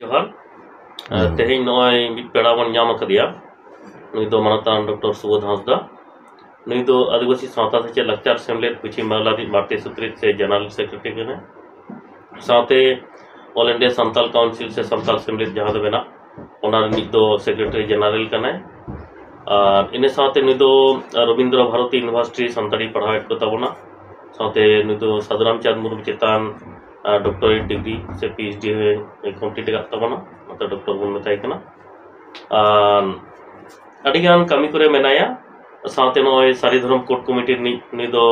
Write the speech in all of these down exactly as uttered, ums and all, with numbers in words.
ᱡᱚᱦᱟᱨ᱾ ᱟᱨ ᱛᱮᱦᱮᱧ ᱱᱚᱜᱼᱚᱭ ᱢᱤᱫ ᱯᱮᱲᱟ ᱵᱚᱱ ᱧᱟᱢ ᱟᱠᱟᱫᱮᱭᱟ᱾ ᱱᱩᱭ ᱫᱚ ᱢᱟᱱᱚᱛᱟᱱ ᱰᱚᱠᱴᱚᱨ ᱥᱩᱵᱳᱫᱷ ᱦᱟᱸᱥᱫᱟ᱾ ᱱᱩᱭ ᱫᱚ ᱟᱹᱫᱤᱵᱟᱹᱥᱤ ᱥᱟᱶᱛᱟ ᱥᱮᱪᱮᱫ ᱞᱟᱠᱪᱟᱨ ᱥᱮᱢᱞᱮᱫ ᱯᱚᱪᱷᱤᱢ ᱵᱟᱝᱞᱟ ᱨᱤᱱᱤᱡ ᱢᱟᱨᱛᱤ ᱥᱩᱛᱨᱮᱫ ᱥᱮ ᱡᱮᱱᱟᱨᱮᱞ ᱥᱮᱠᱨᱮᱴᱟᱨᱤ ᱠᱟᱱᱟᱭ᱾ ᱥᱟᱶᱛᱮ ᱚᱞ ᱤᱱᱰᱤᱭᱟ ᱥᱟᱱᱛᱟᱞ ᱠᱟᱣᱩᱱᱥᱤᱞ ᱥᱮ ᱥᱟᱱᱛᱟᱞ ᱥᱮᱢᱞᱮᱫ ᱡᱟᱦᱟᱸ ᱫᱚ ᱢᱮᱱᱟᱜ, ᱚᱱᱟ ᱨᱤᱱᱤᱡ ᱫᱚ ᱥᱮᱠᱨᱮᱴᱟᱨᱤ ᱡᱮᱱᱟᱨᱮᱞ ᱠᱟᱱᱟᱭ᱾ ᱟᱨ ᱤᱱᱟᱹ ᱥᱟᱶᱛᱮ ᱱᱩᱭ ᱫᱚ ᱨᱚᱵᱤᱱᱫᱨᱚ ᱵᱷᱟᱨᱚᱛᱤ ᱤᱭᱩᱱᱤᱵᱷᱟᱨᱥᱤᱴᱤ ᱥᱟᱱᱛᱟᱲᱤ ᱯᱟᱲᱦᱟᱣᱮᱫ ᱠᱚ ᱛᱟᱵᱚᱱᱟ᱾ ᱥᱟᱶᱛᱮ ᱱᱩᱭ ᱫᱚ ᱥᱟᱫᱷᱩᱨᱟᱢᱪᱟᱸᱫᱽ ᱢᱩᱨᱢᱩ ᱪᱮᱛᱟᱱ, ᱟᱨ, ᱰᱚᱠᱴᱚᱨᱮᱴ ᱰᱤᱜᱽᱨᱤ ᱥᱮ ᱯᱤ ᱮᱭᱤᱪ ᱰᱤ ᱦᱚᱸᱭ ᱠᱚᱢᱯᱞᱤᱴ ᱟᱠᱟᱫ ᱛᱟᱵᱚᱱᱟ, ᱚᱱᱟᱛᱮ ᱰᱚᱠᱴᱚᱨ ᱵᱚᱱ ᱢᱮᱛᱟᱭ ᱠᱟᱱᱟ᱾ ᱟᱨ ᱟᱹᱰᱤᱜᱟᱱ ᱠᱟᱹᱢᱤ ᱠᱚᱨᱮ ᱢᱮᱱᱟᱭᱟ᱾ ᱥᱟᱶᱛᱮ ᱱᱚᱜᱼᱚᱭ ᱥᱟᱹᱨᱤ ᱫᱷᱚᱨᱚᱢ ᱠᱳᱰ ᱠᱚᱢᱤᱴᱤ ᱨᱤᱱᱤᱡ ᱱᱩᱭ ᱫᱚ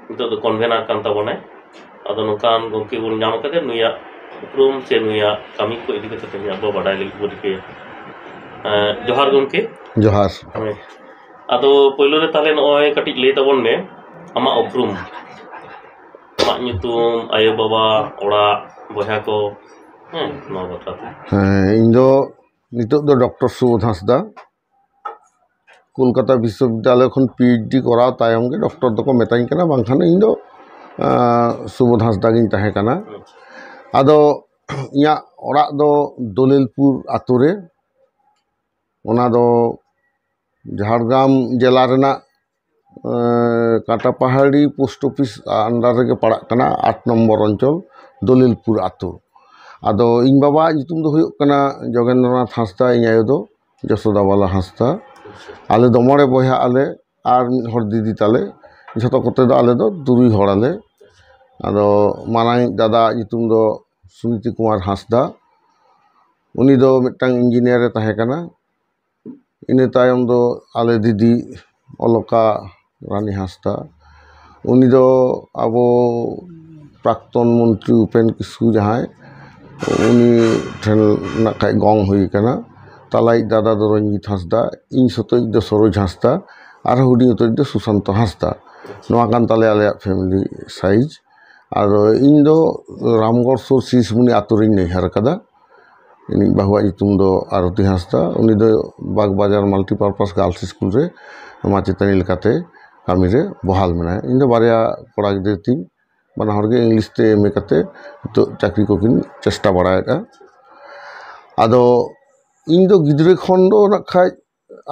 ᱱᱤᱛᱚᱜ ᱫᱚ ᱠᱚᱱᱵᱷᱮᱱᱟᱨ ᱠᱟᱱ ᱛᱟᱵᱚᱱᱟᱭ᱾ ᱟᱫᱚ ᱱᱚᱝᱠᱟᱱ ᱜᱚᱢᱠᱮ ᱵᱚᱱ ᱧᱟᱢ ᱟᱠᱟᱫᱮ, ᱱᱩᱭᱟᱜ ᱩᱯᱨᱩᱢ ᱥᱮ ᱱᱩᱭᱟᱜ ᱠᱟᱹᱢᱤ ᱠᱚ ᱤᱫᱤ ᱠᱟᱛᱮ ᱛᱮᱦᱮᱧ ᱟᱵᱚ ᱵᱟᱰᱟᱭ ᱞᱟᱹᱜᱤᱫ ᱵᱚᱱ ᱨᱤᱠᱟᱹᱭᱟ᱾ ᱮᱸ, ᱡᱚᱦᱟᱨ ᱜᱚᱢᱠᱮ᱾ ᱡᱚᱦᱟᱨ᱾ ᱦᱳᱭ᱾ ᱟᱫᱚ ᱯᱳᱭᱞᱳ ᱨᱮ ᱛᱟᱦᱞᱮ ᱱᱚᱜᱼᱚᱭ ᱠᱟᱹᱴᱤᱡ ᱞᱟᱹᱭ ᱛᱟᱵᱚᱱ ᱢᱮ ᱟᱢᱟᱜ ᱩᱯᱨᱩᱢ, ᱟᱢᱟᱜ ᱧᱩᱛᱩᱢ, ᱟᱭᱳ ᱵᱟᱵᱟ, ᱚᱲᱟᱜ, ᱵᱚᱭᱦᱟ ᱠᱚ, ᱦᱮᱸ, ᱱᱚᱣᱟ ᱵᱟᱠᱷᱨᱟ ᱛᱮ᱾ ᱦᱮᱸ, ᱤᱧ ᱫᱚ ᱱᱤᱛᱚᱜ ᱫᱚ ᱰᱚᱠᱴᱚᱨ ᱥᱩᱵᱳᱫᱷ ᱦᱟᱸᱥᱫᱟ᱾ ᱠᱳᱞᱠᱟᱛᱟ ᱵᱤᱥᱥᱚᱵᱤᱫᱽᱫᱟᱞᱚᱭ ᱠᱷᱚᱱ ᱯᱤ ᱮᱭᱤᱪ ᱰᱤ ᱠᱚᱨᱟᱣ ᱛᱟᱭᱚᱢ ᱜᱮ ᱰᱚᱠᱴᱚᱨ ᱫᱚᱠᱚ ᱢᱮᱛᱟᱧ ᱠᱟᱱᱟ, ᱵᱟᱝᱠᱷᱟᱱ ᱤᱧ ᱫᱚ, ᱟᱸ, ᱥᱩᱵᱳᱫᱷ ᱦᱟᱸᱥᱫᱟ ᱜᱤᱧ ᱛᱟᱦᱮᱸ ᱠᱟᱱᱟ᱾ ᱟᱫᱚ ᱤᱧᱟᱹᱜ ᱚᱲᱟᱜ ᱫᱚ ᱫᱚᱞᱤᱞᱯᱩᱨ ᱟᱛᱳ ᱨᱮ, ᱚᱱᱟ ᱫᱚ ᱡᱷᱟᱲᱜᱨᱟᱢ ᱡᱮᱞᱟ ᱨᱮᱱᱟᱜ, ᱮᱸ, ᱠᱟᱴᱟᱯᱟᱦᱟᱲᱤ ᱯᱳᱥᱴ ᱚᱯᱷᱤᱥ under ᱨᱮᱜᱮ ᱯᱟᱲᱟᱜ ᱠᱟᱱᱟ, ᱟᱴ ᱱᱚᱢᱵᱚᱨ ᱚᱧᱪᱚᱞ, ᱫᱚᱞᱤᱞᱯᱩᱨ ᱟᱛᱳ᱾ ᱟᱫᱚ ᱤᱧ ᱵᱟᱵᱟᱣᱟᱜ ᱧᱩᱛᱩᱢ ᱫᱚ ᱦᱩᱭᱩᱜ ᱠᱟᱱᱟ ᱡᱚᱜᱮᱱᱫᱨᱚᱱᱟᱛᱷ ᱦᱟᱸᱥᱫᱟ, ᱤᱧ ᱟᱭᱳ ᱫᱚ ᱡᱚᱥᱳᱫᱟ ᱵᱟᱞᱟ ᱦᱟᱸᱥᱫᱟ᱾ ᱟᱞᱮ ᱫᱚ ᱢᱚᱬᱮ ᱵᱚᱭᱦᱟᱜ ᱟᱞᱮ ᱟᱨ ᱢᱤᱫ ᱦᱚᱲ ᱫᱤᱫᱤ ᱛᱟᱞᱮ᱾ ᱡᱷᱚᱛᱚ ᱠᱚᱛᱮ ᱫᱚ ᱟᱞᱮ ᱫᱚ ᱛᱩᱨᱩᱭ ᱦᱚᱲ ᱟᱞᱮ᱾ ᱟᱫᱚ ᱢᱟᱨᱟᱝᱤᱡ ᱫᱟᱫᱟᱣᱟᱜ ᱧᱩᱛᱩᱢ ᱫᱚ ᱥᱩᱱᱤᱛᱤ ᱠᱩᱢᱟᱨ ᱦᱟᱸᱥᱫᱟ᱾ ᱩᱱᱤ ᱫᱚ ᱢᱤᱫᱴᱟᱝ ᱤᱧᱡᱤᱱᱤᱭᱟᱨ ᱮ ᱛᱟᱦᱮᱸ ᱠᱟᱱᱟ᱾ ᱤᱱᱟᱹ ᱛᱟᱭᱚᱢ ᱫᱚ ᱟᱞᱮ ᱫᱤᱫᱤ ᱚᱞᱚᱠᱟ ᱨᱟᱱᱤ ᱦᱟᱸᱥᱫᱟ, ᱩᱱᱤ ᱫᱚ ᱟᱵᱚ ᱯᱨᱟᱠᱛᱚᱱ ᱢᱚᱱᱛᱨᱤ ᱩᱯᱮᱱ ᱠᱤᱥᱠᱩ ᱡᱟᱦᱟᱸᱭ, ᱩᱱᱤ ᱴᱷᱮᱱ ᱱᱟᱜ ᱠᱷᱟᱡ ᱜᱚᱝ ᱦᱩᱭ ᱠᱟᱱᱟ᱾ ᱛᱟᱞᱟᱭᱤᱡ ᱫᱟᱫᱟ ᱫᱚ ᱨᱚᱧᱡᱤᱛ ᱦᱟᱸᱥᱫᱟ, ᱤᱧ ᱥᱚᱛᱚᱡ ᱫᱚ ᱥᱚᱨᱳᱡᱽ ᱦᱟᱸᱥᱫᱟ, ᱟᱨ ᱦᱩᱰᱤᱧ ᱩᱛᱟᱹᱨᱤᱡ ᱫᱚ ᱥᱩᱥᱟᱱᱛᱚ ᱦᱟᱸᱥᱫᱟ᱾ ᱱᱚᱣᱟ ᱠᱟᱱ ᱛᱟᱞᱮᱭᱟ ᱟᱞᱮᱭᱟᱜ family size᱾ ᱟᱫᱚ ᱤᱧ ᱫᱚ ᱨᱟᱢᱜᱚᱲ ᱥᱩᱨ ᱥᱤᱥᱢᱩᱱᱤ ᱟᱛᱳ ᱨᱤᱧ ᱱᱟᱹᱭᱦᱟᱹᱨ ᱠᱟᱫᱟ᱾ ᱤᱧᱤᱡ ᱵᱟᱹᱦᱩᱣᱟᱜ ᱧᱩᱛᱩᱢ ᱫᱚ ᱟᱨᱚᱛᱤ ᱦᱟᱸᱥᱫᱟ᱾ ᱩᱱᱤ ᱫᱚ ᱵᱟᱜᱽᱵᱟᱡᱟᱨ Multipurpose Girls School ᱨᱮ ᱢᱟᱪᱮᱛᱟᱹᱱᱤ ᱞᱮᱠᱟᱛᱮ ᱠᱟᱹᱢᱤ ᱨᱮ ᱵᱚᱦᱟᱞ ᱢᱮᱱᱟᱭᱟ᱾ ᱤᱧ ᱫᱚ ᱵᱟᱨᱭᱟ ᱠᱚᱲᱟ ᱜᱤᱫᱽᱨᱟᱹ ᱛᱤᱧ, ᱵᱟᱱᱟ ᱦᱚᱲ ᱜᱮ English ᱛᱮ M A ᱠᱟᱛᱮ ᱱᱤᱛᱚᱜ ᱪᱟᱹᱠᱨᱤ ᱠᱚᱠᱤᱱ ᱪᱮᱥᱴᱟ ᱵᱟᱲᱟᱭᱮᱫᱼᱟ᱾ ᱟᱫᱚ ᱤᱧ ᱫᱚ ᱜᱤᱫᱽᱨᱟᱹ ᱠᱷᱚᱱ ᱫᱚ ᱱᱟᱜ ᱠᱷᱟᱡ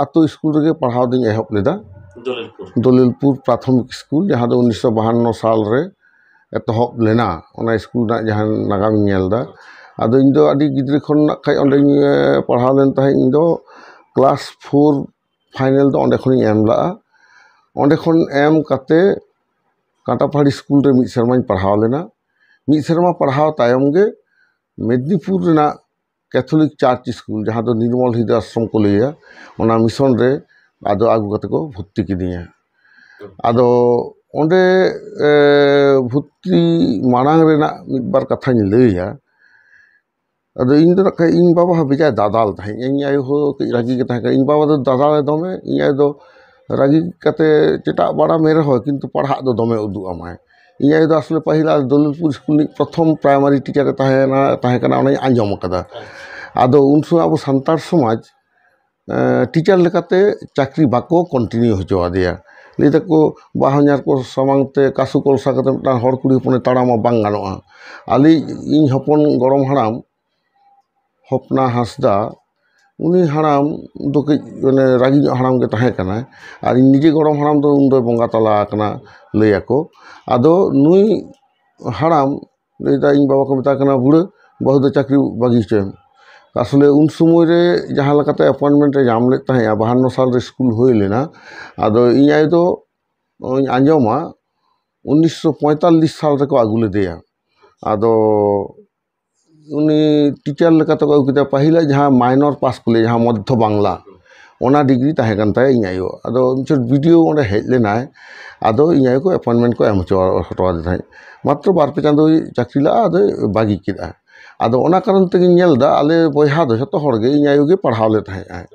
ᱟᱛᱳ ᱥᱠᱩᱞ ᱨᱮᱜᱮ ᱯᱟᱲᱦᱟᱣ ᱫᱚᱧ ᱮᱦᱚᱵ ᱞᱮᱫᱟ᱾ ᱫᱚᱞᱤᱞᱯᱩᱨ᱾ ᱫᱚᱞᱤᱞᱯᱩᱨ ᱯᱨᱟᱛᱷᱚᱢᱤᱠ ᱥᱠᱩᱞ, ᱡᱟᱦᱟᱸ ᱫᱚ ᱩᱱᱤᱥᱥᱚ ᱵᱟᱦᱟᱱᱱᱚ ᱥᱟᱞ ᱨᱮ ᱮᱛᱚᱦᱚᱵ ᱞᱮᱱᱟ, ᱚᱱᱟ ᱥᱠᱩᱞ ᱨᱮᱱᱟᱜ ᱡᱟᱦᱟᱸ ᱱᱟᱜᱟᱢᱤᱧ ᱧᱮᱞ ᱮᱫᱟ᱾ ᱟᱫᱚ ᱤᱧ ᱫᱚ ᱟᱹᱰᱤ ᱜᱤᱫᱽᱨᱟᱹ ᱠᱷᱚᱱ ᱱᱟᱜ ᱠᱷᱟᱡ ᱚᱸᱰᱮᱧ, ᱮ, ᱯᱟᱲᱦᱟᱣ ᱞᱮᱱ ᱛᱟᱦᱮᱸᱫ᱾ ᱤᱧ ᱫᱚ ᱠᱞᱟᱥ ᱯᱷᱳᱨ ᱯᱷᱟᱭᱱᱮᱞ ᱫᱚ ᱚᱸᱰᱮ ᱠᱷᱚᱱᱤᱧ ᱮᱢ ᱞᱟᱜᱼᱟ᱾ ᱚᱸᱰᱮ ᱠᱷᱚᱱ ᱮᱢ ᱠᱟᱛᱮ ᱠᱟᱸᱴᱟᱯᱟᱦᱟᱲᱤ ᱥᱠᱩᱞ ᱨᱮ ᱢᱤᱫ ᱥᱮᱨᱢᱟᱧ ᱯᱟᱲᱦᱟᱣ ᱞᱮᱱᱟ᱾ ᱢᱤᱫ ᱥᱮᱨᱢᱟ ᱯᱟᱲᱦᱟᱣ ᱛᱟᱭᱚᱢ ᱜᱮ ᱢᱮᱫᱽᱱᱤᱯᱩᱨ ᱨᱮᱱᱟᱜ ᱠᱮᱛᱷᱚᱞᱤᱠ ᱪᱟᱨᱪ ᱥᱠᱩᱞ, ᱡᱟᱦᱟᱸ ᱫᱚ ᱱᱤᱨᱢᱚᱞ ᱦᱨᱤᱫᱟᱭᱟᱥᱨᱚᱢ ᱠᱚ ᱞᱟᱹᱭᱟ, ᱚᱱᱟ ᱢᱤᱥᱚᱱ ᱨᱮ ᱟᱫᱚ ᱟᱹᱜᱩ ᱠᱟᱛᱮ ᱠᱚ ᱵᱷᱚᱨᱛᱤ ᱠᱤᱫᱤᱧᱟ᱾ ᱟᱫᱚ ᱚᱸᱰᱮ, ᱮ, ᱵᱷᱚᱨᱛᱤ ᱢᱟᱲᱟᱝ ᱨᱮᱱᱟᱜ ᱢᱤᱫ ᱵᱟᱨ ᱠᱟᱛᱷᱟᱧ ᱞᱟᱹᱭᱟ᱾ ᱟᱫᱚ ᱤᱧ ᱫᱚ ᱱᱟᱜ ᱠᱷᱟᱡ ᱤᱧ ᱵᱟᱵᱟ ᱦᱚᱸ ᱵᱮᱡᱟᱭ ᱫᱟᱫᱟᱞ ᱛᱟᱦᱮᱸᱫ, ᱤᱧ ᱟᱭᱳ ᱦᱚᱸ ᱠᱟᱹᱡ ᱨᱟᱹᱜᱤ ᱜᱮ ᱛᱟᱦᱮᱸ ᱠᱟᱱᱟ᱾ ᱤᱧ ᱵᱟᱵᱟ ᱫᱚ ᱫᱟᱫᱟᱞᱮ ᱫᱚᱢᱮ, ᱤᱧ ᱟᱭᱳ ᱫᱚ ᱨᱟᱹᱜᱤ ᱠᱟᱛᱮ ᱪᱮᱴᱟᱜ ᱵᱟᱲᱟ ᱢᱮ ᱨᱮᱦᱚᱸ, ᱠᱤᱱᱛᱩ ᱯᱟᱲᱦᱟᱜ ᱫᱚ ᱫᱚᱢᱮ ᱩᱫᱩᱜ ᱟᱢᱟᱭ᱾ ᱤᱧ ᱟᱭᱳ ᱫᱚ ᱟᱥᱚᱞᱮ ᱯᱟᱹᱦᱤᱞ ᱟᱨ ᱫᱚᱞᱤᱞᱯᱩᱨ ᱥᱠᱩᱞ ᱨᱤᱱᱤᱡ ᱯᱨᱚᱛᱷᱚᱢ ᱯᱨᱟᱭᱢᱟᱨᱤ ᱴᱤᱪᱟᱨᱮ ᱛᱟᱦᱮᱸ ᱠᱟᱱᱟ, ᱛᱟᱦᱮᱸ ᱠᱟᱱᱟ, ᱚᱱᱟᱧ ᱟᱸᱡᱚᱢ ᱟᱠᱟᱫᱟ᱾ ᱟᱫᱚ ᱩᱱ ᱥᱚᱢᱚᱭ ᱟᱵᱚ ᱥᱟᱱᱛᱟᱲ ᱥᱚᱢᱟᱡᱽ, ᱮᱸ, ᱴᱤᱪᱟᱨ ᱞᱮᱠᱟᱛᱮ ᱪᱟᱹᱠᱨᱤ ᱵᱟᱠᱚ ᱠᱚᱱᱴᱤᱱᱤᱭᱩ ᱦᱚᱪᱚ ᱟᱫᱮᱭᱟ᱾ ᱞᱟᱹᱭ ᱫᱟᱠᱚ, ᱵᱟᱦᱚᱧᱦᱟᱨ ᱠᱚ ᱥᱟᱢᱟᱝ ᱛᱮ ᱠᱟᱥᱩ ᱠᱚᱞᱥᱟ ᱠᱟᱛᱮ ᱢᱤᱫᱴᱟᱝ ᱦᱚᱲ ᱠᱩᱲᱤ ᱦᱚᱯᱚᱱᱮ ᱛᱟᱲᱟᱢᱟ, ᱵᱟᱝ ᱜᱟᱱᱚᱜᱼᱟ᱾ ᱟᱞᱮ, ᱤᱧ ᱦᱚᱯᱚᱱ ᱜᱚᱲᱚᱢ ᱦᱟᱲᱟᱢ ᱦᱚᱯᱱᱟ ᱦᱟᱸᱥᱫᱟ, ᱩᱱᱤ ᱦᱟᱲᱟᱢ ᱫᱚ ᱠᱟᱹᱡ ᱢᱟᱱᱮ ᱨᱟᱹᱜᱤ ᱧᱚᱜ ᱦᱟᱲᱟᱢ ᱜᱮ ᱛᱟᱦᱮᱸ ᱠᱟᱱᱟᱭ᱾ ᱟᱨ ᱤᱧ ᱱᱤᱡᱮ ᱜᱚᱲᱚᱢ ᱦᱟᱲᱟᱢ ᱫᱚ ᱩᱱ ᱫᱚᱭ ᱵᱚᱸᱜᱟ ᱛᱟᱞᱟ ᱟᱠᱟᱱᱟ, ᱞᱟᱹᱭ ᱟᱠᱚ᱾ ᱟᱫᱚ ᱱᱩᱭ ᱦᱟᱲᱟᱢ ᱞᱟᱹᱭᱫᱟ, ᱤᱧ ᱵᱟᱵᱟ ᱠᱚ ᱢᱮᱛᱟᱭ ᱠᱟᱱᱟ, "ᱵᱩᱲᱟᱹ ᱵᱟᱹᱦᱩ ᱫᱚ ᱪᱟᱹᱠᱨᱤ ᱵᱟᱹᱜᱤ ᱦᱚᱪᱚᱭᱮᱢ᱾" ᱟᱥᱚᱞᱮ ᱩᱱ ᱥᱚᱢᱚᱭ ᱨᱮ ᱡᱟᱦᱟᱸ ᱞᱮᱠᱟᱛᱮ ᱮᱯᱚᱭᱮᱱᱴᱢᱮᱱᱴ ᱮ ᱧᱟᱢ ᱞᱮᱫ ᱛᱟᱦᱮᱸᱫᱼᱟ, ᱵᱟᱦᱟᱱᱱᱚ ᱥᱟᱞ ᱨᱮ ᱥᱠᱩᱞ ᱦᱩᱭ ᱞᱮᱱᱟ᱾ ᱟᱫᱚ ᱤᱧ ᱟᱭᱳ ᱫᱚ, ᱚᱧ ᱟᱸᱡᱚᱢᱟ, ᱩᱱᱤᱥᱥᱚ ᱯᱚᱸᱭᱛᱟᱞᱞᱤᱥ ᱥᱟᱞ ᱨᱮᱠᱚ ᱟᱹᱜᱩ ᱞᱮᱫᱮᱭᱟ᱾ ᱟᱫᱚ ᱩᱱᱤ ᱴᱤᱪᱟᱨ ᱞᱮᱠᱟᱛᱮ ᱠᱚ ᱟᱹᱜᱩ ᱠᱮᱫᱮᱭᱟ᱾ ᱯᱟᱹᱦᱤᱞᱟᱜ ᱡᱟᱦᱟᱸ ᱢᱟᱭᱱᱚᱨ ᱯᱟᱥ ᱠᱚ ᱞᱟᱹᱭᱟ, ᱡᱟᱦᱟᱸ ᱢᱚᱫᱽᱫᱷᱚ ᱵᱟᱝᱞᱟ, ᱚᱱᱟ ᱰᱤᱜᱽᱨᱤ ᱛᱟᱦᱮᱸ ᱠᱟᱱ ᱛᱟᱭᱟ ᱤᱧ ᱟᱭᱳ᱾ ᱟᱫᱚ ᱢᱤᱫ ᱪᱷᱚᱴ ᱵᱤ ᱰᱤ ᱳ ᱚᱸᱰᱮ ᱦᱮᱡ ᱞᱮᱱᱟᱭ, ᱟᱫᱚ ᱤᱧ ᱟᱭᱳ ᱠᱚ ᱮᱯᱚᱭᱮᱱᱴᱢᱮᱱᱴ ᱠᱚ ᱮᱢ ᱦᱚᱪᱚ, ᱦᱚᱴᱚ ᱟᱫᱮ ᱛᱟᱦᱮᱸᱫ᱾ ᱢᱟᱛᱨᱚ ᱵᱟᱨ ᱯᱮ ᱪᱟᱸᱫᱳᱭ ᱪᱟᱹᱠᱨᱤ ᱞᱟᱜᱼᱟ, ᱟᱫᱚᱭ ᱵᱟᱹᱜᱤ ᱠᱮᱫᱟ᱾ ᱟᱫᱚ ᱚᱱᱟ ᱠᱟᱨᱚᱱ ᱛᱮᱜᱤᱧ ᱧᱮᱞ ᱮᱫᱟ, ᱟᱞᱮ ᱵᱚᱭᱦᱟ ᱫᱚ ᱡᱷᱚᱛᱚ ᱦᱚᱲ ᱜᱮ ᱤᱧ ᱟᱭᱳ ᱜᱮ ᱯᱟᱲᱦᱟᱣ ᱞᱮ ᱛᱟᱦᱮᱸᱫ ᱟᱭ᱾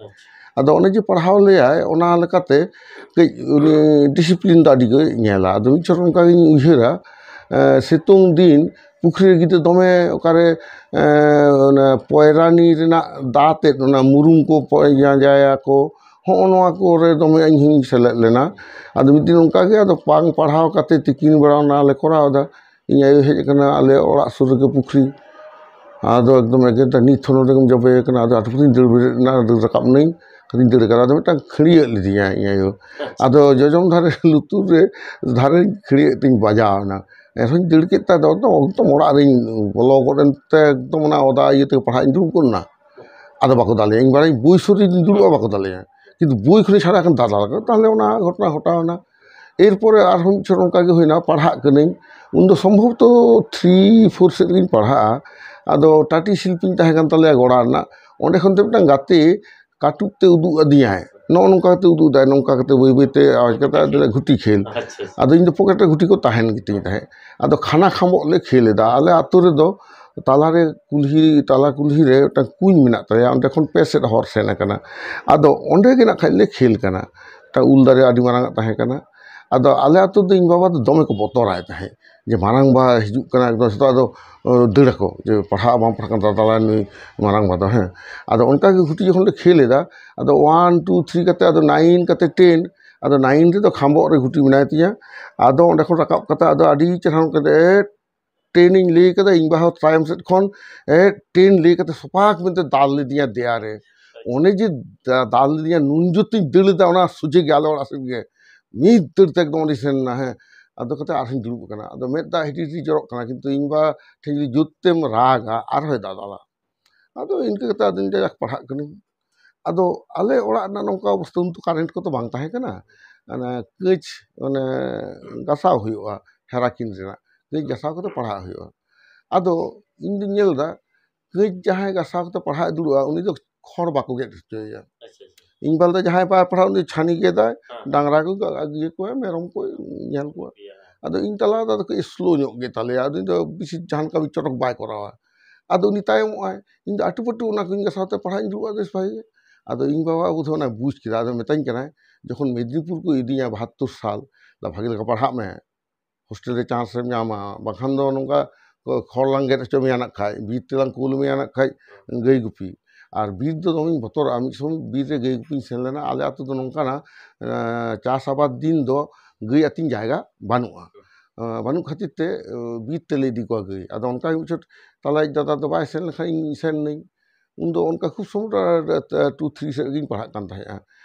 ᱟᱫᱚ ᱚᱱᱮ ᱡᱮ ᱯᱟᱲᱦᱟᱣ ᱞᱮᱭᱟᱭ, ᱚᱱᱟ ᱞᱮᱠᱟᱛᱮ ᱠᱟᱹᱡ ᱩᱱᱤ ᱰᱤᱥᱤᱯᱞᱤᱱ ᱫᱚ ᱟᱹᱰᱤ ᱜᱮ ᱧᱮᱞᱟ᱾ ᱟᱫᱚ ᱢᱤᱫ ᱪᱷᱚᱴ ᱚᱱᱠᱟ ᱜᱤᱧ ᱩᱭᱦᱟᱹᱨᱟ, ᱮᱸ, ᱥᱤᱛᱩᱝ ᱫᱤᱱ ᱯᱩᱠᱷᱨᱤ ᱨᱮ ᱜᱤᱫᱽᱨᱟᱹ ᱫᱚᱢᱮ ᱚᱠᱟᱨᱮ, ᱮᱸ, ᱚᱱᱟ ᱯᱚᱭᱨᱟᱱᱤ ᱨᱮᱱᱟᱜ ᱫᱟ ᱛᱮᱫ, ᱚᱱᱟ ᱢᱩᱨᱩᱢ ᱠᱚ ᱯᱚ-, ᱡᱟᱸᱡᱟᱭᱟᱠᱚ, ᱦᱚᱸᱜᱼᱚ ᱱᱚᱣᱟ ᱠᱚᱨᱮ ᱫᱚᱢᱮ ᱤᱧ ᱦᱚᱸᱧ ᱥᱮᱞᱮᱫ ᱞᱮᱱᱟ᱾ ᱟᱫᱚ ᱢᱤᱫ ᱫᱤᱱ ᱚᱱᱠᱟ ᱜᱮ, ᱟᱫᱚ ᱵᱟᱝ ᱯᱟᱲᱦᱟᱣ ᱠᱟᱛᱮ ᱛᱤᱠᱤᱱ ᱵᱮᱲᱟ ᱚᱱᱟ ᱞᱮ ᱠᱚᱨᱟᱣ ᱮᱫᱟ᱾ ᱤᱧ ᱟᱭᱳ ᱦᱮᱡ ᱟᱠᱟᱱᱟ, ᱟᱞᱮ ᱚᱲᱟᱜ ᱥᱩᱨ ᱨᱮᱜᱮ ᱯᱩᱠᱷᱨᱤ, ᱟᱫᱚ ᱮᱠᱫᱚᱢ ᱮᱜᱮᱨ ᱫᱟ, "ᱱᱤᱛ ᱦᱚᱸ ᱱᱚᱰᱮ ᱜᱮᱢ ᱡᱚᱵᱮ ᱠᱟᱱᱟ?" ᱟᱫᱚ ᱟᱹᱛᱩ ᱠᱷᱚᱱᱤᱧ ᱫᱟᱹᱲ ᱵᱮᱨᱮᱫ ᱮᱱᱟ, ᱫᱟᱹᱲ ᱨᱟᱠᱟᱵ ᱱᱟᱹᱧ, ᱟᱫᱚᱧ ᱫᱟᱹᱲ ᱠᱟᱫᱟ᱾ ᱟᱫᱚ ᱢᱤᱫᱴᱟᱝ ᱠᱷᱟᱹᱲᱭᱟᱹᱜ ᱞᱤᱫᱤᱧᱟ ᱤᱧ ᱟᱭᱳ᱾ ᱟᱫᱚ ᱡᱚᱡᱚᱢ ᱫᱷᱟᱨᱮ ᱞᱩᱛᱩᱨ ᱨᱮ ᱫᱷᱟᱨᱮ ᱠᱷᱟᱹᱲᱭᱟᱹᱜ ᱛᱤᱧ ᱵᱟᱡᱟᱣ ᱮᱱᱟ᱾ ᱮᱱᱨᱮᱦᱚᱸᱧ ᱫᱟᱹᱲ ᱠᱮᱫ ᱛᱮ ᱟᱫᱚ ᱮᱠᱫᱚᱢ ᱚᱲᱟᱜ ᱨᱤᱧ ᱵᱚᱞᱚ ᱜᱚᱫ ᱮᱱᱛᱮ ᱮᱠᱫᱚᱢ ᱚᱱᱟ ᱚᱫᱟ ᱤᱭᱟᱹ ᱛᱮᱜᱮ ᱯᱟᱲᱦᱟᱜ ᱤᱧ ᱫᱩᱲᱩᱵ ᱜᱚᱫ ᱮᱱᱟ᱾ ᱟᱫᱚ ᱵᱟᱠᱚ ᱫᱟᱞᱮᱭᱟ, ᱤᱧ ᱵᱟᱲᱟᱭᱟᱹᱧ ᱵᱳᱭ ᱥᱩᱨ ᱨᱤᱧ ᱫᱩᱲᱩᱵᱼᱟ, ᱵᱟᱠᱚ ᱫᱟᱞᱮᱭᱟ, ᱠᱤᱱᱛᱩ ᱵᱳᱭ ᱠᱷᱚᱱᱤᱧ ᱪᱷᱟᱲᱟ ᱠᱷᱟᱱ ᱫᱟᱫᱟᱞ ᱠᱚ, ᱛᱟᱦᱚᱞᱮ ᱚᱱᱟ ᱜᱷᱚᱴᱚᱱᱟ ᱜᱷᱚᱴᱟᱣ ᱮᱱᱟ᱾ ᱮᱨᱯᱚᱨᱮ ᱟᱨᱦᱚᱸ ᱢᱤᱫ ᱪᱷᱚᱴ ᱚᱱᱠᱟ ᱜᱮ ᱦᱩᱭᱱᱟ, ᱯᱟᱲᱦᱟᱜ ᱠᱟᱹᱱᱟᱹᱧ, ᱩᱱᱫᱚ ᱥᱚᱢᱵᱷᱚᱵᱚᱛᱚ ᱛᱷᱨᱤ ᱯᱷᱳᱨ ᱥᱮᱫ ᱨᱮᱜᱤᱧ ᱯᱟᱲᱦᱟᱜᱼᱟ᱾ ᱟᱫᱚ ᱴᱟᱴᱤ ᱥᱤᱞᱯᱤᱧ ᱛᱟᱦᱮᱸ ᱠᱟᱱ ᱛᱟᱞᱮᱭᱟ ᱜᱚᱲᱟ ᱨᱮᱱᱟᱜ, ᱚᱸᱰᱮ ᱠᱷᱚᱱ ᱛᱮ ᱢᱤᱫᱴᱟᱝ ᱜᱟᱛᱮ ᱠᱟᱹᱴᱩᱵ ᱛᱮ ᱩᱫᱩᱜ ᱟᱹᱫᱤᱧᱟᱭ, ᱱᱚᱜᱼᱚ ᱱᱚᱝᱠᱟ ᱠᱟᱛᱮ ᱩᱫᱩᱜ ᱮᱫᱟᱭ, ᱱᱚᱝᱠᱟ ᱠᱟᱛᱮ ᱵᱟᱹᱭ ᱵᱟᱹᱭ ᱛᱮ ᱟᱣᱟᱡᱽ ᱠᱟᱛᱮ ᱟᱫᱚ ᱜᱷᱩᱴᱤ ᱠᱷᱮᱞ᱾ ᱟᱪᱪᱷᱟ, ᱟᱪᱪᱷᱟ᱾ ᱟᱫᱚ ᱤᱧ ᱫᱚ ᱯᱚᱠᱮᱴ ᱨᱮ ᱜᱷᱩᱴᱤ ᱠᱚ ᱛᱟᱦᱮᱱ ᱜᱮᱛᱤᱧ ᱛᱟᱦᱮᱸᱫ᱾ ᱟᱫᱚ ᱠᱷᱟᱱᱟ ᱠᱷᱟᱢᱵᱚᱜ ᱞᱮ ᱠᱷᱮᱞ ᱮᱫᱟ᱾ ᱟᱞᱮ ᱟᱛᱳ ᱨᱮᱫᱚ ᱛᱟᱞᱟᱨᱮ ᱠᱩᱞᱦᱤ, ᱛᱟᱞᱟ ᱠᱩᱞᱦᱤ ᱨᱮ ᱢᱤᱫᱴᱟᱝ ᱠᱩᱧ ᱢᱮᱱᱟᱜ ᱛᱟᱞᱮᱭᱟ, ᱚᱸᱰᱮ ᱠᱷᱚᱱ ᱯᱮ ᱥᱮᱫ ᱦᱚᱨ ᱥᱮᱱ ᱟᱠᱟᱱᱟ᱾ ᱟᱫᱚ ᱚᱸᱰᱮ ᱜᱮ ᱱᱟᱜ ᱠᱷᱟᱡ ᱞᱮ ᱠᱷᱮᱞ ᱠᱟᱱᱟ᱾ ᱢᱤᱫᱴᱟᱝ ᱩᱞ ᱫᱟᱨᱮ ᱟᱹᱰᱤ ᱢᱟᱨᱟᱝ ᱟᱜ ᱛᱟᱦᱮᱸ ᱠᱟᱱᱟ᱾ ᱟᱫᱚ ᱟᱞᱮ ᱟᱛᱳ ᱫᱚ ᱤᱧ ᱵᱟᱵᱟ ᱫᱚ ᱫᱚᱢᱮ ᱠᱚ ᱵᱚᱛᱚᱨᱟᱭ ᱛᱟᱦᱮᱸᱫ, ᱡᱮ ᱢᱟᱨᱟᱝ ᱵᱟ ᱦᱤᱡᱩᱜ ᱠᱟᱱᱟ, ᱮᱠᱫᱚᱢ ᱥᱮᱛᱟᱜ ᱫᱚ, ᱚ, ᱫᱟᱹᱲ ᱟᱠᱚ, ᱡᱮ ᱯᱟᱲᱦᱟᱜ ᱵᱟᱢ ᱯᱟᱲᱦᱟᱜ ᱠᱟᱱ ᱛᱟᱞᱟᱭᱟ ᱱᱩᱭ ᱢᱟᱨᱟᱝ ᱵᱟ ᱫᱚ, ᱦᱮᱸ᱾ ᱟᱫᱚ ᱚᱱᱠᱟ ᱜᱮ ᱜᱷᱩᱴᱤ ᱡᱚᱠᱷᱚᱱ ᱞᱮ ᱠᱷᱮᱞ ᱮᱫᱟ, ᱟᱫᱚ ᱚᱣᱟᱱ, ᱴᱩ, ᱛᱷᱨᱤ ᱠᱟᱛᱮ ᱟᱫᱚ ᱱᱟᱭᱤᱱ ᱠᱟᱛᱮ ᱴᱮᱱ, ᱟᱫᱚ ᱱᱟᱭᱤᱱ ᱨᱮᱫᱚ ᱠᱷᱟᱢᱵᱚᱜ ᱨᱮ ᱜᱷᱩᱴᱤ ᱢᱮᱱᱟᱭ ᱛᱤᱧᱟ᱾ ᱟᱫᱚ ᱚᱸᱰᱮ ᱠᱷᱚᱱ ᱨᱟᱠᱟᱵ ᱠᱟᱛᱮ ᱟᱫᱚ ᱟᱹᱰᱤ ᱪᱮᱦᱨᱟ ᱠᱟᱛᱮ ᱴᱮᱱ ᱤᱧ ᱞᱟᱹᱭ ᱠᱟᱫᱟ, ᱤᱧ ᱵᱟ ᱦᱚᱸ ᱛᱟᱭᱚᱢ ᱥᱮᱫ ᱠᱷᱚᱱ, ᱮ, ᱴᱮᱱ ᱞᱟᱹᱭ ᱠᱟᱛᱮ ᱥᱚᱯᱟᱠ ᱢᱮᱱᱛᱮ ᱫᱟᱞ ᱞᱮᱫᱤᱧᱟ ᱫᱮᱭᱟ ᱨᱮ᱾ ᱚᱱᱮ ᱡᱮ ᱫᱟ-, ᱫᱟᱞ ᱞᱮᱫᱤᱧᱟ, ᱱᱩᱱ ᱡᱳᱨ ᱛᱤᱧ ᱫᱟᱹᱲ ᱞᱮᱫᱟ ᱚᱱᱟ ᱥᱚᱡᱷᱮ ᱜᱮ ᱟᱞᱮ ᱚᱲᱟᱜ ᱥᱮᱫ ᱜᱮ᱾ ᱢᱤᱫ ᱫᱟᱹᱲ ᱛᱮ ᱮᱠᱫᱚᱢ ᱚᱸᱰᱮᱧ ᱥᱮᱱ ᱮᱱᱟ, ᱦᱮᱸ᱾ ᱟᱫᱚ ᱠᱟᱛᱮ ᱟᱨᱦᱚᱸᱧ ᱫᱩᱲᱩᱵ ᱟᱠᱟᱱᱟ᱾ ᱟᱫᱚ ᱢᱮᱫ ᱫᱟᱜ ᱦᱤᱰᱤᱨ ᱦᱤᱰᱤᱨ ᱡᱚᱨᱚᱜ ᱠᱟᱱᱟ, ᱠᱤᱱᱛᱩ ᱤᱧ ᱵᱟ ᱴᱷᱮᱱ ᱡᱩᱫᱤ ᱡᱳᱨ ᱛᱮᱢ ᱨᱟᱜᱟ, ᱟᱨᱦᱚᱸᱭ ᱫᱟᱫᱟᱞᱟ᱾ ᱟᱫᱚ ᱤᱱᱠᱟᱹ ᱠᱟᱛᱮ ᱟᱫᱚᱧ ᱞᱟᱹᱭᱟ, ᱡᱟᱠ, ᱯᱟᱲᱦᱟᱜ ᱠᱟᱹᱱᱟᱹᱧ᱾ ᱟᱫᱚ ᱟᱞᱮ ᱚᱲᱟᱜ ᱨᱮᱱᱟᱜ ᱱᱚᱝᱠᱟ ᱚᱵᱚᱥᱛᱟ, ᱩᱱ ᱫᱚ ᱠᱟᱨᱮᱱᱴ ᱠᱚᱫᱚ ᱵᱟᱝ ᱛᱟᱦᱮᱸ ᱠᱟᱱᱟ᱾ ᱚᱱᱮ ᱠᱟᱹᱪ, ᱚᱱᱮ ᱜᱟᱥᱟᱣ ᱦᱩᱭᱩᱜᱼᱟ, ᱦᱮᱨᱟᱠᱤᱱ ᱨᱮᱱᱟᱜ ᱠᱟᱹᱪ ᱜᱟᱥᱟᱣ ᱠᱟᱛᱮ ᱯᱟᱲᱦᱟᱜ ᱦᱩᱭᱩᱜᱼᱟ᱾ ᱟᱫᱚ ᱤᱧ ᱫᱩᱧ ᱧᱮᱞ ᱮᱫᱟ, ᱠᱟᱹᱪ ᱡᱟᱦᱟᱸᱭ ᱜᱟᱥᱟᱣ ᱠᱟᱛᱮ ᱯᱟᱲᱦᱟᱜ ᱮ ᱫᱩᱲᱩᱵᱼᱟ, ᱩᱱᱤ ᱫᱚ ᱠᱷᱚᱲ ᱵᱟᱠᱚ ᱜᱮᱫ ᱦᱚᱪᱚᱭᱮᱭᱟ᱾ ᱟᱪᱪᱷᱟ, ᱟᱪᱪᱷᱟ᱾ ᱤᱧ ᱵᱟᱞᱮ ᱫᱚ ᱡᱟᱦᱟᱸᱭ ᱵᱟᱭ ᱯᱟᱲᱦᱟᱜ, ᱩᱱᱤ ᱪᱷᱟᱹᱱᱤ ᱜᱮᱫᱟᱭ, ᱦᱮᱸ᱾ ᱰᱟᱝᱨᱟ ᱠᱚ ᱟᱹᱜᱩᱭᱟ ᱠᱚᱣᱟ, ᱢᱮᱨᱚᱢ ᱠᱚ ᱧᱮᱞ ᱠᱚᱣᱟ᱾ ᱤᱭᱟᱹ᱾ ᱟᱫᱚ ᱤᱧ ᱛᱟᱞᱟ ᱫᱚ ᱟᱫᱚ ᱠᱟᱹᱡ ᱥᱞᱳ ᱧᱚᱜ ᱜᱮ ᱛᱟᱞᱮᱭᱟ, ᱟᱫᱚ ᱤᱧ ᱫᱚ ᱵᱮᱥᱤ ᱡᱟᱦᱟᱸ ᱞᱮᱠᱟ ᱪᱚᱨᱚᱠ ᱵᱟᱭ ᱠᱚᱨᱟᱣᱟ᱾ ᱟᱫᱚ ᱩᱱᱤ ᱛᱟᱭᱚᱢᱚᱜ ᱟᱭ, ᱤᱧ ᱫᱚ ᱟᱹᱴᱩ ᱯᱟᱹᱴᱩ ᱚᱱᱟ ᱠᱚᱧ ᱜᱟᱥᱟᱣ ᱛᱮ ᱯᱟᱲᱦᱟᱜ ᱤᱧ ᱫᱩᱲᱩᱵᱼᱟ, ᱵᱮᱥ ᱵᱷᱟᱜᱮ ᱜᱮ᱾ ᱟᱫᱚ ᱤᱧ ᱵᱟᱵᱟ ᱵᱩᱫᱷ ᱚᱱᱟ ᱵᱩᱡᱽ ᱠᱮᱫᱟ, ᱟᱫᱚ ᱢᱮᱛᱟᱧ ᱠᱟᱱᱟᱭ, ᱡᱚᱠᱷᱚᱱ ᱢᱮᱫᱽᱱᱤᱯᱩᱨ ᱠᱚ ᱤᱫᱤᱧᱟ ᱵᱟᱦᱟᱛᱛᱳᱨ ᱥᱟᱞ, ᱫᱟ ᱵᱷᱟᱜᱮ ᱞᱮᱠᱟ ᱯᱟᱲᱦᱟᱜ ᱢᱮ, ᱦᱳᱥᱴᱮᱞ ᱨᱮ ᱪᱟᱱᱥ ᱮᱢ ᱧᱟᱢᱟ, ᱵᱟᱝᱠᱷᱟᱱ ᱫᱚ ᱱᱚᱝᱠᱟ ᱠᱚ ᱠᱷᱚᱲ ᱞᱟᱝ ᱜᱮᱫ ᱦᱚᱪᱚ ᱢᱮᱭᱟ ᱱᱟᱜ ᱠᱷᱟᱡ, ᱵᱤᱨ ᱛᱮᱞᱟᱝ ᱠᱩᱞ ᱢᱮᱭᱟ ᱱᱟᱜ ᱠᱷᱟᱡ ᱜᱟᱹᱭ ᱜᱩᱯᱤ᱾ ᱟᱨ ᱵᱤᱨ ᱫᱚ ᱫᱚᱢᱮᱧ ᱵᱚᱛᱚᱨᱟᱜᱼᱟ᱾ ᱢᱤᱫ ᱥᱚᱢᱚᱭ ᱵᱤᱨ ᱨᱮ ᱜᱟᱹᱭ ᱜᱩᱯᱤᱧ ᱥᱮᱱ ᱞᱮᱱᱟ᱾ ᱟᱞᱮ ᱟᱹᱛᱩ ᱫᱚ ᱱᱚᱝᱠᱟᱱᱟ, ᱮᱸ, ᱪᱟᱥ ᱟᱵᱟᱫ ᱫᱤᱱ ᱫᱚ ᱜᱟᱹᱭ ᱟᱹᱛᱤᱧ ᱡᱟᱭᱜᱟ ᱵᱟᱹᱱᱩᱜᱼᱟ᱾ ᱮᱸ, ᱵᱟᱹᱱᱩᱜ ᱠᱷᱟᱹᱛᱤᱨ ᱛᱮ, ᱮᱸ, ᱵᱤᱨ ᱛᱮᱞᱮ ᱤᱫᱤ ᱠᱚᱣᱟ ᱜᱟᱹᱭ᱾ ᱟᱫᱚ ᱚᱱᱠᱟ ᱜᱮ ᱢᱤᱫ ᱪᱷᱚᱴ ᱛᱟᱞᱟᱭᱤᱡ ᱫᱟᱫᱟ ᱫᱚ ᱵᱟᱭ ᱥᱮᱱ ᱞᱮᱠᱷᱟᱱ ᱤᱧ ᱥᱮᱱ ᱱᱟᱹᱧ᱾ ᱩᱱᱫᱚ ᱚᱱᱠᱟ ᱠᱷᱩᱵ ᱥᱚᱢᱚᱭ ᱴᱩ ᱛᱷᱨᱤ ᱥᱮᱫ ᱨᱮᱜᱤᱧ ᱯᱟᱲᱦᱟᱜ ᱠᱟᱱ ᱛᱟᱦᱮᱸᱫᱼᱟ᱾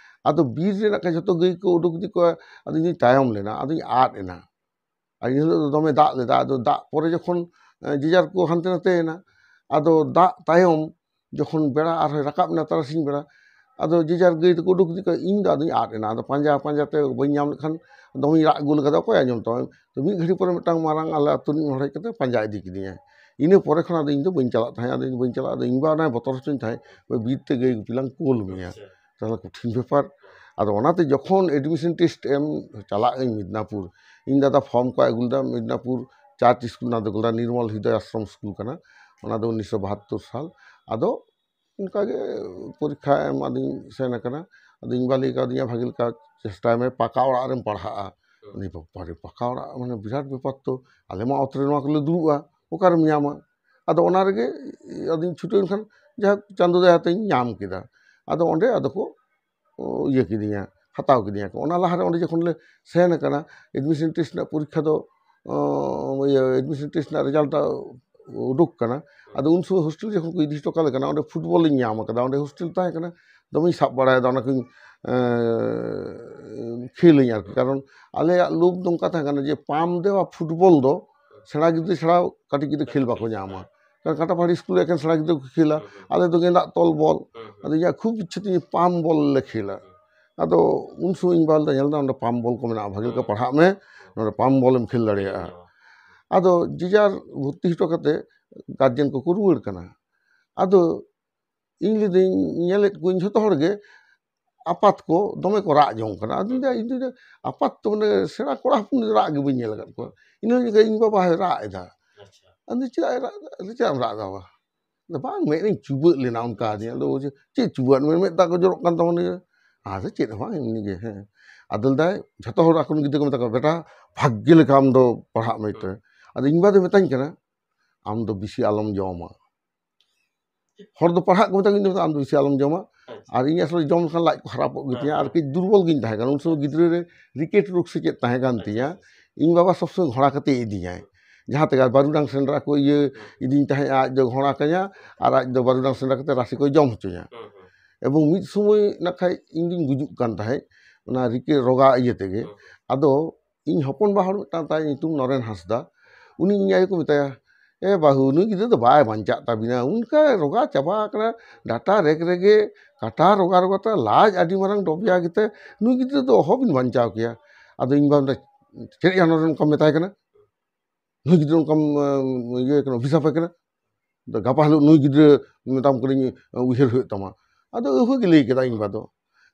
ᱟᱫᱚ ᱵᱤᱨ ᱨᱮ ᱱᱟᱜ ᱠᱷᱟᱱ ᱡᱷᱚᱛᱚ ᱜᱟᱹᱭ ᱠᱚ ᱩᱰᱩᱠ ᱤᱫᱤ ᱠᱚᱣᱟ, ᱟᱫᱚ ᱤᱧ ᱫᱚᱧ ᱛᱟᱭᱚᱢ ᱞᱮᱱᱟ, ᱟᱫᱚᱧ ᱟᱫ ᱮᱱᱟ᱾ ᱟᱨ ᱤᱱᱟᱹ ᱦᱤᱞᱳᱜ ᱫᱚ ᱫᱚᱢᱮ ᱫᱟᱜ ᱞᱮᱫᱟ᱾ ᱟᱫᱚ ᱫᱟᱜ ᱯᱚᱨᱮ ᱡᱚᱠᱷᱚᱱ ᱡᱮ ᱡᱟᱨ ᱠᱚ ᱦᱟᱱᱛᱮ ᱱᱟᱛᱮᱭᱮᱱᱟ, ᱟᱫᱚ ᱫᱟᱜ ᱛᱟᱭᱚᱢ ᱡᱚᱠᱷᱚᱱ ᱵᱮᱲᱟ ᱟᱨᱦᱚᱸᱭ ᱨᱟᱠᱟᱵ ᱮᱱᱟ ᱛᱟᱨᱟᱥᱤᱧ ᱵᱮᱲᱟ, ᱟᱫᱚ ᱡᱮ ᱡᱟᱨ ᱜᱟᱹᱭ ᱫᱚᱠᱚ ᱩᱰᱩᱠ ᱤᱫᱤ ᱠᱚᱣᱟ, ᱤᱧ ᱫᱚ ᱟᱫᱚᱧ ᱟᱫ ᱮᱱᱟ᱾ ᱟᱫᱚ ᱯᱟᱸᱡᱟ ᱯᱟᱸᱡᱟ ᱛᱮ ᱵᱟᱹᱧ ᱧᱟᱢ ᱞᱮᱠᱷᱟᱱ ᱫᱚᱢᱮᱧ ᱨᱟᱜ ᱟᱹᱜᱩ ᱞᱮᱠᱟ ᱫᱚ ᱚᱠᱚᱭ ᱟᱸᱡᱚᱢ ᱛᱟᱢᱟ? ᱛᱚ ᱢᱤᱫ ᱜᱷᱟᱹᱲᱤ ᱯᱚᱨᱮ ᱢᱤᱫᱴᱟᱝ ᱢᱟᱨᱟᱝ ᱟᱞᱮ ᱟᱹᱛᱩ ᱨᱤᱱ ᱦᱚᱲ ᱦᱮᱡ ᱠᱟᱛᱮ ᱯᱟᱸᱡᱟ ᱤᱫᱤ ᱠᱤᱫᱤᱧᱟᱭ᱾ ᱤᱱᱟᱹ ᱯᱚᱨᱮ ᱠᱷᱚᱱ ᱟᱫᱚ ᱤᱧ ᱫᱚ ᱵᱟᱹᱧ ᱪᱟᱞᱟᱜ ᱛᱟᱦᱮᱸᱫ᱾ ᱟᱫᱚ ᱤᱧ ᱫᱚ ᱵᱟᱹᱧ ᱪᱟᱞᱟᱜᱼᱟ᱾ ᱟᱫᱚ ᱤᱧ ᱵᱟ ᱚᱱᱟᱭ ᱵᱚᱛᱚᱨ ᱦᱚᱪᱚᱧ ᱛᱟᱦᱮᱸᱫ, "ᱳᱭ ᱵᱤᱨ ᱛᱮ ᱜᱟᱹᱭ ᱜᱩᱯᱤ ᱞᱟᱝ ᱠᱩᱞ ᱢᱮᱭᱟ᱾" ᱟᱪᱪᱷᱟ᱾ ᱛᱟᱦᱚᱞᱮ ᱠᱚᱴᱷᱤᱱ ᱵᱮᱯᱟᱨ᱾ ᱟᱫᱚ ᱚᱱᱟᱛᱮ ᱡᱚᱠᱷᱚᱱ admission test ᱮᱢ ᱪᱟᱞᱟᱜ ᱟᱹᱧ ᱢᱤᱫᱱᱟᱯᱩᱨ, ᱤᱧ ᱫᱟᱫᱟ ᱯᱷᱚᱨᱢ ᱠᱚ ᱟᱹᱜᱩ ᱞᱮᱫᱟ, ᱢᱤᱫᱱᱟᱯᱩᱨ ᱪᱟᱨᱪ ᱥᱠᱩᱞ, ᱚᱱᱟ ᱫᱚ ᱜᱚᱞᱟ ᱱᱤᱨᱢᱚᱞ ᱦᱨᱤᱫᱚᱭ ᱟᱥᱨᱚᱢ ᱥᱠᱩᱞ ᱠᱟᱱᱟ, ᱚᱱᱟ ᱫᱚ ᱩᱱᱤᱥᱥᱚ ᱵᱟᱦᱟᱛᱛᱳᱨ ᱥᱟᱞ᱾ ᱟᱫᱚ ᱚᱱᱠᱟᱜᱮ ᱯᱚᱨᱤᱠᱠᱷᱟ ᱮᱢ ᱟᱫᱚᱧ ᱥᱮᱱ ᱟᱠᱟᱱᱟ᱾ ᱟᱫᱚ ᱤᱧ ᱵᱟ ᱞᱟᱹᱭ ᱠᱟᱣᱫᱤᱧᱟ, "ᱵᱷᱟᱜᱮ ᱞᱮᱠᱟ ᱪᱮᱥᱴᱟᱭ ᱢᱮ, ᱯᱟᱠᱟ ᱚᱲᱟᱜ ᱨᱮᱢ ᱯᱟᱲᱦᱟᱜᱼᱟ᱾" ᱦᱩᱸ᱾ ᱟᱫᱚᱧ, "ᱵᱟᱵᱟᱨᱮ, ᱯᱟᱠᱟ ᱚᱲᱟᱜ ᱢᱟᱱᱮ ᱵᱤᱨᱟᱴ ᱵᱮᱯᱟᱨ ᱛᱚ, ᱟᱞᱮ ᱢᱟ ᱚᱛ ᱨᱮ ᱱᱚᱣᱟ ᱠᱚᱞᱮ ᱫᱩᱲᱩᱵᱼᱟ, ᱚᱠᱟᱨᱮᱢ ᱧᱟᱢᱟ?" ᱟᱫᱚ ᱚᱱᱟ ᱨᱮᱜᱮ ᱟᱫᱚᱧ ᱪᱷᱩᱴᱟᱹᱣ ᱮᱱ ᱠᱷᱟᱱ, ᱡᱟᱦᱟᱸ ᱪᱟᱸᱫᱳ ᱫᱟᱭᱟᱛᱮᱧ ᱧᱟᱢ ᱠᱮᱫᱟ᱾ ᱟᱫᱚ ᱚᱸᱰᱮ ᱟᱫᱚ ᱠᱚ ᱤᱭᱟᱹ ᱠᱤᱫᱤᱧᱟ, ᱦᱟᱛᱟᱣ ᱠᱤᱫᱤᱧᱟ ᱠᱚ᱾ ᱚᱱᱟ ᱞᱟᱦᱟᱨᱮ ᱚᱸᱰᱮ ᱡᱚᱠᱷᱚᱱ ᱞᱮ ᱥᱮᱱ ᱟᱠᱟᱱᱟ, admission test ᱨᱮᱱᱟᱜ ᱯᱚᱨᱤᱠᱠᱷᱟ ᱫᱚ, ᱚ, ᱤᱭᱟᱹ, admission test ᱨᱮᱱᱟᱜ result ᱩᱰᱩᱠ ᱠᱟᱱᱟ᱾ ᱟᱫᱚ ᱩᱱ ᱥᱚᱢᱚᱭ hostel ᱡᱚᱠᱷᱚᱱ ᱠᱚ ᱤᱫᱤ ᱦᱚᱴᱚ ᱠᱟᱞᱮ ᱠᱟᱱᱟ, ᱚᱸᱰᱮ football ᱤᱧ ᱧᱟᱢ ᱟᱠᱟᱫᱟ᱾ ᱚᱸᱰᱮ hostel ᱛᱟᱦᱮᱸ ᱠᱟᱱᱟ, ᱫᱚᱢᱮᱧ ᱥᱟᱵ ᱵᱟᱲᱟᱭᱮᱫᱟ, ᱚᱱᱟ ᱠᱚᱧ, ᱮᱸ, ᱠᱷᱮᱞᱟᱹᱧ ᱟᱨᱠᱤ᱾ ᱠᱟᱨᱚᱱ ᱟᱞᱮᱭᱟᱜ ᱞᱳᱵᱷ ᱱᱚᱝᱠᱟ ᱛᱟᱦᱮᱸ ᱠᱟᱱᱟ ᱡᱮ ᱯᱟᱢ ᱫᱮᱣᱟ football ᱫᱚ ᱥᱮᱬᱟ ᱜᱤᱫᱽᱨᱟᱹ ᱪᱷᱟᱲᱟ ᱠᱟᱹᱴᱤᱡ ᱜᱤᱫᱽᱨᱟᱹ ᱠᱷᱮᱞ ᱵᱟᱠᱚ ᱧᱟᱢᱟ᱾ ᱠᱟᱨᱚᱱ ᱠᱟᱴᱟᱯᱟᱦᱟᱲᱤ ᱥᱠᱩᱞ ᱨᱮ ᱮᱠᱮᱱ ᱥᱮᱬᱟ ᱜᱤᱫᱽᱨᱟᱹ ᱠᱚ ᱠᱷᱮᱞᱟ, ᱟᱞᱮ ᱫᱚ ᱜᱮᱸᱫᱟᱜ ᱛᱚᱞ ᱵᱚᱞ᱾ ᱟᱫᱚ ᱤᱧᱟᱹᱜ ᱠᱷᱩᱵ ᱤᱪᱪᱷᱟᱹ ᱛᱤᱧ ᱯᱟᱢ ᱵᱚᱞ ᱞᱮ ᱠᱷᱮᱞᱟ᱾ ᱟᱫᱚ ᱩᱱ ᱥᱚᱢᱚᱭ ᱤᱧ ᱵᱟ ᱞᱟᱹᱭᱫᱟ, "ᱧᱮᱞ ᱫᱟ, ᱚᱸᱰᱮ ᱯᱟᱢ ᱵᱚᱞ ᱠᱚ ᱢᱮᱱᱟᱜᱼᱟ, ᱵᱷᱟᱜᱮ ᱞᱮᱠᱟ ᱯᱟᱲᱦᱟᱜ ᱢᱮ, ᱱᱚᱰᱮ ᱯᱟᱢ ᱵᱚᱞᱮᱢ ᱠᱷᱮᱞ ᱫᱟᱲᱮᱭᱟᱜᱼᱟ᱾" ᱟᱫᱚ ᱡᱮ ᱡᱟᱨ ᱵᱷᱚᱨᱛᱤ ᱦᱚᱴᱚ ᱠᱟᱛᱮ ᱜᱟᱨᱡᱮᱱ ᱠᱚᱠᱚ ᱨᱩᱣᱟᱹᱲ ᱠᱟᱱᱟ᱾ ᱟᱫᱚ ᱤᱧ ᱞᱟᱹᱭᱫᱟᱹᱧ, ᱧᱮᱞᱮᱫ ᱠᱚᱣᱟᱧ ᱡᱷᱚᱛᱚ ᱦᱚᱲ ᱜᱮ ᱟᱯᱟᱛ ᱠᱚ ᱫᱚᱢᱮ ᱠᱚ ᱨᱟᱜ ᱡᱚᱝ ᱠᱟᱱᱟ᱾ ᱟᱫᱚᱧ ᱞᱟᱹᱭᱫᱟ, ᱤᱧ ᱫᱚ ᱟᱯᱟᱛ ᱛᱚ ᱢᱟᱱᱮ ᱥᱮᱬᱟ ᱠᱚᱲᱟ ᱦᱚᱯᱚᱱ ᱫᱚ ᱨᱟᱜ ᱜᱮ ᱵᱟᱹᱧ ᱧᱮᱞ ᱟᱠᱟᱫ ᱠᱚᱣᱟ᱾ ᱤᱱᱟᱹ ᱡᱚᱠᱷᱚᱱ ᱤᱧ ᱵᱟᱵᱟ ᱦᱚᱸᱭ ᱨᱟᱜ ᱮᱫᱟ᱾ ᱟᱪᱪᱷᱟ᱾ ᱟᱫᱚ ᱪᱮᱫᱟᱜ ᱮ ᱨᱟᱜ ᱮᱫᱟ? ᱟᱫᱚ ᱪᱮᱫᱟᱜ ᱮᱢ ᱨᱟᱜ ᱮᱫᱟ ᱵᱟᱵᱟ? ᱟᱫᱚ ᱵᱟᱝ, ᱢᱮᱫ ᱨᱤᱧ ᱪᱩᱵᱟᱹᱜ ᱞᱮᱱᱟ ᱚᱱᱠᱟ ᱟᱫᱤᱧᱟ᱾ ᱟᱫᱚ ᱪᱮᱫ ᱪᱩᱵᱟᱹᱜ? ᱢᱮᱫ ᱫᱟᱜ ᱠᱚ ᱡᱚᱨᱚᱜ ᱠᱟᱱ ᱛᱟᱢᱟ ᱱᱤᱭᱟᱹ? ᱟᱫᱚ ᱪᱮᱫ ᱦᱚᱸ ᱵᱟᱝ, ᱮᱢᱱᱤ ᱜᱮ, ᱦᱮᱸ᱾ ᱟᱫᱚ ᱞᱟᱹᱭᱫᱟᱭ, ᱡᱷᱚᱛᱚ ᱦᱚᱲ ᱟᱠᱚᱨᱮᱱ ᱜᱤᱫᱽᱨᱟᱹ ᱠᱚ ᱢᱮᱛᱟ ᱠᱚᱣᱟ, "ᱵᱮᱴᱟ, ᱵᱷᱟᱜᱽᱜᱤ ᱞᱮᱠᱟ ᱟᱢ ᱫᱚ ᱯᱟᱲᱦᱟᱜ ᱢᱮ᱾" ᱟᱫᱚ ᱤᱧ ᱵᱟ ᱫᱚ ᱢᱮᱛᱟᱧ ᱠᱟᱱᱟ, "ᱟᱢ ᱫᱚ ᱵᱮᱥᱤ ᱟᱞᱚᱢ ᱡᱚᱢᱟ᱾" ᱦᱚᱲ ᱫᱚ ᱯᱟᱲᱦᱟᱜ ᱠᱚ ᱢᱮᱛᱟ ᱠᱚᱣᱟ, ᱤᱧ ᱫᱚ ᱢᱮᱛᱟ, "ᱟᱢ ᱫᱚ ᱵᱮᱥᱤ ᱟᱞᱚᱢ ᱡᱚᱢᱟ᱾" ᱟᱪᱪᱷᱟ᱾ ᱟᱨ ᱤᱧ ᱟᱥᱚᱞᱮ ᱡᱚᱢ ᱞᱮᱠᱷᱟᱱ ᱞᱟᱡ ᱠᱚ ᱠᱷᱟᱨᱟᱯᱚᱜ ᱜᱮᱛᱤᱧᱟ, ᱦᱮᱸ, ᱟᱨ ᱦᱮᱸ᱾ ᱠᱟᱹᱡ ᱫᱩᱨᱵᱚᱞ ᱜᱤᱧ ᱛᱟᱦᱮᱸ ᱠᱟᱱᱟ᱾ ᱩᱱ ᱥᱚᱢᱚᱭ ᱜᱤᱫᱽᱨᱟᱹ ᱨᱮ ᱨᱤᱠᱮᱴ ᱨᱳᱜᱽ ᱥᱮ ᱪᱮᱫ ᱛᱟᱦᱮᱸ ᱠᱟᱱ ᱟᱪᱪᱷᱟ, ᱛᱤᱧᱟ᱾ ᱟᱪᱪᱷᱟ, ᱟᱪᱪᱷᱟ᱾ ᱤᱧ ᱵᱟᱵᱟ ᱥᱚᱵ ᱥᱚᱢᱚᱭ ᱜᱷᱚᱲᱟ ᱠᱟᱛᱮ ᱤᱫᱤᱧᱟᱭ᱾ ᱡᱟᱦᱟᱸ ᱛᱮᱜᱮ ᱵᱟᱹᱨᱩᱰᱟᱝ ᱥᱮᱸᱫᱽᱨᱟ ᱠᱚ ᱤᱭᱟᱹ ᱤᱫᱤᱧ ᱛᱟᱦᱮᱸᱫ, ᱟᱡ ᱫᱚ ᱜᱷᱚᱲᱟ ᱠᱟᱹᱧᱟ ᱟᱨ ᱟᱡ ᱫᱚ ᱵᱟᱹᱨᱩᱰᱟᱝ ᱥᱮᱸᱫᱽᱨᱟ ᱠᱟᱛᱮ ᱨᱟᱥᱮ ᱠᱚᱭ ᱡᱚᱢ ᱦᱚᱪᱚᱧᱟ᱾ ᱮᱵᱚᱝ ᱢᱤᱫ ᱥᱚᱢᱚᱭ ᱱᱟᱠᱷᱟᱡ ᱤᱧ ᱫᱩᱧ ᱜᱩᱡᱩᱜ ᱠᱟᱱ ᱛᱟᱦᱮᱸᱫ ᱚᱱᱟ ᱨᱤᱠᱟᱹ ᱨᱚᱜᱟ ᱤᱭᱟᱹ ᱛᱮᱜᱮ᱾ ᱟᱫᱚ ᱤᱧ ᱦᱚᱯᱚᱱ ᱵᱟ ᱦᱚᱲ ᱢᱤᱫᱴᱟᱝ ᱛᱟᱭ ᱧᱩᱛᱩᱢ ᱱᱚᱨᱮᱱ ᱦᱟᱸᱥᱫᱟ, ᱩᱱᱤ ᱤᱧ ᱟᱭᱳ ᱠᱚ ᱢᱮᱛᱟᱭᱟ, "ᱮ ᱵᱟᱹᱦᱩ, ᱱᱩᱭ ᱜᱤᱫᱽᱨᱟᱹ ᱫᱚ ᱵᱟᱭ ᱵᱟᱧᱪᱟᱜ ᱛᱟᱵᱤᱱᱟ, ᱚᱱᱠᱟ ᱨᱚᱜᱟ ᱪᱟᱵᱟ ᱟᱠᱟᱱᱟ, ᱰᱟᱴᱟ ᱨᱮᱜᱽ ᱨᱮᱜᱮ, ᱠᱟᱴᱟ ᱨᱚᱜᱟ ᱨᱚᱜᱟ ᱛᱮ, ᱞᱟᱡ ᱟᱹᱰᱤ ᱢᱟᱨᱟᱝ ᱰᱚᱵᱤᱭᱟ ᱜᱮᱛᱮ, ᱱᱩᱭ ᱜᱤᱫᱽᱨᱟᱹ ᱫᱚ ᱚᱦᱚᱵᱤᱱ ᱵᱟᱧᱪᱟᱣ ᱠᱮᱭᱟ᱾" ᱟᱫᱚ ᱤᱧ ᱵᱟ ᱢᱮᱱᱫᱟ, "ᱪᱮᱫ ᱭᱟ ᱱᱚᱨᱮᱱ, ᱚᱱᱠᱟᱢ ᱢᱮᱛᱟᱭ ᱠᱟᱱᱟ? ᱱᱩᱭ ᱜᱤᱫᱽᱨᱟᱹ ᱚᱱᱠᱟᱢ ᱤᱭᱟᱹ ᱠᱟᱱᱟ, ᱚᱵᱷᱤᱥᱟᱯᱮ ᱠᱟᱱᱟ? ᱜᱟᱯᱟ ᱦᱤᱞᱳᱜ ᱱᱩᱭ ᱜᱤᱫᱽᱨᱟᱹ ᱢᱮᱛᱟᱢ ᱠᱟᱹᱱᱟᱹᱧ, ᱩᱭᱦᱟᱹᱨ ᱦᱩᱭᱩᱜ ᱛᱟᱢᱟ᱾" ᱟᱫᱚ ᱟᱹᱦᱩ ᱜᱮ ᱞᱟᱹᱭ ᱠᱮᱫᱟ ᱤᱧ ᱵᱟ ᱫᱚ᱾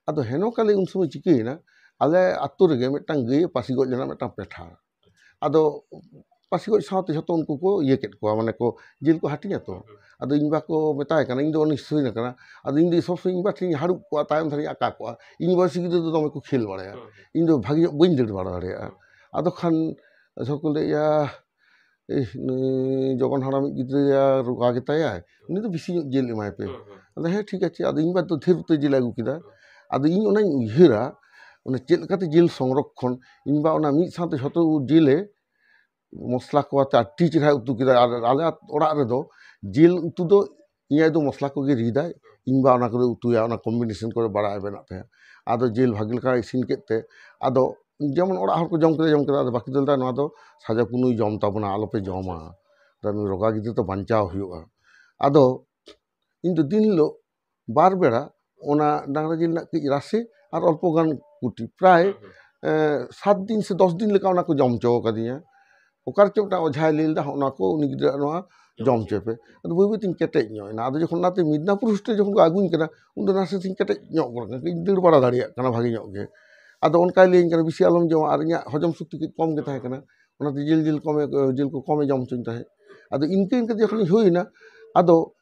ᱟᱫᱚ ᱦᱮᱱᱚ ᱠᱟᱞᱮ ᱩᱱ ᱥᱚᱢᱚᱭ ᱪᱤᱠᱟᱹᱭᱮᱱᱟ, ᱟᱞᱮ ᱟᱛᱳ ᱨᱮᱜᱮ ᱢᱤᱫᱴᱟᱝ ᱜᱟᱹᱭ ᱯᱟᱹᱥᱤ ᱜᱚᱡ ᱞᱮᱱᱟ, ᱢᱤᱫᱴᱟᱝ ᱯᱮᱴᱷᱟ᱾ ᱟᱫᱚ ᱯᱟᱹᱥᱤ ᱜᱚᱡ ᱥᱟᱶᱛᱮ ᱡᱷᱚᱛᱚ ᱩᱱᱠᱩ ᱠᱚ ᱤᱭᱟᱹ ᱠᱮᱫ ᱠᱚᱣᱟ, ᱢᱟᱱᱮ ᱠᱚ ᱡᱤᱞ ᱠᱚ ᱦᱟᱹᱴᱤᱧᱟ ᱛᱚ᱾ ᱟᱫᱚ ᱤᱧ ᱵᱟ ᱠᱚ ᱢᱮᱛᱟᱭ ᱠᱟᱱᱟ, ᱤᱧ ᱫᱚ ᱩᱱᱤ ᱥᱩᱭ ᱠᱟᱱᱟ᱾ ᱟᱫᱚ ᱤᱧ ᱫᱚ ᱥᱚᱵ ᱥᱚᱢᱚᱭ ᱤᱧ ᱵᱟ ᱴᱷᱮᱱ ᱤᱧ ᱦᱟᱹᱨᱩᱵ ᱠᱚᱜᱼᱟ, ᱛᱟᱭᱚᱢ ᱫᱷᱟᱨᱮᱧ ᱟᱠᱟ ᱠᱚᱜᱼᱟ᱾ ᱤᱧ ᱵᱚᱭᱮᱥ ᱜᱤᱫᱽᱨᱟᱹ ᱫᱚ ᱫᱚᱢᱮ ᱠᱚ ᱠᱷᱮᱞ ᱵᱟᱲᱟᱭᱟ, ᱤᱧ ᱫᱚ ᱵᱷᱟᱜᱮ ᱧᱚᱜ ᱵᱟᱹᱧ ᱫᱟᱹᱲ ᱵᱟᱲᱟ ᱫᱟᱲᱮᱭᱟᱜᱼᱟ᱾ ᱟᱫᱚ ᱠᱷᱟᱱ ᱡᱷᱚᱛᱚ ᱠᱚ ᱞᱟᱹᱭᱟ, "ᱤᱦ, ᱱᱩᱭ ᱡᱚᱜᱚᱱ ᱦᱟᱲᱟᱢᱤᱡ ᱜᱤᱫᱽᱨᱟᱹᱭᱟ, ᱨᱚᱜᱟ ᱜᱮᱛᱟᱭᱟᱭ, ᱩᱱᱤ ᱫᱚ ᱵᱮᱥᱤ ᱧᱚᱜ ᱡᱤᱞ ᱮᱢᱟᱭ ᱯᱮ᱾" ᱟᱫᱚ ᱦᱮᱸ, ᱴᱷᱤᱠ ᱟᱪᱷᱮ᱾ ᱟᱫᱚ ᱤᱧ ᱵᱟ ᱫᱚ ᱰᱷᱮᱨ ᱩᱛᱟᱹᱨ ᱡᱤᱞ ᱮ ᱟᱹᱜᱩ ᱠᱮᱫᱟ᱾ ᱟᱫᱚ ᱤᱧ ᱚᱱᱟᱧ ᱩᱭᱦᱟᱹᱨᱟ, ᱚᱱᱟ ᱪᱮᱫ ᱞᱮᱠᱟᱛᱮ ᱡᱤᱞ ᱥᱚᱝᱨᱚᱠᱠᱷᱚᱱ, ᱤᱧ ᱵᱟ ᱚᱱᱟ ᱢᱤᱫ ᱥᱟᱶᱛᱮ ᱡᱷᱚᱛᱚ ᱡᱤᱞᱮ ᱢᱚᱥᱞᱟ ᱠᱚ ᱟᱛᱮ ᱟᱹᱰᱤ ᱪᱮᱦᱨᱟᱭ ᱩᱛᱩ ᱠᱮᱫᱟ᱾ ᱟᱨ ᱟᱞᱮ ᱚᱲᱟᱜ ᱨᱮᱫᱚ ᱡᱤᱞ ᱩᱛᱩ ᱫᱚ ᱤᱧ ᱟᱭᱳ ᱫᱚ ᱢᱚᱥᱞᱟ ᱠᱚᱜᱮ ᱨᱤᱫᱟᱭ, ᱤᱧ ᱵᱟ ᱚᱱᱟ ᱠᱚᱫᱚ ᱩᱛᱩᱭᱟ, ᱚᱱᱟ combination ᱠᱚᱨᱮ ᱵᱟᱲᱟᱭ ᱢᱮᱱᱟᱜ ᱛᱟᱭᱟ᱾ ᱟᱫᱚ ᱡᱤᱞ ᱵᱷᱟᱜᱮ ᱞᱮᱠᱟ ᱤᱥᱤᱱ ᱠᱮᱫ ᱛᱮ, ᱟᱫᱚ ᱡᱮᱢᱚᱱ ᱚᱲᱟᱜ ᱦᱚᱲ ᱠᱚ ᱡᱚᱢ ᱠᱮᱫᱟ, ᱡᱚᱢ ᱠᱮᱫᱟ, ᱟᱫᱚ ᱵᱟᱹᱠᱤ ᱫᱚ ᱞᱟᱹᱭᱫᱟ, "ᱱᱚᱣᱟ ᱫᱚ ᱥᱟᱡᱟ ᱠᱩᱱᱩᱭ ᱡᱚᱢ ᱛᱟᱵᱚᱱᱟ, ᱟᱞᱚᱯᱮ ᱡᱚᱢᱟ, ᱫᱟ ᱱᱩᱭ ᱨᱚᱜᱟ ᱜᱤᱫᱽᱨᱟᱹ ᱛᱚ ᱵᱟᱧᱪᱟᱣ ᱦᱩᱭᱩᱜᱼᱟ᱾" ᱟᱫᱚ ᱤᱧ ᱫᱚ ᱫᱤᱱ ᱦᱤᱞᱳᱜ ᱵᱟᱨ ᱵᱮᱲᱟ ᱚᱱᱟ ᱰᱟᱝᱨᱟ ᱡᱤᱞ ᱨᱮᱱᱟᱜ ᱠᱟᱹᱡ ᱨᱟᱥᱮ ᱟᱨ ᱚᱞᱯᱚ ᱜᱟᱱ ᱠᱩᱴᱤ, ᱯᱨᱟᱭ, ᱮᱸ, ᱥᱟᱛ ᱫᱤᱱ ᱥᱮ ᱫᱚᱥ ᱫᱤᱱ ᱞᱮᱠᱟ ᱚᱱᱟ ᱠᱚ ᱡᱚᱢ ᱦᱚᱪᱚ ᱠᱟᱫᱤᱧᱟ᱾ ᱚᱠᱟ ᱨᱮᱪᱚ ᱢᱤᱫᱴᱟᱝ ᱚᱡᱷᱟᱭ ᱞᱟᱹᱭ ᱞᱮᱫᱟ, "ᱦᱚᱸᱜᱼᱚ ᱱᱚᱣᱟ ᱠᱚ ᱩᱱᱤ ᱜᱤᱫᱽᱨᱟᱹ ᱱᱚᱣᱟ ᱡᱚᱢ ᱦᱚᱪᱚᱭ ᱯᱮ᱾" ᱟᱫᱚ ᱵᱟᱹᱭ ᱵᱟᱹᱭ ᱛᱤᱧ ᱠᱮᱴᱮᱡ ᱧᱚᱜ ᱮᱱᱟ᱾ ᱟᱫᱚ ᱡᱚᱠᱷᱚᱱ ᱚᱱᱟᱛᱮ ᱢᱤᱫᱱᱟᱯᱩᱨ ᱦᱳᱥᱴᱮᱞ ᱡᱚᱠᱷᱚᱱ ᱠᱚ ᱟᱹᱜᱩᱧ ᱠᱟᱱᱟ, ᱩᱱ ᱫᱚ ᱱᱟᱥᱮ ᱛᱤᱧ ᱠᱮᱴᱮᱡ ᱧᱚᱜ ᱜᱚᱫ ᱠᱟᱱᱟ, ᱠᱟᱹᱡ ᱤᱧ ᱫᱟᱹᱲ ᱵᱟᱲᱟ ᱫᱟᱲᱮᱭᱟᱜ ᱠᱟᱱᱟ ᱵᱷᱟᱜᱮ ᱧᱚᱜ ᱜᱮ᱾ ᱟᱫᱚ ᱚᱱᱠᱟᱭ ᱞᱟᱹᱭᱟᱹᱧ ᱠᱟᱱᱟ, "ᱵᱮᱥᱤ ᱟᱞᱚᱢ ᱡᱚᱢᱟ", ᱟᱨ ᱤᱧᱟᱹᱜ ᱦᱚᱡᱚᱢ ᱥᱚᱠᱛᱤ ᱠᱟᱹᱡ ᱠᱚᱢ ᱜᱮ ᱛᱟᱦᱮᱸ ᱠᱟᱱᱟ, ᱚᱱᱟᱛᱮ ᱡᱤᱞ, ᱡᱤᱞ ᱠᱚᱢᱮ, ᱡᱤᱞ ᱠᱚ ᱠᱚᱢᱮ ᱡᱚᱢ ᱦᱚᱪᱚᱧ ᱛᱟᱦᱮᱸᱫ᱾ ᱟᱫᱚ ᱤᱱᱠᱟᱹ ᱤᱱᱠᱟᱹ ᱛᱮ ᱡᱚᱠᱷᱚᱱᱤᱧ ᱦᱩᱭᱱᱟ, ᱟᱫᱚ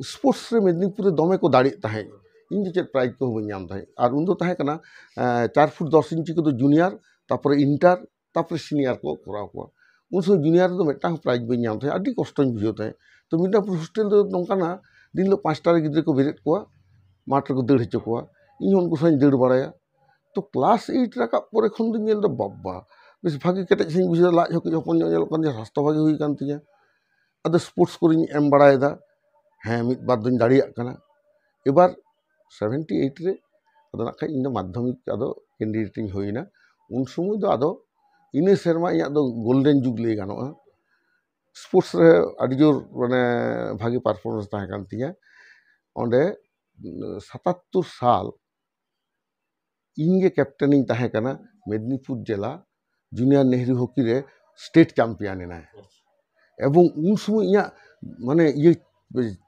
sports ᱨᱮ ᱢᱮᱫᱽᱱᱤᱯᱩᱨ ᱨᱮ ᱫᱚᱢᱮ ᱠᱚ ᱫᱟᱲᱮᱜ ᱛᱟᱦᱮᱸᱫ, ᱤᱧ ᱫᱚ ᱪᱮᱫ prize ᱠᱚᱦᱚᱸ ᱵᱟᱹᱧ ᱧᱟᱢ ᱛᱟᱦᱮᱸᱫ᱾ ᱟᱨ ᱩᱱᱫᱚ ᱛᱟᱦᱮᱸ ᱠᱟᱱᱟ, ᱮᱸ, ᱪᱟᱨ ᱯᱷᱩᱴ ᱫᱚᱥ ᱤᱧᱪᱤ ᱠᱚᱫᱚ junior, ᱛᱟᱨᱯᱚᱨᱮ inter, ᱛᱟᱨᱯᱚᱨᱮ senior ᱠᱚ ᱠᱚᱨᱟᱣ ᱠᱚᱣᱟ᱾ ᱩᱱ ᱥᱚᱢᱚᱭ junior ᱨᱮᱫᱚ ᱢᱤᱫᱴᱟᱝ prize ᱵᱟᱹᱧ ᱧᱟᱢ ᱛᱟᱦᱮᱸᱫ, ᱟᱹᱰᱤ ᱠᱚᱥᱴᱚᱧ ᱵᱩᱡᱷᱟᱹᱣ ᱛᱟᱦᱮᱸᱫ᱾ ᱛᱚ ᱢᱤᱫᱴᱟᱝ hostel ᱫᱚ ᱱᱚᱝᱠᱟᱱᱟ, ᱫᱤᱱ ᱦᱤᱞᱳᱜ ᱯᱟᱸᱪᱴᱟ ᱨᱮ ᱜᱤᱫᱽᱨᱟᱹ ᱠᱚ ᱵᱮᱨᱮᱫ ᱠᱚᱣᱟ, ᱢᱟᱴᱷ ᱨᱮᱠᱚ ᱫᱟᱹᱲ ᱦᱚᱪᱚ ᱠᱚᱣᱟ, ᱤᱧ ᱦᱚᱸ ᱩᱱᱠᱩ ᱥᱟᱶ ᱤᱧ ᱫᱟᱹᱲ ᱵᱟᱲᱟᱭᱟ᱾ ᱛᱚ class eight ᱨᱟᱠᱟᱵ ᱯᱚᱨᱮ ᱠᱷᱚᱱ ᱫᱚᱧ ᱧᱮᱞ ᱮᱫᱟ, ᱵᱟᱵᱟ, ᱵᱮᱥ ᱵᱷᱟᱜᱮ ᱠᱮᱴᱮᱡ ᱥᱟᱺᱦᱤᱡ ᱵᱩᱡᱷᱟᱹᱣ, ᱞᱟᱡ ᱦᱚᱸ ᱠᱟᱹᱡ ᱦᱚᱯᱚᱱ ᱧᱚᱜ ᱧᱮᱞᱚᱜ ᱠᱟᱱ ᱛᱤᱧᱟ, ᱥᱟᱥᱛᱷᱚ ᱵᱷᱟᱜᱮ ᱦᱩᱭ ᱠᱟᱱ ᱛᱤᱧᱟ᱾ ᱟᱫᱚ ᱥᱯᱳᱨᱴᱥ ᱠᱚᱨᱮᱧ ᱮᱢ ᱵᱟᱲᱟᱭᱮᱫᱟ, ᱦᱮᱸ, ᱢᱤᱫ ᱵᱟᱨ ᱫᱚᱧ ᱫᱟᱲᱮᱭᱟᱜ ᱠᱟᱱᱟ᱾ ᱮᱵᱟᱨ ᱥᱮᱵᱷᱮᱱᱴᱤ ᱮᱭᱤᱴ ᱨᱮ ᱟᱫᱚ ᱱᱟᱜ ᱠᱷᱟᱡ ᱤᱧ ᱫᱚ ᱢᱟᱫᱽᱫᱷᱚᱢᱤᱠ ᱟᱫᱚ ᱠᱮᱱᱰᱤᱰᱮᱴ ᱤᱧ ᱦᱩᱭᱱᱟ᱾ ᱩᱱ ᱥᱚᱢᱚᱭ ᱫᱚ ᱟᱫᱚ ᱤᱱᱟᱹ ᱥᱮᱨᱢᱟ ᱤᱧᱟᱹᱜ ᱫᱚ ᱜᱳᱞᱰᱮᱱ ᱡᱩᱜᱽ ᱞᱟᱹᱭ ᱜᱟᱱᱚᱜᱼᱟ᱾ ᱥᱯᱳᱨᱴᱥ ᱨᱮ ᱟᱹᱰᱤ ᱡᱳᱨ ᱢᱟᱱᱮ ᱵᱷᱟᱜᱮ ᱯᱟᱨᱯᱷᱚᱨᱢᱮᱱᱥ ᱛᱟᱦᱮᱸ ᱠᱟᱱ ᱛᱤᱧᱟ᱾ ᱚᱸᱰᱮ ᱥᱟᱛᱟᱛᱛᱳᱨ ᱥᱟᱞ ᱤᱧ ᱜᱮ ᱠᱮᱯᱴᱮᱱ ᱤᱧ ᱛᱟᱦᱮᱸ ᱠᱟᱱᱟ ᱢᱮᱫᱽᱱᱤᱯᱩᱨ ᱡᱮᱞᱟ ᱡᱩᱱᱤᱭᱟᱨ ᱱᱮᱦᱨᱩ ᱦᱚᱠᱤ ᱨᱮ ᱥᱴᱮᱴ ᱪᱟᱢᱯᱤᱭᱟᱱ ᱮᱱᱟᱭ᱾ ᱮᱵᱚᱝ ᱩᱱ ᱥᱚᱢᱚᱭ ᱤᱧᱟᱹᱜ ᱢᱟᱱᱮ ᱤᱭᱟᱹ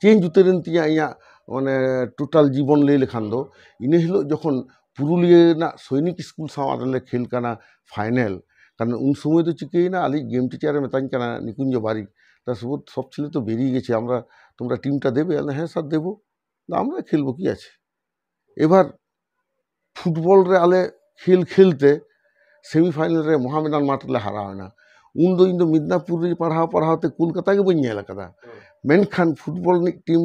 ᱪᱮᱧᱡᱽ ᱩᱛᱟᱹᱨᱮᱱ ᱛᱤᱧᱟᱹ ᱤᱧᱟᱹᱜ ᱢᱟᱱᱮ ᱴᱳᱴᱟᱞ ᱡᱤᱵᱚᱱ ᱞᱟᱹᱭ ᱞᱮᱠᱷᱟᱱ ᱫᱚ᱾ ᱤᱱᱟᱹ ᱦᱤᱞᱳᱜ ᱡᱚᱠᱷᱚᱱ ᱯᱩᱨᱩᱞᱤᱭᱟᱹ ᱨᱮᱱᱟᱜ ᱥᱚᱭᱱᱤᱠ ᱥᱠᱩᱞ ᱥᱟᱶ ᱟᱞᱮ ᱞᱮ ᱠᱷᱮᱞ ᱠᱟᱱᱟ ᱯᱷᱟᱭᱱᱮᱞ, ᱠᱟᱨᱚᱱ ᱩᱱ ᱥᱚᱢᱚᱭ ᱫᱚ ᱪᱤᱠᱟᱹᱭᱮᱱᱟ, ᱟᱞᱮᱭᱤᱡ ᱜᱮᱢ ᱴᱤᱪᱟᱨᱮ ᱢᱮᱛᱟᱧ ᱠᱟᱱᱟ ᱱᱤᱠᱩᱧᱡᱚ ᱵᱟᱨᱤᱠ, "ᱛᱟ ᱥᱩᱵᱳᱫᱷ, ᱥᱚᱵ ছেলে তো বেরিয়ে গেছে, আমরা, তোমরা টিমটা দেবে?" আমি, "হ্যাঁ স্যার, দেবো।" "আমরা খেলবো, কি আছে?" এবার ফুটবল রে আলে খেল খেলতে ᱥᱮᱢᱤᱯᱷᱟᱭᱱᱮᱞ ᱨᱮ ᱢᱚᱦᱟᱢᱮᱰᱟᱱ ᱢᱟᱴᱷ ᱨᱮᱞᱮ ᱦᱟᱨᱟᱣ ᱮᱱᱟ᱾ ᱩᱱᱫᱚ ᱤᱧ ᱫᱚ ᱢᱤᱫᱱᱟᱯᱩᱨ ᱨᱮ ᱯᱟᱲᱦᱟᱣ ᱯᱟᱲᱦᱟᱣ ᱛᱮ ᱠᱳᱞᱠᱟᱛᱟ ᱜᱮ ᱵᱟᱹᱧ ᱧᱮᱞ ᱟᱠᱟᱫᱟ᱾ ᱢᱮᱱᱠᱷᱟᱱ ᱯᱷᱩᱴᱵᱚᱞ ᱨᱤᱱᱤᱡ ᱴᱤᱢ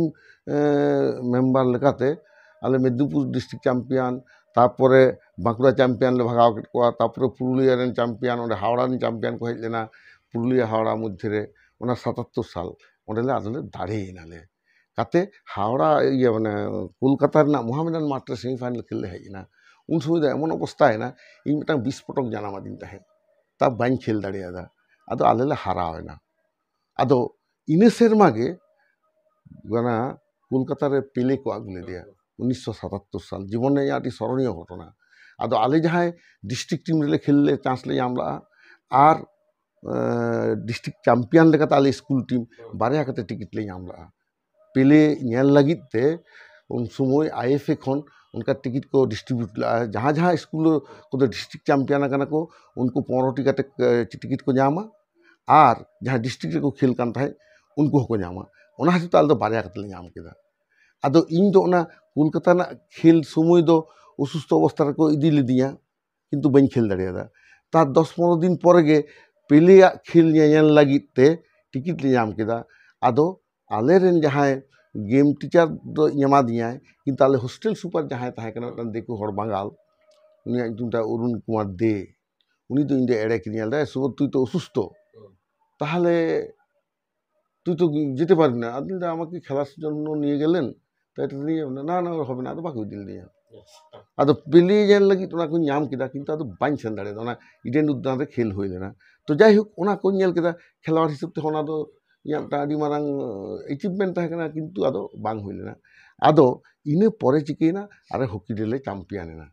ᱢᱮᱢᱵᱟᱨ ᱞᱮᱠᱟᱛᱮ ᱟᱞᱮ ᱢᱮᱫᱽᱱᱤᱯᱩᱨ ᱰᱤᱥᱴᱨᱤᱠᱴ ᱪᱟᱢᱯᱤᱭᱟᱱ, ᱛᱟᱨᱯᱚᱨᱮ ᱵᱟᱸᱠᱩᱲᱟ ᱪᱟᱢᱯᱤᱭᱟᱱ ᱞᱮ ᱵᱷᱟᱜᱟᱣ ᱠᱮᱫ ᱠᱚᱣᱟ, ᱛᱟᱨᱯᱚᱨᱮ ᱯᱩᱨᱩᱞᱤᱭᱟ ᱨᱮᱱ ᱪᱟᱢᱯᱤᱭᱟᱱ, ᱚᱸᱰᱮ ᱦᱟᱣᱲᱟ ᱨᱮᱱ ᱪᱟᱢᱯᱤᱭᱟᱱ ᱠᱚ ᱦᱮᱡ ᱞᱮᱱᱟ᱾ ᱯᱩᱨᱩᱞᱤᱭᱟ ᱦᱟᱣᱲᱟ ᱢᱚᱫᱽᱫᱷᱮ ᱨᱮ ᱚᱱᱟ ᱥᱟᱛᱟᱛᱛᱳᱨ ᱥᱟᱞ ᱚᱸᱰᱮ ᱞᱮ ᱟᱫᱚ ᱞᱮ ᱫᱟᱲᱮᱭᱮᱱᱟᱞᱮ᱾ ᱠᱟᱛᱮ ᱦᱟᱣᱲᱟ, ᱤᱭᱟᱹ, ᱢᱟᱱᱮ ᱠᱳᱞᱠᱟᱛᱟ ᱨᱮᱱᱟᱜ ᱢᱚᱦᱟᱢᱮᱰᱟᱱ ᱢᱟᱴᱷ ᱨᱮ ᱥᱮᱢᱤᱯᱷᱟᱭᱱᱮᱞ ᱠᱷᱮᱞ ᱞᱮ ᱦᱮᱡ ᱮᱱᱟ᱾ ᱩᱱ ᱥᱚᱢᱚᱭ ᱫᱚ ᱮᱢᱚᱱ ᱚᱵᱚᱥᱛᱷᱟ ᱮᱱᱟ, ᱤᱧ ᱢᱤᱫᱴᱟᱝ ᱵᱤᱥᱯᱷᱚᱴᱚᱠ ᱡᱟᱱᱟᱢ ᱟᱹᱫᱤᱧ ᱛᱟᱦᱮᱸᱫ, ᱛᱟ ᱵᱟᱹᱧ ᱠᱷᱮᱞ ᱫᱟᱲᱮᱭᱟᱫᱟ᱾ ᱟᱫᱚ ᱟᱞᱮ ᱞᱮ ᱦᱟᱨᱟᱣ ᱮᱱᱟ᱾ ᱟᱫᱚ ᱤᱱᱟᱹ ᱥᱮᱨᱢᱟ ᱜᱮ ᱚᱱᱟ ᱠᱳᱞᱠᱟᱛᱟ ᱨᱮ ᱯᱮᱞᱮ ᱠᱚ ᱟᱹᱜᱩ ᱞᱮᱫᱮᱭᱟ, ᱩᱱᱤᱥᱥᱚ ᱥᱟᱛᱟᱛᱛᱳᱨ ᱥᱟᱞ, ᱡᱤᱵᱚᱱ ᱨᱮᱭᱟᱜ ᱟᱹᱰᱤ ᱥᱚᱨᱚᱱᱤᱭᱚ ᱜᱷᱚᱴᱚᱱᱟ᱾ ᱟᱫᱚ ᱟᱞᱮ ᱡᱟᱦᱟᱸᱭ ᱰᱤᱥᱴᱨᱤᱠᱴ ᱴᱤᱢ ᱨᱮᱞᱮ ᱠᱷᱮᱞ ᱞᱮ ᱪᱟᱱᱥ ᱞᱮ ᱧᱟᱢ ᱞᱮᱜᱼᱟ, ᱟᱨ ᱰᱤᱥᱴᱨᱤᱠᱴ ᱪᱟᱢᱯᱤᱭᱟᱱ ᱞᱮᱠᱟᱛᱮ ᱟᱞᱮ ᱥᱠᱩᱞ ᱴᱤᱢ ᱵᱟᱨᱭᱟ ᱠᱟᱛᱮ ᱴᱤᱠᱤᱴ ᱞᱮ ᱧᱟᱢ ᱞᱮᱜᱼᱟ᱾ ᱯᱮᱞᱮ ᱧᱮᱞ ᱞᱟᱹᱜᱤᱫ ᱛᱮ ᱩᱱ ᱥᱚᱢᱚᱭ ᱟᱭ ᱮᱯᱷ ᱮ ᱠᱷᱚᱱ ᱚᱱᱠᱟ ᱴᱤᱠᱤᱴ ᱠᱚ ᱰᱤᱥᱴᱨᱤᱵᱤᱭᱩᱴ ᱞᱮᱜᱼᱟ᱾ ᱡᱟᱦᱟᱸ ᱡᱟᱦᱟᱸ ᱥᱠᱩᱞ ᱠᱚᱫᱚ ᱰᱤᱥᱴᱨᱤᱠᱴ ᱪᱟᱢᱯᱤᱭᱟᱱ ᱟᱠᱟᱱᱟ ᱠᱚ, ᱩᱱᱠᱩ ᱯᱚᱱᱨᱚ ᱴᱤ ᱠᱟᱛᱮ, ᱮ, ᱴᱤᱠᱤᱴ ᱠᱚ ᱧᱟᱢᱟ, ᱟᱨ ᱡᱟᱦᱟᱸ ᱰᱤᱥᱴᱨᱤᱠᱴ ᱨᱮᱠᱚ ᱠᱷᱮᱞ ᱠᱟᱱ ᱛᱟᱦᱮᱸᱫ, ᱩᱱᱠᱩ ᱦᱚᱸᱠᱚ ᱧᱟᱢᱟ᱾ ᱚᱱᱟ ᱠᱷᱟᱹᱛᱤᱨ ᱛᱮ ᱟᱞᱮ ᱫᱚ ᱵᱟᱨᱭᱟ ᱠᱟᱛᱮ ᱞᱮ ᱧᱟᱢ ᱠᱮᱫᱟ᱾ ᱟᱫᱚ ᱤᱧ ᱫᱚ ᱚᱱᱟ ᱠᱳᱞᱠᱟᱛᱟ ᱨᱮᱱᱟᱜ ᱠᱷᱮᱞ ᱥᱚᱢᱚᱭ ᱫᱚ ᱚᱥᱩᱥᱛᱷᱚ ᱚᱵᱚᱥᱛᱷᱟ ᱨᱮᱠᱚ ᱤᱫᱤ ᱞᱤᱫᱤᱧᱟ, ᱠᱤᱱᱛᱩ ᱵᱟᱹᱧ ᱠᱷᱮᱞ ᱫᱟᱲᱮᱭᱟᱫᱟ᱾ ᱛᱟᱨ ᱫᱚᱥ ᱯᱚᱱᱨᱚ ᱫᱤᱱ ᱯᱚᱨᱮ ᱜᱮ ᱯᱮᱞᱮᱭᱟᱜ ᱠᱷᱮᱞ ᱧᱮᱧᱮᱞ ᱞᱟᱹᱜᱤᱫ ᱛᱮ ᱴᱤᱠᱤᱴ ᱞᱮ ᱧᱟᱢ ᱠᱮᱫᱟ᱾ ᱟᱫᱚ ᱟᱞᱮᱨᱮᱱ ᱡᱟᱦᱟᱸᱭ ᱜᱮᱢ ᱴᱤᱪᱟᱨ ᱫᱚ ᱮᱢᱟ ᱫᱤᱧᱟᱭ, ᱠᱤᱱᱛᱩ ᱟᱞᱮ ᱦᱳᱥᱴᱮᱞ ᱥᱩᱯᱟᱨ ᱡᱟᱦᱟᱸᱭ ᱛᱟᱦᱮᱸ ᱠᱟᱱᱟ, ᱢᱤᱫᱴᱟᱝ ᱫᱤᱠᱩ ᱦᱚᱲ, ᱵᱟᱝᱜᱟᱞ, ᱩᱱᱤᱭᱟᱜ ᱧᱩᱛᱩᱢ ᱛᱟᱭ ᱚᱨᱩᱱ ᱠᱩᱢᱟᱨ ᱫᱮ᱾ উনি তো ইন্ডিয়া এড়ে কিনে আলাদা, সুবোধ তুই তো অসুস্থ, তাহলে তুই তো যেতে পারবি না। আদৌ আমাকে খেলার জন্য নিয়ে গেলেন, তাই তো নিয়ে না, না, হবে না, ᱟᱫᱚ ᱵᱟᱠᱚ ᱤᱫᱤ ᱞᱤᱫᱤᱧᱟ᱾ ᱟᱫᱚ ᱯᱞᱮᱭᱟᱨ ᱞᱟᱹᱜᱤᱫ ᱚᱱᱟ ᱠᱚ ᱧᱟᱢ ᱠᱮᱫᱟ, ᱠᱤᱱᱛᱩ ᱟᱫᱚ ᱵᱟᱹᱧ ᱥᱮᱱ ᱫᱟᱲᱮᱭᱟᱫᱟ, ᱚᱱᱟ ᱤᱰᱮᱱ ᱩᱫᱽᱫᱟᱱ ᱨᱮ ᱠᱷᱮᱞ ᱦᱩᱭ ᱞᱮᱱᱟ᱾ ᱛᱚ ᱡᱟᱭᱦᱳᱠ, ᱚᱱᱟ ᱠᱚ ᱧᱮᱞ ᱠᱮᱫᱟ, ᱠᱷᱮᱞᱣᱟᱲ ᱦᱤᱥᱟᱹᱵ ᱛᱮᱦᱚᱸ ᱚᱱᱟ ᱫᱚ ᱤᱧᱟᱹᱜ ᱢᱤᱫᱴᱟᱝ ᱟᱹᱰᱤ ᱢᱟᱨᱟᱝ ᱮᱪᱤᱵᱷᱢᱮᱱᱴ ᱛᱟᱦᱮᱸ ᱠᱟᱱᱟ, ᱠᱤᱱᱛᱩ ᱟᱫᱚ ᱵᱟᱝ ᱦᱩᱭ ᱞᱮᱱᱟ᱾ ᱟᱫᱚ ᱤᱱᱟᱹ ᱯᱚᱨᱮ ᱪᱤᱠᱟᱹᱭᱮᱱᱟ, ᱟᱨᱮ ᱦᱚᱠᱤ ᱰᱮ ᱞᱮ ᱪᱟᱢᱯᱤᱭᱟᱱ ᱮᱱᱟ᱾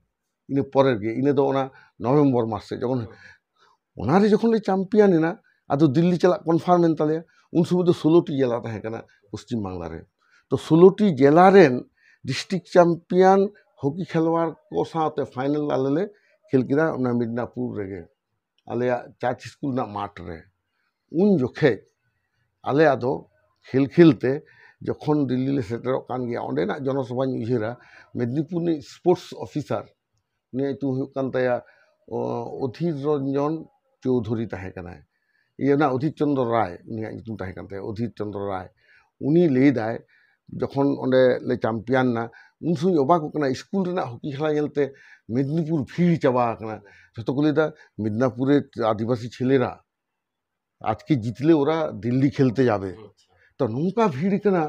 ᱤᱱᱟᱹ ᱯᱚᱨᱮ ᱜᱮ, ᱤᱱᱟᱹ ᱫᱚ ᱚᱱᱟ ᱱᱚᱵᱷᱮᱢᱵᱚᱨ ᱢᱟᱥ ᱥᱮᱫ ᱡᱚᱠᱷᱚᱱ, ᱚᱱᱟᱨᱮ ᱡᱚᱠᱷᱚᱱ ᱞᱮ ᱪᱟᱢᱯᱤᱭᱟᱱ ᱮᱱᱟ, ᱟᱫᱚ ᱫᱤᱞᱞᱤ ᱪᱟᱞᱟᱜ ᱠᱚᱱᱯᱷᱟᱨᱢ ᱮᱱ ᱛᱟᱞᱮᱭᱟ᱾ ᱩᱱ ᱥᱚᱢᱚᱭ ᱫᱚ ᱥᱳᱞᱳᱴᱤ ᱡᱮᱞᱟ ᱛᱟᱦᱮᱸ ᱠᱟᱱᱟ ᱯᱚᱥᱪᱤᱢ ᱵᱟᱝᱞᱟ ᱨᱮ᱾ ᱛᱚ ᱥᱳᱞᱳᱴᱤ ᱡᱮᱞᱟ ᱨᱮᱱ ᱰᱤᱥᱴᱨᱤᱠᱴ ᱪᱟᱢᱯᱤᱭᱟᱱ ᱦᱚᱠᱤ ᱠᱷᱮᱞᱣᱟᱲ ᱠᱚ ᱥᱟᱶᱛᱮ ᱯᱷᱟᱭᱱᱟᱞ ᱟᱞᱮ ᱞᱮ ᱠᱷᱮᱞ ᱠᱮᱫᱟ ᱚᱱᱟ ᱢᱤᱫᱱᱟᱯᱩᱨ ᱨᱮᱜᱮ, ᱟᱞᱮᱭᱟᱜ ᱪᱟᱨᱪ ᱥᱠᱩᱞ ᱨᱮᱱᱟᱜ ᱢᱟᱴᱷ ᱨᱮ᱾ ᱩᱱ ᱡᱚᱠᱷᱮᱡ ᱟᱞᱮ ᱟᱫᱚ ᱠᱷᱮᱞ ᱠᱷᱮᱞ ᱛᱮ ᱡᱚᱠᱷᱚᱱ ᱫᱤᱞᱞᱤ ᱞᱮ ᱥᱮᱴᱮᱨᱚᱜ ᱠᱟᱱ ᱜᱮᱭᱟ, ᱚᱸᱰᱮᱱᱟᱜ ᱡᱚᱱᱚᱥᱚᱵᱷᱟᱧ ᱩᱭᱦᱟᱹᱨᱟ, ᱢᱮᱫᱽᱱᱤᱯᱩᱨ ᱨᱤᱱᱤᱡ ᱥᱯᱳᱨᱴᱥ ᱚᱯᱷᱤᱥᱟᱨ, ᱩᱱᱤᱭᱟᱜ ᱧᱩᱛᱩᱢ ᱦᱩᱭᱩᱜ ᱠᱟᱱ ᱛᱟᱭᱟ, ᱚ, ᱚᱫᱷᱤᱨ ᱨᱚᱧᱡᱚᱱ ᱪᱳᱣᱫᱷᱩᱨᱤ ᱛᱟᱦᱮᱸ ᱠᱟᱱᱟᱭ᱾ ᱤᱭᱟᱹ, ᱚᱱᱟ ᱚᱫᱷᱤᱨ ᱪᱚᱱᱫᱨᱚ ᱨᱟᱭ, ᱩᱱᱤᱭᱟᱜ ᱧᱩᱛᱩᱢ ᱛᱟᱦᱮᱸ ᱠᱟᱱ ᱛᱟᱭᱟ, ᱚᱫᱷᱤᱨ ᱪᱚᱱᱫᱨᱚ ᱨᱟᱭ᱾ ᱩᱱᱤ ᱞᱟᱹᱭᱫᱟᱭ, ᱡᱚᱠᱷᱚᱱ ᱚᱸᱰᱮ ᱞᱮ ᱪᱟᱢᱯᱤᱭᱟᱱ ᱱᱟ, ᱩᱱ ᱥᱚᱢᱚᱭ ᱚᱵᱟᱠᱚᱜ ᱠᱟᱱᱟ, ᱥᱠᱩᱞ ᱨᱮᱱᱟᱜ ᱦᱚᱠᱤ ᱠᱷᱮᱞᱟ ᱧᱮᱞᱛᱮ ᱢᱮᱫᱽᱱᱤᱯᱩᱨ ᱵᱷᱤᱲ ᱪᱟᱵᱟ ᱟᱠᱟᱱᱟ᱾ ᱡᱷᱚᱛᱚ ᱠᱚ ᱞᱟᱹᱭᱫᱟ, "ᱢᱮᱫᱽᱱᱟᱯᱩᱨ ᱨᱮ ᱟᱹᱫᱤᱵᱟᱹᱥᱤ ছেলেরা আজকে জিতলে ওরা দিল্লি খেলতে যাবে।" ᱛᱚ ᱱᱚᱝᱠᱟ ᱵᱷᱤᱲ ᱠᱟᱱᱟ,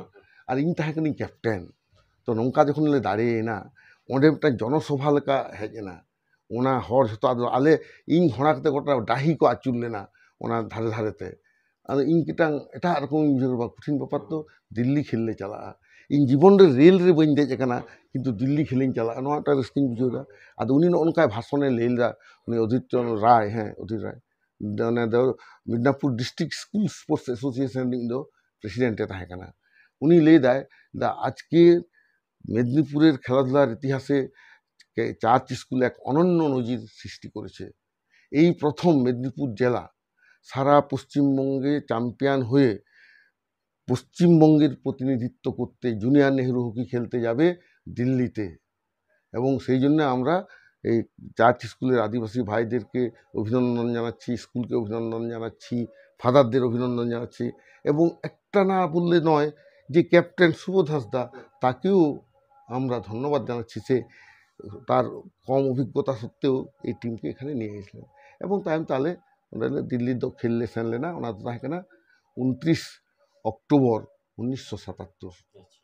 ᱟᱨ ᱤᱧ ᱛᱟᱦᱮᱸ ᱠᱟᱹᱱᱟᱹᱧ ᱠᱮᱯᱴᱮᱱ᱾ ᱛᱚ ᱱᱚᱝᱠᱟ ᱡᱚᱠᱷᱚᱱ ᱞᱮ ᱫᱟᱲᱮᱭᱮᱱᱟ, ᱚᱸᱰᱮ ᱢᱤᱫᱴᱟᱝ ᱡᱚᱱᱚᱥᱚᱵᱷᱟ ᱞᱮᱠᱟ ᱦᱮᱡ ᱮᱱᱟ᱾ ᱚᱱᱟ ᱦᱚᱲ ᱡᱷᱚᱛᱚ, ᱟᱫᱚ ᱟᱞᱮ, ᱤᱧ ᱜᱷᱚᱲᱟ ᱠᱟᱛᱮ ᱜᱚᱴᱟ ᱰᱟᱹᱦᱤ ᱠᱚ ᱟᱹᱪᱩᱨ ᱞᱮᱱᱟ ᱚᱱᱟ ᱫᱷᱟᱨᱮ ᱫᱷᱟᱨᱮ ᱛᱮ᱾ ᱟᱫᱚ ᱤᱧ ᱢᱤᱫᱴᱟᱝ ᱮᱴᱟᱜ ᱨᱚᱠᱚᱢ ᱤᱧ ᱵᱩᱡᱷᱟᱹᱣ ᱠᱮᱫᱟ, ᱠᱚᱴᱷᱤᱱ ᱵᱮᱯᱟᱨ ᱛᱚ, ᱫᱤᱞᱞᱤ ᱠᱷᱮᱞ ᱞᱮ ᱪᱟᱞᱟᱜᱼᱟ᱾ ᱤᱧ ᱡᱤᱵᱚᱱ ᱨᱮ ᱨᱮᱞ ᱨᱮ ᱵᱟᱹᱧ ᱫᱮᱡ ᱟᱠᱟᱱᱟ, ᱠᱤᱱᱛᱩ ᱫᱤᱞᱞᱤ ᱠᱷᱮᱞᱤᱧ ᱪᱟᱞᱟᱜᱼᱟ, ᱱᱚᱣᱟ ᱢᱤᱫᱴᱟᱝ ᱨᱟᱹᱥᱠᱟᱹᱧ ᱵᱩᱡᱷᱟᱹᱣ ᱮᱫᱟ᱾ ᱟᱫᱚ ᱩᱱᱤ ᱱᱚᱜᱼᱚ ᱱᱚᱝᱠᱟᱭ ᱵᱷᱟᱥᱚᱱᱮ ᱞᱟᱹᱭ ᱞᱮᱫᱟ, ᱩᱱᱤ ᱚᱫᱷᱤᱨ ᱪᱚᱸᱫᱽ ᱨᱟᱭ, ᱦᱮᱸ, ᱚᱫᱷᱤᱨ ᱨᱟᱭ, ᱚᱱᱟ ᱫᱚ Midnapore district school sports association ᱨᱤᱱᱤᱡ ᱫᱚ ᱯᱨᱮᱥᱤᱰᱮᱱᱴ ᱮ ᱛᱟᱦᱮᱸ ᱠᱟᱱᱟ᱾ ᱩᱱᱤ ᱞᱟᱹᱭ ᱫᱟᱭ, ᱫᱟ ᱟᱡᱠᱮ ᱢᱮᱫᱽᱱᱤᱯᱩᱨᱮᱨ ᱠᱷᱮᱞᱟᱫᱷᱩᱞᱟᱨ ᱤᱛᱤᱦᱟᱥᱮ চার্চ স্কুল এক অনন্য নজির সৃষ্টি করেছে। এই প্রথম মেদিনীপুর জেলা সারা পশ্চিমবঙ্গে চ্যাম্পিয়ন হয়ে পশ্চিমবঙ্গের প্রতিনিধিত্ব করতে জুনিয়র নেহেরু হকি খেলতে যাবে দিল্লিতে। এবং সেই জন্য আমরা এই চার্চ স্কুলের আদিবাসী ভাইদেরকে অভিনন্দন জানাচ্ছি, স্কুলকে অভিনন্দন জানাচ্ছি, ফাদারদের অভিনন্দন জানাচ্ছি। এবং একটা না বললে নয়, যে ক্যাপ্টেন সুবোধ হাঁসদা, তাকেও আমরা ধন্যবাদ জানাচ্ছি। সে তার কম অভিজ্ঞতা সত্ত্বেও এই টিমকে এখানে নিয়ে গেছিলেন। ᱮᱵᱚᱝ ᱛᱟᱭᱚᱢ ᱛᱮ ᱟᱞᱮ ᱚᱸᱰᱮ ᱞᱮ ᱫᱤᱞᱞᱤ ᱫᱚ ᱠᱷᱮᱞ ᱞᱮ ᱥᱮᱱ ᱞᱮᱱᱟ᱾ ᱚᱱᱟ ᱫᱚ ᱛᱟᱦᱮᱸ ᱠᱟᱱᱟ ᱩᱱᱛᱨᱤᱥ ᱚᱠᱴᱳᱵᱚᱨ ᱩᱱᱤᱥᱥᱚ ᱥᱟᱛᱟᱛᱛᱳᱨ᱾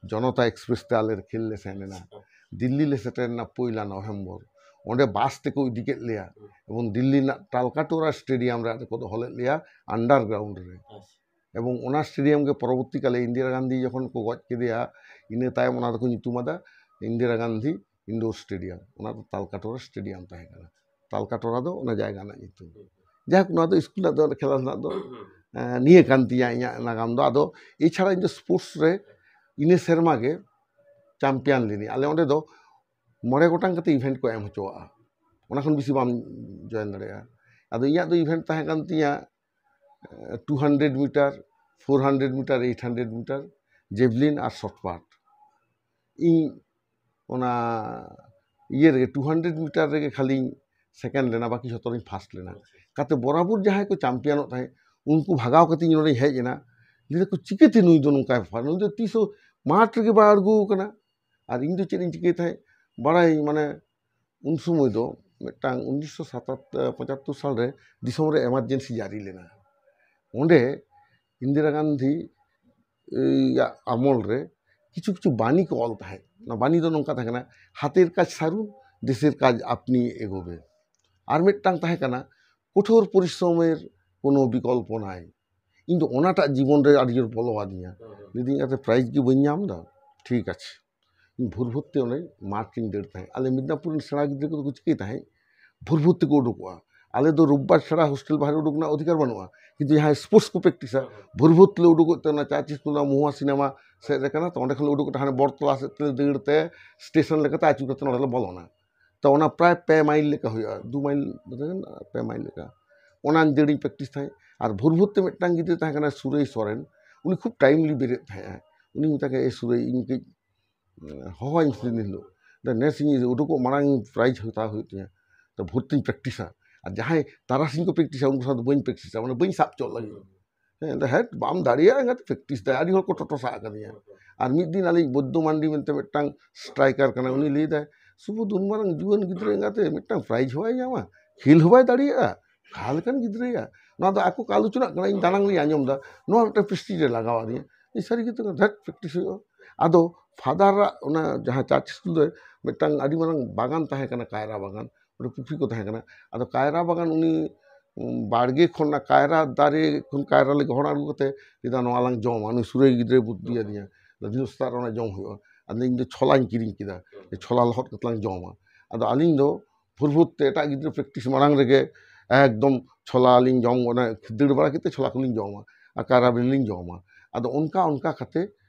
ᱡᱚᱱᱚᱛᱟ ᱮᱠᱥᱯᱨᱮᱥ ᱛᱮ ᱟᱞᱮ ᱠᱷᱮᱞ ᱞᱮ ᱥᱮᱱ ᱞᱮᱱᱟ᱾ ᱫᱤᱞᱞᱤ ᱞᱮ ᱥᱮᱴᱮᱨ ᱮᱱᱟ ᱯᱚᱭᱞᱟ ᱱᱚᱵᱷᱮᱢᱵᱚᱨ᱾ ᱚᱸᱰᱮ ᱵᱟᱥ ᱛᱮᱠᱚ ᱤᱫᱤ ᱠᱮᱫ ᱞᱮᱭᱟ ᱮᱵᱚᱝ ᱫᱤᱞᱞᱤ ᱨᱮᱱᱟᱜ ᱴᱟᱞᱠᱟᱴᱳᱨᱟ ᱥᱴᱮᱰᱤᱭᱟᱢ ᱨᱮ ᱟᱞᱮ ᱠᱚ ᱫᱚᱦᱚ ᱞᱮᱫ ᱞᱮᱭᱟ ᱟᱱᱰᱟᱨᱜᱨᱟᱣᱩᱱᱰ ᱨᱮ᱾ ᱮᱵᱚᱝ ᱚᱱᱟ ᱥᱴᱮᱰᱤᱭᱟᱢ ᱜᱮ ᱯᱚᱨᱚᱵᱚᱨᱛᱤ ᱠᱟᱞᱮ ᱤᱱᱫᱤᱨᱟ ᱜᱟᱱᱫᱷᱤ ᱡᱚᱠᱷᱚᱱ ᱠᱚ ᱜᱚᱡ ᱠᱮᱫᱮᱭᱟ, ᱤᱱᱟᱹ ᱛᱟᱭᱚᱢ ᱚᱱᱟ ᱫᱚᱠᱚ ᱧᱩᱛᱩᱢ ᱟᱫᱟ ᱤᱱᱫᱤᱨᱟ ᱜᱟᱱᱫᱷᱤ ᱤᱱᱰᱳᱨ ᱥᱴᱮᱰᱤᱭᱟᱢ᱾ ᱚᱱᱟ ᱫᱚ ᱛᱟᱞᱠᱟᱴᱳᱨᱟ ᱥᱴᱮᱰᱤᱭᱟᱢ ᱛᱟᱦᱮᱸ ᱠᱟᱱᱟ᱾ ᱛᱟᱞᱠᱟᱴᱳᱨᱟ ᱫᱚ ᱚᱱᱟ ᱡᱟᱭᱜᱟ ᱨᱮᱱᱟᱜ ᱧᱩᱛᱩᱢ᱾ ᱡᱟᱭᱦᱳᱠ, ᱱᱚᱣᱟ ᱫᱚ ᱥᱠᱩᱞ ᱨᱮᱱᱟᱜ ᱫᱚ, ᱠᱷᱮᱞᱟ ᱨᱮᱱᱟᱜ ᱫᱚ ᱮᱸ, ᱱᱤᱭᱟᱹ ᱠᱟᱱ ᱛᱤᱧᱟ ᱤᱧᱟᱹᱜ ᱱᱟᱜᱟᱢ ᱫᱚ᱾ ᱟᱫᱚ ᱮᱪᱷᱟᱲᱟ ᱤᱧ ᱫᱚ ᱥᱯᱳᱨᱴᱥ ᱨᱮ ᱤᱱᱟᱹ ᱥᱮᱨᱢᱟ ᱜᱮ ᱪᱟᱢᱯᱤᱭᱟᱱ ᱞᱤᱱᱟᱹᱧ᱾ ᱟᱞᱮ ᱚᱸᱰᱮ ᱫᱚ ᱢᱚᱬᱮ ᱜᱚᱴᱟᱝ ᱠᱟᱛᱮ ᱤᱵᱷᱮᱱᱴ ᱠᱚ ᱮᱢ ᱦᱚᱪᱚᱣᱟᱜᱼᱟ, ᱚᱱᱟ ᱠᱷᱚᱱ ᱵᱮᱥᱤ ᱵᱟᱢ ᱡᱚᱭᱮᱱ ᱫᱟᱲᱮᱭᱟᱜᱼᱟ᱾ ᱟᱫᱚ ᱤᱧᱟᱹᱜ ᱫᱚ ᱤᱵᱷᱮᱱᱴ ᱛᱟᱦᱮᱸ ᱠᱟᱱ ᱛᱤᱧᱟ two hundred metre, four hundred metre, eight hundred metre, javelin ᱟᱨ ᱥᱚᱨᱴ ᱯᱟᱴ᱾ ᱤᱧ ᱚᱱᱟ ᱤᱭᱟᱹ ᱨᱮᱜᱮ ᱴᱩ ᱦᱟᱱᱰᱨᱮᱰ ᱢᱤᱴᱟᱨ ᱨᱮᱜᱮ ᱠᱷᱟᱹᱞᱤᱧ ᱥᱮᱠᱮᱱᱰ ᱞᱮᱱᱟ, ᱵᱟᱹᱠᱤ ᱡᱷᱚᱛᱚ ᱨᱤᱧ ᱯᱷᱟᱥᱴ ᱞᱮᱱᱟ᱾ ᱠᱟᱛᱮ ᱵᱚᱨᱟᱵᱚᱨ ᱡᱟᱦᱟᱸᱭ ᱠᱚ ᱪᱟᱢᱯᱤᱭᱟᱱᱚᱜ ᱛᱟᱦᱮᱸᱫ ᱩᱱᱠᱩ ᱵᱷᱟᱜᱟᱣ ᱠᱟᱛᱮ ᱤᱧ ᱱᱚᱰᱮᱧ ᱦᱮᱡ ᱮᱱᱟ᱾ ᱞᱟᱹᱭ ᱫᱟᱠᱚ, "ᱪᱤᱠᱟᱹᱛᱮ ᱱᱩᱭ ᱫᱚ ᱱᱚᱝᱠᱟᱭ ᱯᱷᱟᱥᱴ? ᱱᱩᱭ ᱫᱚ ᱛᱤᱥ ᱦᱚᱸ ᱢᱟᱴᱷ ᱨᱮᱜᱮ ᱵᱟᱭ ᱟᱬᱜᱚ ᱟᱠᱟᱱᱟ᱾" ᱟᱨ ᱤᱧ ᱫᱚ ᱪᱮᱫ ᱤᱧ ᱪᱤᱠᱟᱹᱭ ᱛᱟᱦᱮᱸᱫ ᱵᱟᱲᱟᱭᱟᱹᱧ, ᱢᱟᱱᱮ ᱩᱱ ᱥᱚᱢᱚᱭ ᱫᱚ ᱢᱤᱫᱴᱟᱝ ᱩᱱᱤᱥᱥᱚ ᱥᱟᱛᱟᱛᱛᱳᱨ ᱨᱮ ᱫᱤᱥᱚᱢ ᱨᱮ ᱮᱢᱟᱨᱡᱮᱱᱥᱤ ᱡᱟᱹᱨᱤ ᱞᱮᱱᱟ᱾ ᱚᱸᱰᱮ ᱤᱱᱫᱤᱨᱟ ᱜᱟᱱᱫᱷᱤ ᱭᱟᱜ ᱟᱢᱚᱞ ᱨᱮ ᱠᱤᱪᱷᱩ ᱠᱤᱪᱷᱩ ᱵᱟণᱤ ᱠᱚ ᱚᱞ ᱛᱟᱦᱮᱸᱫ᱾ ᱚᱱᱟ ᱵᱟণᱤ ᱫᱚ ᱱᱚᱝᱠᱟ ᱛᱟᱦᱮᱸ ᱠᱟᱱᱟ, "ᱦᱟᱛᱮᱨ ᱠᱟᱡᱽ ᱥᱟᱨᱩᱱ, ᱫᱮᱥᱮᱨ ᱠᱟᱡᱽ ᱟᱯᱱᱤ ᱮᱜᱳᱵᱮ᱾" ᱟᱨ ᱢᱤᱫᱴᱟᱝ ᱛᱟᱦᱮᱸ ᱠᱟᱱᱟ, "ᱠᱚᱴᱷᱳᱨ ᱯᱚᱨᱤᱥᱨᱚᱢᱮᱨ ᱠᱳᱱᱳ ᱵᱤᱠᱚᱞᱯᱚ ᱱᱟᱭ᱾" ᱤᱧ ᱫᱚ ᱚᱱᱟᱴᱟᱜ ᱡᱤᱵᱚᱱ ᱨᱮ ᱟᱹᱰᱤ ᱡᱳᱨ ᱵᱚᱞᱚ ᱟᱹᱫᱤᱧᱟ᱾ ᱞᱟᱹᱭᱫᱟᱹᱧ, "ᱟᱫᱚ ᱯᱨᱟᱭᱤᱡᱽ ᱜᱮ ᱵᱟᱹᱧ ᱧᱟᱢ ᱮᱫᱟ, ᱴᱷᱤᱠ ᱟᱪᱷᱮ, ᱤᱧ ᱵᱷᱳᱨ ᱵᱷᱳᱨ ᱛᱮ ᱚᱸᱰᱮ ᱢᱟᱴᱷ ᱨᱤᱧ ᱫᱟᱹᱲ ᱛᱟᱦᱮᱸᱫ᱾" ᱟᱞᱮ ᱢᱮᱫᱽᱱᱟᱯᱩᱨ ᱨᱮᱱ ᱥᱮᱬᱟ ᱜᱤᱫᱽᱨᱟᱹ ᱠᱚᱫᱚ ᱠᱚ ᱪᱤᱠᱟᱹᱭ ᱛᱟᱦᱮᱸᱫ, ᱵᱷᱳᱨ ᱵᱷᱳᱨ ᱛᱮᱠᱚ ᱩᱰᱩᱠᱚᱜᱼᱟ᱾ ᱟᱞᱮ ᱫᱚ ᱨᱳᱵᱵᱟᱨ ᱪᱷᱟᱲᱟ ᱦᱳᱥᱴᱮᱞ ᱵᱟᱦᱨᱮ ᱩᱰᱩᱠ ᱨᱮᱱᱟᱜ ᱚᱫᱷᱤᱠᱟᱨ ᱵᱟᱹᱱᱩᱜᱼᱟ, ᱠᱤᱱᱛᱩ ᱡᱟᱦᱟᱸᱭ ᱥᱯᱳᱨᱴᱥ ᱠᱚ ᱯᱨᱮᱠᱴᱤᱥᱟ, ᱵᱷᱳᱨ ᱵᱷᱳᱨ ᱛᱮᱞᱮ ᱩᱰᱩᱠᱚᱜ ᱛᱮ ᱚᱱᱟ ᱪᱟᱨᱪᱤᱥ ᱠᱚ ᱢᱚᱦᱩᱣᱟ ᱥᱤᱱᱮᱢᱟ ᱥᱮᱫ ᱨᱮ ᱠᱟᱱᱟ, ᱛᱚ ᱚᱸᱰᱮ ᱠᱷᱚᱱ ᱞᱮ ᱩᱰᱩᱠᱚᱜ ᱛᱮ ᱦᱟᱱᱮ ᱵᱚᱲᱛᱚᱞᱟ ᱥᱮᱫ ᱛᱮᱞᱮ ᱫᱟᱹᱲ ᱛᱮ ᱥᱴᱮᱥᱚᱱ ᱞᱮᱠᱟᱛᱮ ᱟᱹᱪᱩᱨ ᱠᱟᱛᱮ ᱱᱚᱸᱰᱮ ᱞᱮ ᱵᱚᱞᱚᱱᱟ᱾ ᱛᱚ ᱚᱱᱟ ᱯᱨᱟᱭ ᱯᱮ ᱢᱟᱭᱤᱞ ᱞᱮᱠᱟ ᱦᱩᱭᱩᱜᱼᱟ, ᱫᱩ ᱢᱟᱭᱤᱞ, ᱯᱮ ᱢᱟᱭᱤᱞ ᱞᱮᱠᱟ᱾ ᱚᱱᱟ ᱫᱟᱹᱲᱤᱧ ᱯᱨᱮᱠᱴᱤᱥ ᱛᱟᱦᱮᱸᱫ᱾ ᱟᱨ ᱵᱷᱳᱨ ᱵᱷᱳᱨ ᱛᱮ ᱢᱤᱫᱴᱟᱝ ᱜᱤᱫᱽᱨᱟᱹ ᱛᱟᱦᱮᱸ ᱠᱟᱱᱟᱭ ᱥᱩᱨᱟᱹᱭ ᱥᱚᱨᱮᱱ, ᱩᱱᱤ ᱠᱷᱩᱵ ᱴᱟᱭᱤᱢᱞᱤ ᱵᱮᱨᱮᱫ ᱛᱟᱦᱮᱸᱜᱼᱟᱭ᱾ ᱩᱱᱤ ᱢᱮᱛᱟ ᱠᱮᱫ, "ᱮ ᱥᱩᱨᱟᱹᱭ, ᱤᱧ ᱠᱟᱹᱡ ᱦᱚᱦᱚᱣᱟᱹᱧ ᱢᱮᱥᱮ ᱫᱤᱱ ᱦᱤᱞᱳᱜ, ᱱᱮᱥ ᱤᱧ ᱩᱰᱩᱠᱚᱜ ᱢᱟᱲᱟᱝ ᱯᱨᱟᱭᱤᱡᱽ ᱦᱟᱛᱟᱣ ᱦᱩᱭᱩᱜ ᱛᱤᱧᱟ, ᱛᱚ ᱵᱷᱳᱨ ᱛᱤᱧ ᱯᱨᱮᱠᱴᱤᱥᱟ᱾ ᱟᱨ ᱡᱟᱦᱟᱸᱭ ᱛᱟᱨᱟᱥᱤᱧ ᱠᱚ ᱯᱨᱮᱠᱴᱤᱥᱟ ᱩᱱᱠᱩ ᱥᱟᱶ ᱫᱚ ᱵᱟᱹᱧ ᱯᱨᱮᱠᱴᱤᱥᱟ, ᱢᱟᱱᱮ ᱵᱟᱹᱧ ᱥᱟᱵ ᱦᱚᱪᱚᱜ ᱞᱟᱹᱜᱤᱫ᱾" ᱦᱮᱸ, ᱟᱫᱚ ᱦᱮᱸ, ᱵᱟᱢ ᱫᱟᱲᱮᱭᱟᱜᱼᱟ, ᱮᱸᱜᱟᱛᱮ ᱯᱨᱮᱠᱴᱤᱥ ᱫᱟᱭ᱾ ᱟᱹᱰᱤ ᱦᱚᱲ ᱠᱚ ᱴᱚᱴᱚ ᱥᱟᱵ ᱟᱠᱟᱫᱤᱧᱟ᱾ ᱟᱨ ᱢᱤᱫ ᱫᱤᱱ ᱟᱹᱞᱤᱧ ᱵᱳᱫᱽᱫᱚ ᱢᱟᱱᱰᱤ ᱢᱮᱱᱛᱮ ᱢᱤᱫᱴᱟᱝ ᱥᱴᱨᱟᱭᱠᱟᱨ ᱠᱟᱱᱟᱭ, ᱩᱱᱤ ᱞᱟᱹᱭ ᱫᱟᱭ, "ᱥᱩᱵᱳᱫᱷ, ᱩᱱ ᱢᱟᱨᱟᱝ ᱡᱩᱣᱟᱹᱱ ᱜᱤᱫᱽᱨᱟᱹ ᱮᱸᱜᱟᱛᱮ ᱢᱤᱫᱴᱟᱝ ᱯᱨᱟᱭᱤᱡᱽ ᱦᱚᱸ ᱵᱟᱭ ᱧᱟᱢᱟ, ᱠᱷᱮᱞ ᱦᱚᱸ ᱵᱟᱭ ᱫᱟᱲᱮᱭᱟᱜᱼᱟ, ᱚᱠᱟ ᱞᱮᱠᱟᱱ ᱜᱤᱫᱽᱨᱟᱹᱭᱟ? ᱱᱚᱣᱟ ᱫᱚ ᱟᱠᱚ ᱠᱚ ᱟᱞᱳᱪᱚᱱᱟᱜ ᱠᱟᱱᱟ, ᱤᱧ ᱫᱟᱱᱟᱝ ᱞᱤᱧ ᱟᱸᱡᱚᱢ ᱮᱫᱟ, ᱱᱚᱣᱟ ᱢᱤᱫᱴᱟᱝ ᱯᱨᱮᱥᱴᱤᱡᱽ ᱨᱮ ᱞᱟᱜᱟᱣ ᱟᱹᱫᱤᱧᱟ᱾ ᱤᱧ ᱥᱟᱹᱨᱤ ᱜᱮ ᱛᱚ ᱫᱷᱮᱴ ᱯᱨᱮᱠᱴᱤᱥ ᱦᱩᱭᱩᱜᱼᱟ᱾ ᱟᱫᱚ ᱯᱷᱟᱫᱟᱨᱟᱜ ᱚᱱᱟ ᱡᱟᱦᱟᱸ ᱪᱟᱨᱪ ᱥᱠᱩᱞ ᱨᱮ ᱢᱤᱫᱴᱟᱝ ᱟᱹᱰᱤ ᱢᱟᱨᱟᱝ ᱵᱟᱜᱟᱱ ᱛᱟᱦᱮᱸ ᱠᱟᱱᱟ, ᱠᱟᱭᱨᱟ ᱵᱟᱜᱟᱱ, ᱚᱸᱰᱮ ᱯᱩᱠᱷᱨᱤ ᱠᱚ ᱛᱟᱦᱮᱸ ᱠᱟᱱᱟ᱾ ᱟᱫᱚ ᱠᱟᱭᱨᱟ ᱵᱟᱜᱟᱱ ᱩᱱᱤ, ᱩᱸ, ᱵᱟᱲᱜᱮ ᱠᱷᱚᱱ ᱚᱱᱟ ᱠᱟᱭᱨᱟ ᱫᱟᱨᱮ ᱠᱷᱚᱱ ᱠᱟᱭᱨᱟ ᱞᱮ ᱜᱚᱦᱚᱲ ᱟᱹᱜᱩ ᱠᱟᱛᱮ ᱞᱟᱹᱭᱫᱟ, "ᱱᱚᱣᱟ ᱞᱟᱝ ᱡᱚᱢᱟ, ᱱᱩᱭ ᱥᱩᱨᱟᱹᱭ ᱜᱤᱫᱽᱨᱟᱹᱭ ᱵᱩᱫᱽᱫᱷᱤ ᱟᱹᱫᱤᱧᱟ, ᱫᱤᱱ ᱥᱮᱛᱟᱜ ᱨᱮ ᱚᱱᱟ ᱡᱚᱢ ᱦᱩᱭᱩᱜᱼᱟ᱾" ᱟᱫᱚ ᱤᱧ ᱫᱚ ᱪᱷᱚᱞᱟᱧ ᱠᱤᱨᱤᱧ ᱠᱮᱫᱟ, ᱪᱷᱚᱞᱟ ᱞᱚᱦᱚᱫ ᱠᱟᱛᱮ ᱞᱟᱝ ᱡᱚᱢᱟ᱾ ᱟᱫᱚ ᱟᱹᱞᱤᱧ ᱫᱚ ᱵᱷᱳᱨ ᱵᱷᱳᱨ ᱛᱮ ᱮᱴᱟᱜ ᱜᱤᱫᱽᱨᱟᱹ ᱯᱨᱮᱠᱴᱤᱥ ᱢᱟᱲᱟᱝ ᱨᱮᱜᱮ ᱮᱠᱫᱚᱢ ᱪᱷᱚᱞᱟ ᱞᱤᱧ ᱡᱚᱢ, ᱚᱱᱟ ᱫᱟᱹᱲ ᱵᱟᱲᱟ ᱠᱟᱛᱮ ᱪᱷᱚᱞᱟ ᱠᱚᱞᱤᱧ ᱡᱚᱢᱟ ᱟᱨ ᱠᱟᱭᱨᱟ ᱵᱤᱞᱤ ᱞᱤᱧ ᱡᱚᱢᱟ᱾ ᱟᱫᱚ ᱚᱱᱠᱟ ᱚᱱᱠᱟ ᱠᱟᱛᱮ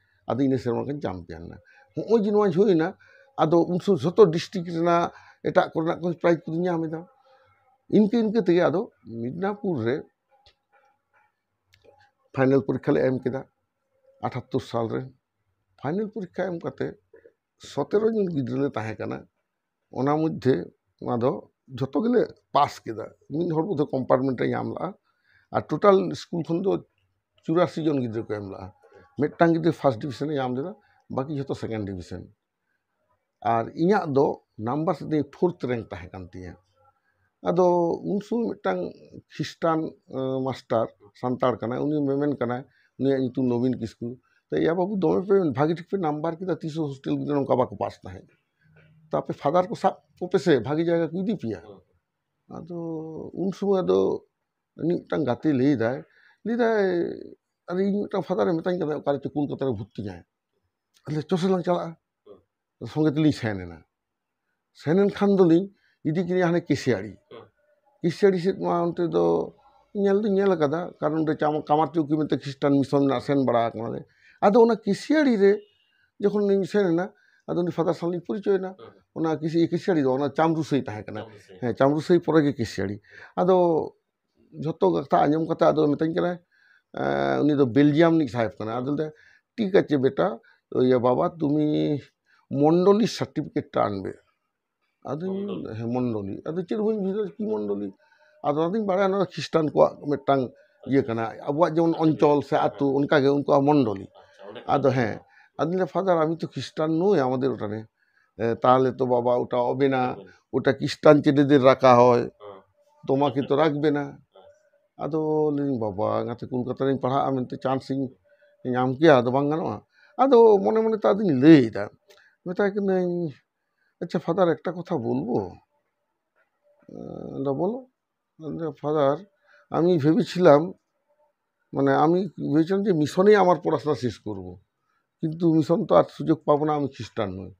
ᱟᱫᱚ ᱤᱱᱟᱹ ᱥᱮᱨᱢᱟ ᱠᱤᱱ ᱪᱟᱢᱯᱤᱭᱟᱱ ᱮᱱᱟ᱾ ᱦᱚᱸᱜᱼᱚᱭ ᱡᱮ ᱱᱚᱣᱟ ᱦᱩᱭᱱᱟ, ᱟᱫᱚ ᱩᱱ ᱥᱚᱢᱚᱭ ᱡᱷᱚᱛᱚ ᱰᱤᱥᱴᱨᱤᱠᱴ ᱨᱮᱱᱟᱜ ᱮᱴᱟᱜ ᱠᱚᱨᱮᱱᱟᱜ ᱠᱚ ᱯᱨᱟᱭᱤᱡᱽ ᱠᱚᱫᱚᱧ ᱧᱟᱢ ᱮᱫᱟ᱾ ᱤᱱᱠᱟᱹ ᱤᱱᱠᱟᱹ ᱛᱮᱜᱮ ᱟᱫᱚ ᱢᱤᱫᱱᱟᱯᱩᱨ ᱨᱮ ᱯᱷᱟᱭᱱᱮᱞ ᱯᱚᱨᱤᱠᱠᱷᱟ ᱞᱮ ᱮᱢ ᱠᱮᱫᱟ ᱟᱴᱷᱟᱛᱛᱳᱨ ᱥᱟᱞ ᱨᱮ᱾ ᱯᱷᱟᱭᱱᱮᱞ ᱯᱚᱨᱤᱠᱠᱷᱟ ᱮᱢ ᱠᱟᱛᱮ ᱥᱚᱛᱮᱨᱚ ᱡᱚᱱ ᱜᱤᱫᱽᱨᱟᱹ ᱞᱮ ᱛᱟᱦᱮᱸ ᱠᱟᱱᱟ᱾ ᱚᱱᱟ ᱢᱚᱫᱽᱫᱷᱮ ᱚᱱᱟ ᱫᱚ ᱡᱷᱚᱛᱚ ᱜᱮᱞᱮ ᱯᱟᱥ ᱠᱮᱫᱟ᱾ ᱢᱤᱫ ᱦᱚᱲ ᱵᱳᱫᱷᱚᱭ ᱠᱚᱢᱯᱟᱨᱴᱢᱮᱱᱴ ᱮ ᱧᱟᱢ ᱞᱟᱜᱼᱟ᱾ ᱟᱨ ᱴᱳᱴᱟᱞ ᱥᱠᱩᱞ ᱠᱷᱚᱱ ᱫᱚ ᱪᱩᱨᱟᱥᱤ ᱡᱚᱱ ᱜᱤᱫᱽᱨᱟᱹ ᱠᱚ ᱮᱢ ᱞᱟᱜᱼᱟ᱾ ᱢᱤᱫᱴᱟᱝ ᱜᱤᱫᱽᱨᱟᱹ ᱯᱷᱟᱥᱴ ᱰᱤᱵᱷᱤᱥᱚᱱ ᱮ ᱧᱟᱢ ᱞᱮᱫᱟ, ᱵᱟᱹᱠᱤ ᱡᱷᱚᱛᱚ ᱥᱮᱠᱮᱱᱰ ᱰᱤᱵᱷᱤᱥᱚᱱ᱾ ᱟᱨ ᱤᱧᱟᱹᱜ ᱫᱚ ᱱᱟᱢᱵᱟᱨ ᱥᱮᱫ ᱛᱮ ᱯᱷᱳᱨᱛᱷ ᱨᱮᱝᱠ ᱛᱟᱦᱮᱸ ᱠᱟᱱ ᱛᱤᱧᱟᱹ᱾ ᱟᱫᱚ ᱩᱱ ᱥᱚᱢᱚᱭ ᱢᱤᱫᱴᱟᱝ ᱠᱷᱨᱤᱥᱴᱟᱱ, ᱟᱸ, ᱢᱟᱥᱴᱟᱨ, ᱥᱟᱱᱛᱟᱲ ᱠᱟᱱᱟᱭ, ᱩᱱᱤ ᱢᱮᱢᱮᱱ ᱠᱟᱱᱟᱭ, ᱩᱱᱤᱭᱟᱜ ᱧᱩᱛᱩᱢ ᱱᱚᱵᱤᱱ ᱠᱤᱥᱠᱩ᱾ "ᱛᱚ ᱭᱟ ᱵᱟᱹᱵᱩ, ᱫᱚᱢᱮ ᱯᱮ ᱵᱷᱟᱜᱮ ᱴᱷᱤᱠ ᱯᱮ ᱱᱟᱢᱵᱟᱨ ᱠᱮᱫᱟ, ᱛᱤᱥ ᱦᱚᱸ ᱦᱳᱥᱴᱮᱞ ᱜᱤᱫᱽᱨᱟᱹ ᱱᱚᱝᱠᱟ ᱵᱟᱠᱚ ᱯᱟᱥ ᱛᱟᱦᱮᱸᱫ᱾ ᱛᱚ ᱟᱯᱮ ᱯᱷᱟᱫᱟᱨ ᱠᱚ ᱥᱟᱵ ᱠᱚᱯᱮ ᱥᱮ, ᱵᱷᱟᱜᱮ ᱡᱟᱭᱜᱟ ᱠᱚ ᱤᱫᱤ ᱯᱮᱭᱟ᱾" ᱟᱫᱚ ᱩᱱ ᱥᱚᱢᱚᱭ ᱟᱫᱚ ᱢᱤᱫᱴᱟᱝ ᱜᱟᱛᱮ ᱞᱟᱹᱭ ᱫᱟᱭ, ᱞᱟᱹᱭ ᱫᱟᱭ, "ᱟᱨ ᱤᱧ ᱢᱤᱫᱴᱟᱝ ᱯᱷᱟᱫᱟᱨᱮ ᱢᱤᱛᱟᱹᱧ ᱠᱟᱱᱟ, ᱚᱠᱟᱨᱮ ᱪᱚ ᱠᱳᱞᱠᱟᱛᱟ ᱨᱮ ᱵᱷᱚᱨᱛᱤᱧᱟᱭ᱾" ᱟᱫᱚ ᱪᱚ ᱥᱮ ᱞᱟᱝ ᱪᱟᱞᱟᱜᱼᱟ᱾ ᱥᱚᱸᱜᱮ ᱛᱮᱞᱤᱧ ᱥᱮᱱ ᱮᱱᱟ᱾ ᱥᱮᱱ ᱮᱱ ᱠᱷᱟᱱ ᱫᱚᱞᱤᱧ ᱤᱫᱤ ᱠᱮᱫᱮᱭᱟ ᱦᱟᱱᱮ ᱠᱮᱥᱤᱭᱟᱲᱤ᱾ ᱦᱩᱸ᱾ ᱠᱮᱥᱤᱭᱟᱲᱤ ᱥᱮᱫ ᱢᱟ ᱚᱱᱛᱮ ᱫᱚ ᱧᱮᱞ ᱫᱚᱧ ᱧᱮᱞ ᱟᱠᱟᱫᱟ, ᱠᱟᱨᱚᱱ ᱚᱸᱰᱮ ᱪᱟᱢ-, ᱠᱟᱢᱟᱨ ᱪᱚᱣᱠᱤ ᱢᱮᱱᱛᱮ ᱠᱷᱨᱤᱥᱴᱟᱱ ᱢᱤᱥᱚᱱ ᱢᱮᱱᱟᱜᱼᱟ, ᱥᱮᱱ ᱵᱟᱲᱟ ᱟᱠᱟᱱᱟᱞᱮ᱾ ᱟᱫᱚ ᱚᱱᱟ ᱠᱮᱥᱤᱭᱟᱲᱤ ᱨᱮ ᱡᱚᱠᱷᱚᱱ ᱞᱤᱧ ᱥᱮᱱ ᱮᱱᱟ, ᱟᱫᱚ ᱩᱱᱤ ᱯᱷᱟᱫᱟᱨ ᱥᱟᱶ ᱞᱤᱧ ᱯᱚᱨᱤᱪᱚᱭ ᱮᱱᱟ᱾ ᱦᱩᱸ᱾ ᱚᱱᱟ ᱠᱮᱥᱤ-, ᱠᱮᱥᱤᱭᱟᱲᱤ ᱫᱚ ᱚᱱᱟ ᱪᱟᱢᱨᱩᱥᱟᱹᱭ ᱛᱟᱦᱮᱸ ᱠᱟᱱᱟ᱾ ᱪᱟᱢᱨᱩᱥᱟᱹᱭ᱾ ᱦᱮᱸ, ᱪᱟᱢᱨᱩᱥᱟᱹᱭ ᱯᱚᱨᱮ ᱜᱮ ᱠᱮᱥᱤᱭᱟᱲᱤ᱾ ᱟᱫᱚ ᱡᱷᱚᱛᱚ ᱠᱟᱛᱷᱟ ᱟᱸᱡᱚᱢ ᱠᱟᱛᱮ ᱟᱫᱚ ᱢᱮᱛᱟᱹᱧ ᱠᱟᱱᱟᱭ, ᱮᱸ, ᱩᱱᱤ ᱫᱚ ᱵᱮᱞᱡᱤᱭᱟᱢ ᱨᱤᱱᱤᱡ ᱥᱟᱦᱮᱵᱽ ᱠᱟᱱᱟᱭ᱾ ᱟᱫᱚ ᱞᱟᱹᱭ ᱫᱟᱭ, "ᱴᱷᱤᱠ ᱟᱪᱷᱮ ᱵᱮᱴᱟ, ᱛᱚ ᱤᱭᱟᱹ ᱵᱟᱵᱟ, ᱛᱩᱢᱤ ᱢᱚᱱᱰᱚᱞᱤ ᱥᱟᱨᱴᱤᱯᱷᱤᱠᱮᱴ ᱴᱟ ᱟᱱᱵᱮ᱾" ᱟᱫᱚᱧ, ᱢᱚᱱᱰᱚᱞᱤ᱾ ᱦᱮᱸ, ᱢᱚᱱᱰᱚᱞᱤ᱾ ᱟᱫᱚ ᱪᱮᱫ ᱦᱚᱸ ᱵᱟᱹᱧ ᱵᱩᱡᱷᱟᱹᱣ ᱫᱟ, ᱪᱮᱫ ᱢᱚᱱᱰᱚᱞᱤ? ᱟᱫᱚ ᱚᱱᱟᱛᱤᱧ ᱵᱟᱲᱟᱭᱟ, ᱚᱱᱟ ᱫᱚ ᱠᱷᱨᱤᱥᱴᱟᱱ ᱠᱚᱣᱟᱜ ᱢᱤᱫᱴᱟᱝ ᱤᱭᱟᱹ ᱠᱟᱱᱟ᱾ ᱟᱵᱚᱣᱟᱜ ᱡᱮᱢᱚᱱ ᱚᱧᱪᱚᱞ ᱥᱮ ᱟᱹᱛᱩ, ᱚᱱᱠᱟ ᱜᱮ ᱩᱱᱠᱩᱣᱟᱜ ᱢᱚᱱᱰᱚᱞᱤ᱾ ᱟᱪᱪᱷᱟ, ᱚᱸᱰᱮ ᱠᱷᱚᱱ᱾ ᱟᱫᱚ ᱦᱮᱸ, ᱟᱫᱚᱧ ᱞᱟᱹᱭᱫᱟ, "ᱯᱷᱟᱫᱟᱨ, আমি তো খ্রিস্টান নই, আমাদের ওটা নেই।" "এ, তাহলে তো বাবা ওটা হবে না, হবে না। ওটা খ্রিস্টান ছেলেদের রাখা হয়।" ᱦᱮᱸ᱾ তোমাকে তো রাখবে না। ᱟᱫᱚ ᱞᱟᱹᱭᱫᱟᱹᱧ, ᱵᱟᱵᱟ, ᱮᱸᱜᱟᱛᱮ ᱠᱳᱞᱠᱟᱛᱟ ᱨᱤᱧ ᱯᱟᱲᱦᱟᱜᱼᱟ ᱢᱮᱱᱛᱮ ᱪᱟᱱᱥ ᱤᱧ ᱧᱟᱢ ᱠᱮᱭᱟ, ᱟᱫᱚ ᱵᱟᱝ ᱜᱟᱱᱚᱜᱼᱟ? ᱟᱫᱚ ᱢᱚᱱᱮ ᱢᱚᱱᱮ ᱛᱮ ᱟᱫᱚᱧ ᱞᱟᱹᱭᱫᱟ, ᱢᱮᱛᱟᱭ ᱠᱟᱹᱱᱟᱹᱧ, "ᱟᱪᱪᱷᱟ ᱯᱷᱟᱫᱟᱨ, একটা কথা বলবো?" ᱟᱫᱚ, "বলো।" ᱟᱫᱚ, "ᱯᱷᱟᱫᱟᱨ, আমি ভেবেছিলাম, মানে আমি ভেবেছিলাম যে মিশনেই আমার পড়াশোনা শেষ করব, কিন্তু মিশন তো আর সুযোগ পাবো না, আমি খ্রিস্টান নই।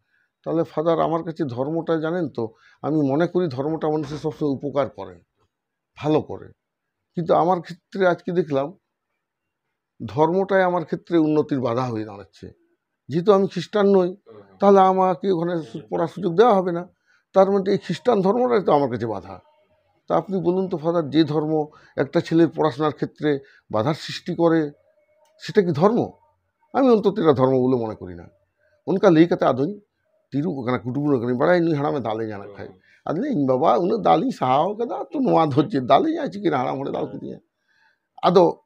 তাহলে ফাদার, আমার কাছে ধর্মটা জানেন তো, আমি মনে করি ধর্মটা মানুষের সবসময় উপকার করে, ভালো করে, কিন্তু আমার ক্ষেত্রে আজকে দেখলাম ধর্মটাই আমার ক্ষেত্রে উন্নতির বাধা হয়ে দাঁড়াচ্ছে। যেহেতু আমি খ্রিস্টান নই, তাহলে আমাকে ওখানে সু-, পড়ার সুযোগ দেওয়া হবে না। তার মানে এই খ্রিস্টান ধর্মটাই তো আমার কাছে বাধা। তা আপনি বলুন তো ফাদার, যে ধর্ম একটা ছেলের পড়াশোনার ক্ষেত্রে বাধার সৃষ্টি করে, সেটা কি ধর্ম? আমি অন্তত এটা ধর্ম বলে মনে করি না।" ᱚᱱᱠᱟ ᱞᱟᱹᱭ ᱠᱟᱛᱮ ᱟᱫᱚᱧ ᱛᱤᱨᱩᱵ ᱟᱠᱟᱱᱟ, ᱠᱩᱴᱩᱵᱩᱨ ᱟᱠᱟᱱᱟᱧ, ᱵᱟᱲᱟᱭ ᱱᱩᱭ ᱦᱟᱲᱟᱢᱮ ᱫᱟᱞᱤᱧᱟ ᱱᱟᱜ ᱠᱷᱟᱡ᱾ ᱟᱫᱚ ᱤᱧ ᱵᱟᱵᱟ ᱩᱱᱟᱹᱜ ᱫᱟᱞᱤᱧ ᱥᱟᱦᱟᱣ ᱠᱟᱫᱟ, ᱛᱚ ᱱᱚᱣᱟ ᱫᱚ ᱪᱮᱫ ᱫᱟᱞᱤᱧᱟ, ᱪᱤᱠᱟᱹᱭᱱᱟ, ᱦᱟᱲᱟᱢ ᱦᱚᱲᱮ ᱫᱟᱞ ᱠᱤᱫᱤᱧᱟ᱾ ᱟᱫᱚ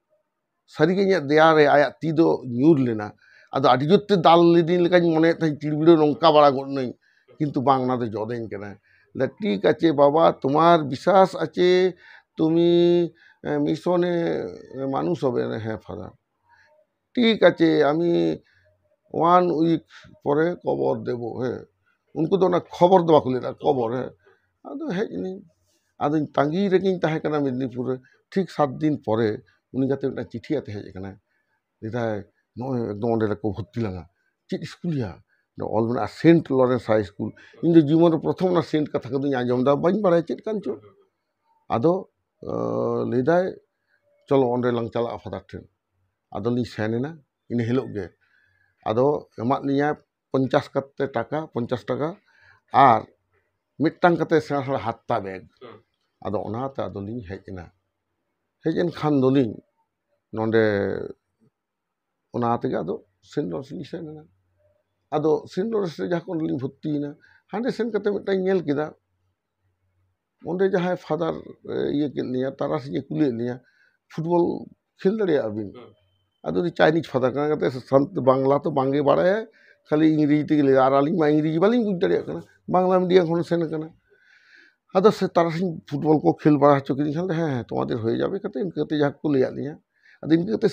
ᱥᱟᱹᱨᱤᱜᱮ ᱤᱧᱟᱹᱜ ᱫᱮᱭᱟ ᱨᱮ ᱟᱭᱟᱜ ᱛᱤ ᱫᱚ ᱧᱩᱨ ᱞᱮᱱᱟ᱾ ᱟᱫᱚ ᱟᱹᱰᱤ ᱡᱳᱨ ᱛᱮ ᱫᱟᱞ ᱞᱤᱫᱤᱧ ᱞᱮᱠᱟᱧ ᱢᱚᱱᱮᱭᱮᱫ ᱛᱟᱦᱮᱸᱫ, ᱪᱤᱲᱵᱤᱲᱟᱹ ᱱᱚᱝᱠᱟ ᱵᱟᱲᱟ ᱜᱚᱫ ᱱᱟᱹᱧ, ᱠᱤᱱᱛᱩ ᱵᱟᱝ, ᱚᱱᱟ ᱫᱚ ᱡᱚᱫᱮᱧ ᱠᱟᱱᱟ᱾ ᱞᱮ, "ᱴᱷᱤᱠ ᱟᱪᱷᱮ ᱵᱟᱵᱟ, তোমার বিশ্বাস আছে, তুমি, এ, মিশনে, এ, মানুষ হবে না?" "হ্যাঁ ফাদার।" "ᱴᱷᱤᱠ ᱟᱪᱷᱮ, আমি ওয়ান উইক পরে খবর দেব, ᱦᱮᱸ।" ᱩᱱᱠᱩ ᱫᱚ ᱚᱱᱟ ᱠᱷᱚᱵᱚᱨ ᱫᱚ ᱵᱟᱠᱚ ᱞᱟᱹᱭᱫᱟ, ᱠᱚᱵᱚᱨ, ᱦᱮᱸ᱾ ᱟᱫᱚ ᱦᱮᱡ ᱮᱱᱟᱹᱧ, ᱟᱫᱚᱧ ᱛᱟᱺᱜᱤ ᱨᱮᱜᱮᱧ ᱛᱟᱦᱮᱸ ᱠᱟᱱᱟ ᱢᱮᱫᱽᱱᱤᱯᱩᱨ ᱨᱮ᱾ ᱴᱷᱤᱠ ᱥᱟᱛ ᱫᱤᱱ ᱯᱚᱨᱮ ᱩᱱᱤ ᱜᱟᱛᱮ ᱢᱤᱫᱴᱟᱝ ᱪᱤᱴᱷᱤ ᱟᱛᱮ ᱦᱮᱡ ᱟᱠᱟᱱᱟᱭ, ᱞᱟᱹᱭᱫᱟᱭ, "ᱱᱚᱜᱼᱚᱭ ᱮᱠᱫᱚᱢ ᱚᱸᱰᱮ ᱨᱮᱠᱚ ᱵᱷᱚᱨᱛᱤ ᱞᱟᱝᱟ᱾" "ᱪᱮᱫ ᱥᱠᱩᱞ ᱭᱟ?" "ᱚᱞ ᱢᱮᱱᱟᱜᱼᱟ ᱥᱮᱱᱴ ᱞᱚᱨᱮᱱᱥ ᱦᱟᱭ ᱥᱠᱩᱞ᱾" ᱤᱧ ᱫᱚ ᱡᱤᱵᱚᱱ ᱨᱮ ᱯᱨᱚᱛᱷᱚᱢ ᱚᱱᱟ ᱥᱮᱱᱴ ᱠᱟᱛᱷᱟ ᱠᱚᱫᱚᱧ ᱟᱸᱡᱚᱢ ᱮᱫᱟ, ᱵᱟᱹᱧ ᱵᱟᱲᱟᱭᱟ ᱪᱮᱫ ᱠᱟᱱ ᱪᱚ᱾ ᱟᱫᱚ, ᱟᱸ, ᱞᱟᱹᱭᱫᱟᱭ, "ᱪᱚᱞᱚ ᱚᱸᱰᱮ ᱞᱟᱝ ᱪᱟᱞᱟᱜᱼᱟ ᱯᱷᱟᱫᱟᱨ ᱴᱷᱮᱱ᱾" ᱟᱫᱚᱞᱤᱧ ᱥᱮᱱ ᱮᱱᱟ ᱤᱱᱟᱹ ᱦᱤᱞᱳᱜ ᱜᱮ᱾ ᱟᱫᱚ ᱮᱢᱟᱫ ᱞᱤᱧᱟᱭ ᱯᱚᱧᱪᱟᱥ ᱠᱟᱛᱮ ᱴᱟᱠᱟ, ᱯᱚᱧᱪᱟᱥ ᱴᱟᱠᱟ, ᱟᱨ ᱢᱤᱫᱴᱟᱝ ᱠᱟᱛᱮ ᱥᱮᱬᱟ ᱥᱮᱬᱟ ᱦᱟᱛᱛᱟ ᱵᱮᱜᱽ᱾ ᱦᱩᱸ᱾ ᱟᱫᱚ ᱚᱱᱟᱛᱮ ᱟᱫᱚᱞᱤᱧ ᱦᱮᱡ ᱮᱱᱟ᱾ ᱦᱮᱡ ᱮᱱ ᱠᱷᱟᱱ ᱫᱚᱞᱤᱧ ᱱᱚᱰᱮ, ᱚᱱᱟ ᱛᱮᱜᱮ ᱟᱫᱚ ᱥᱮᱱᱴ ᱞᱚᱨᱮᱱᱥ ᱞᱤᱧ ᱥᱮᱱ ᱮᱱᱟ᱾ ᱟᱫᱚ ᱥᱮᱱᱴ ᱞᱚᱨᱮᱱᱥ ᱨᱮ ᱡᱟᱦᱟᱸ ᱠᱷᱚᱱ ᱞᱤᱧ ᱵᱷᱚᱨᱛᱤᱭᱮᱱᱟ, ᱦᱟᱸᱰᱮ ᱥᱮᱱ ᱠᱟᱛᱮ ᱢᱤᱫᱴᱟᱝ ᱧᱮᱞ ᱠᱮᱫᱟ, ᱚᱸᱰᱮ ᱡᱟᱦᱟᱸᱭ ᱯᱷᱟᱫᱟᱨ, ᱮ, ᱤᱭᱟᱹ ᱠᱮᱫ ᱞᱤᱧᱟ, ᱛᱟᱨᱟᱥᱤᱧᱮ ᱠᱩᱞᱤᱭᱮᱫ ᱞᱤᱧᱟ, "ᱯᱷᱩᱴᱵᱚᱞ ᱠᱷᱮᱞ ᱫᱟᱲᱮᱭᱟᱜᱼᱟ ᱵᱤᱱ?" ᱦᱩᱸ᱾ ᱟᱫᱚ ᱩᱱᱤ ᱪᱟᱭᱱᱤᱡᱽ ᱯᱷᱟᱫᱟᱨ ᱠᱟᱱᱟ, ᱠᱟᱛᱮ ᱥᱟᱱᱛ-, ᱵᱟᱝᱞᱟ ᱛᱚ ᱵᱟᱝᱜᱮ ᱵᱟᱲᱟᱭᱟ, ᱠᱷᱟᱹᱞᱤ ᱤᱝᱨᱮᱡᱤ ᱛᱮᱜᱮ ᱞᱟᱹᱭᱟ, ᱟᱨ ᱟᱹᱞᱤᱧ ᱢᱟ ᱤᱝᱨᱮᱡᱤ ᱵᱟᱹᱞᱤᱧ ᱵᱩᱡᱽ ᱫᱟᱲᱮᱭᱟᱜ ᱠᱟᱱᱟ, ᱵᱟᱝᱞᱟ ᱢᱤᱰᱤᱭᱟᱢ ᱠᱷᱚᱱ ᱥᱮᱱ ᱟᱠᱟᱱᱟ᱾ ᱟᱫᱚ ᱥᱮ ᱛᱟᱨᱟᱥᱤᱧ ᱯᱷᱩᱴᱵᱚᱞ ᱠᱚ ᱠᱷᱮᱞ ᱵᱟᱲᱟ ᱦᱚᱪᱚ ᱠᱤᱫᱤᱧ ᱠᱷᱟᱱ ᱫᱚ, "ᱦᱮᱸ, ᱦᱮᱸ, ᱛᱚᱢᱟᱫᱮᱨ ᱦᱚᱭᱮ ᱡᱟᱵᱮ" ᱠᱟᱛᱮ ᱤᱱᱠᱟᱹ ᱠᱟᱛᱮ ᱡᱟᱦᱟᱸ ᱠᱚ ᱞᱟᱹᱭᱟᱫ ᱞᱤᱧᱟ᱾ ᱟᱫᱚ ᱤᱱᱠᱟᱹ ᱠᱟᱛᱮ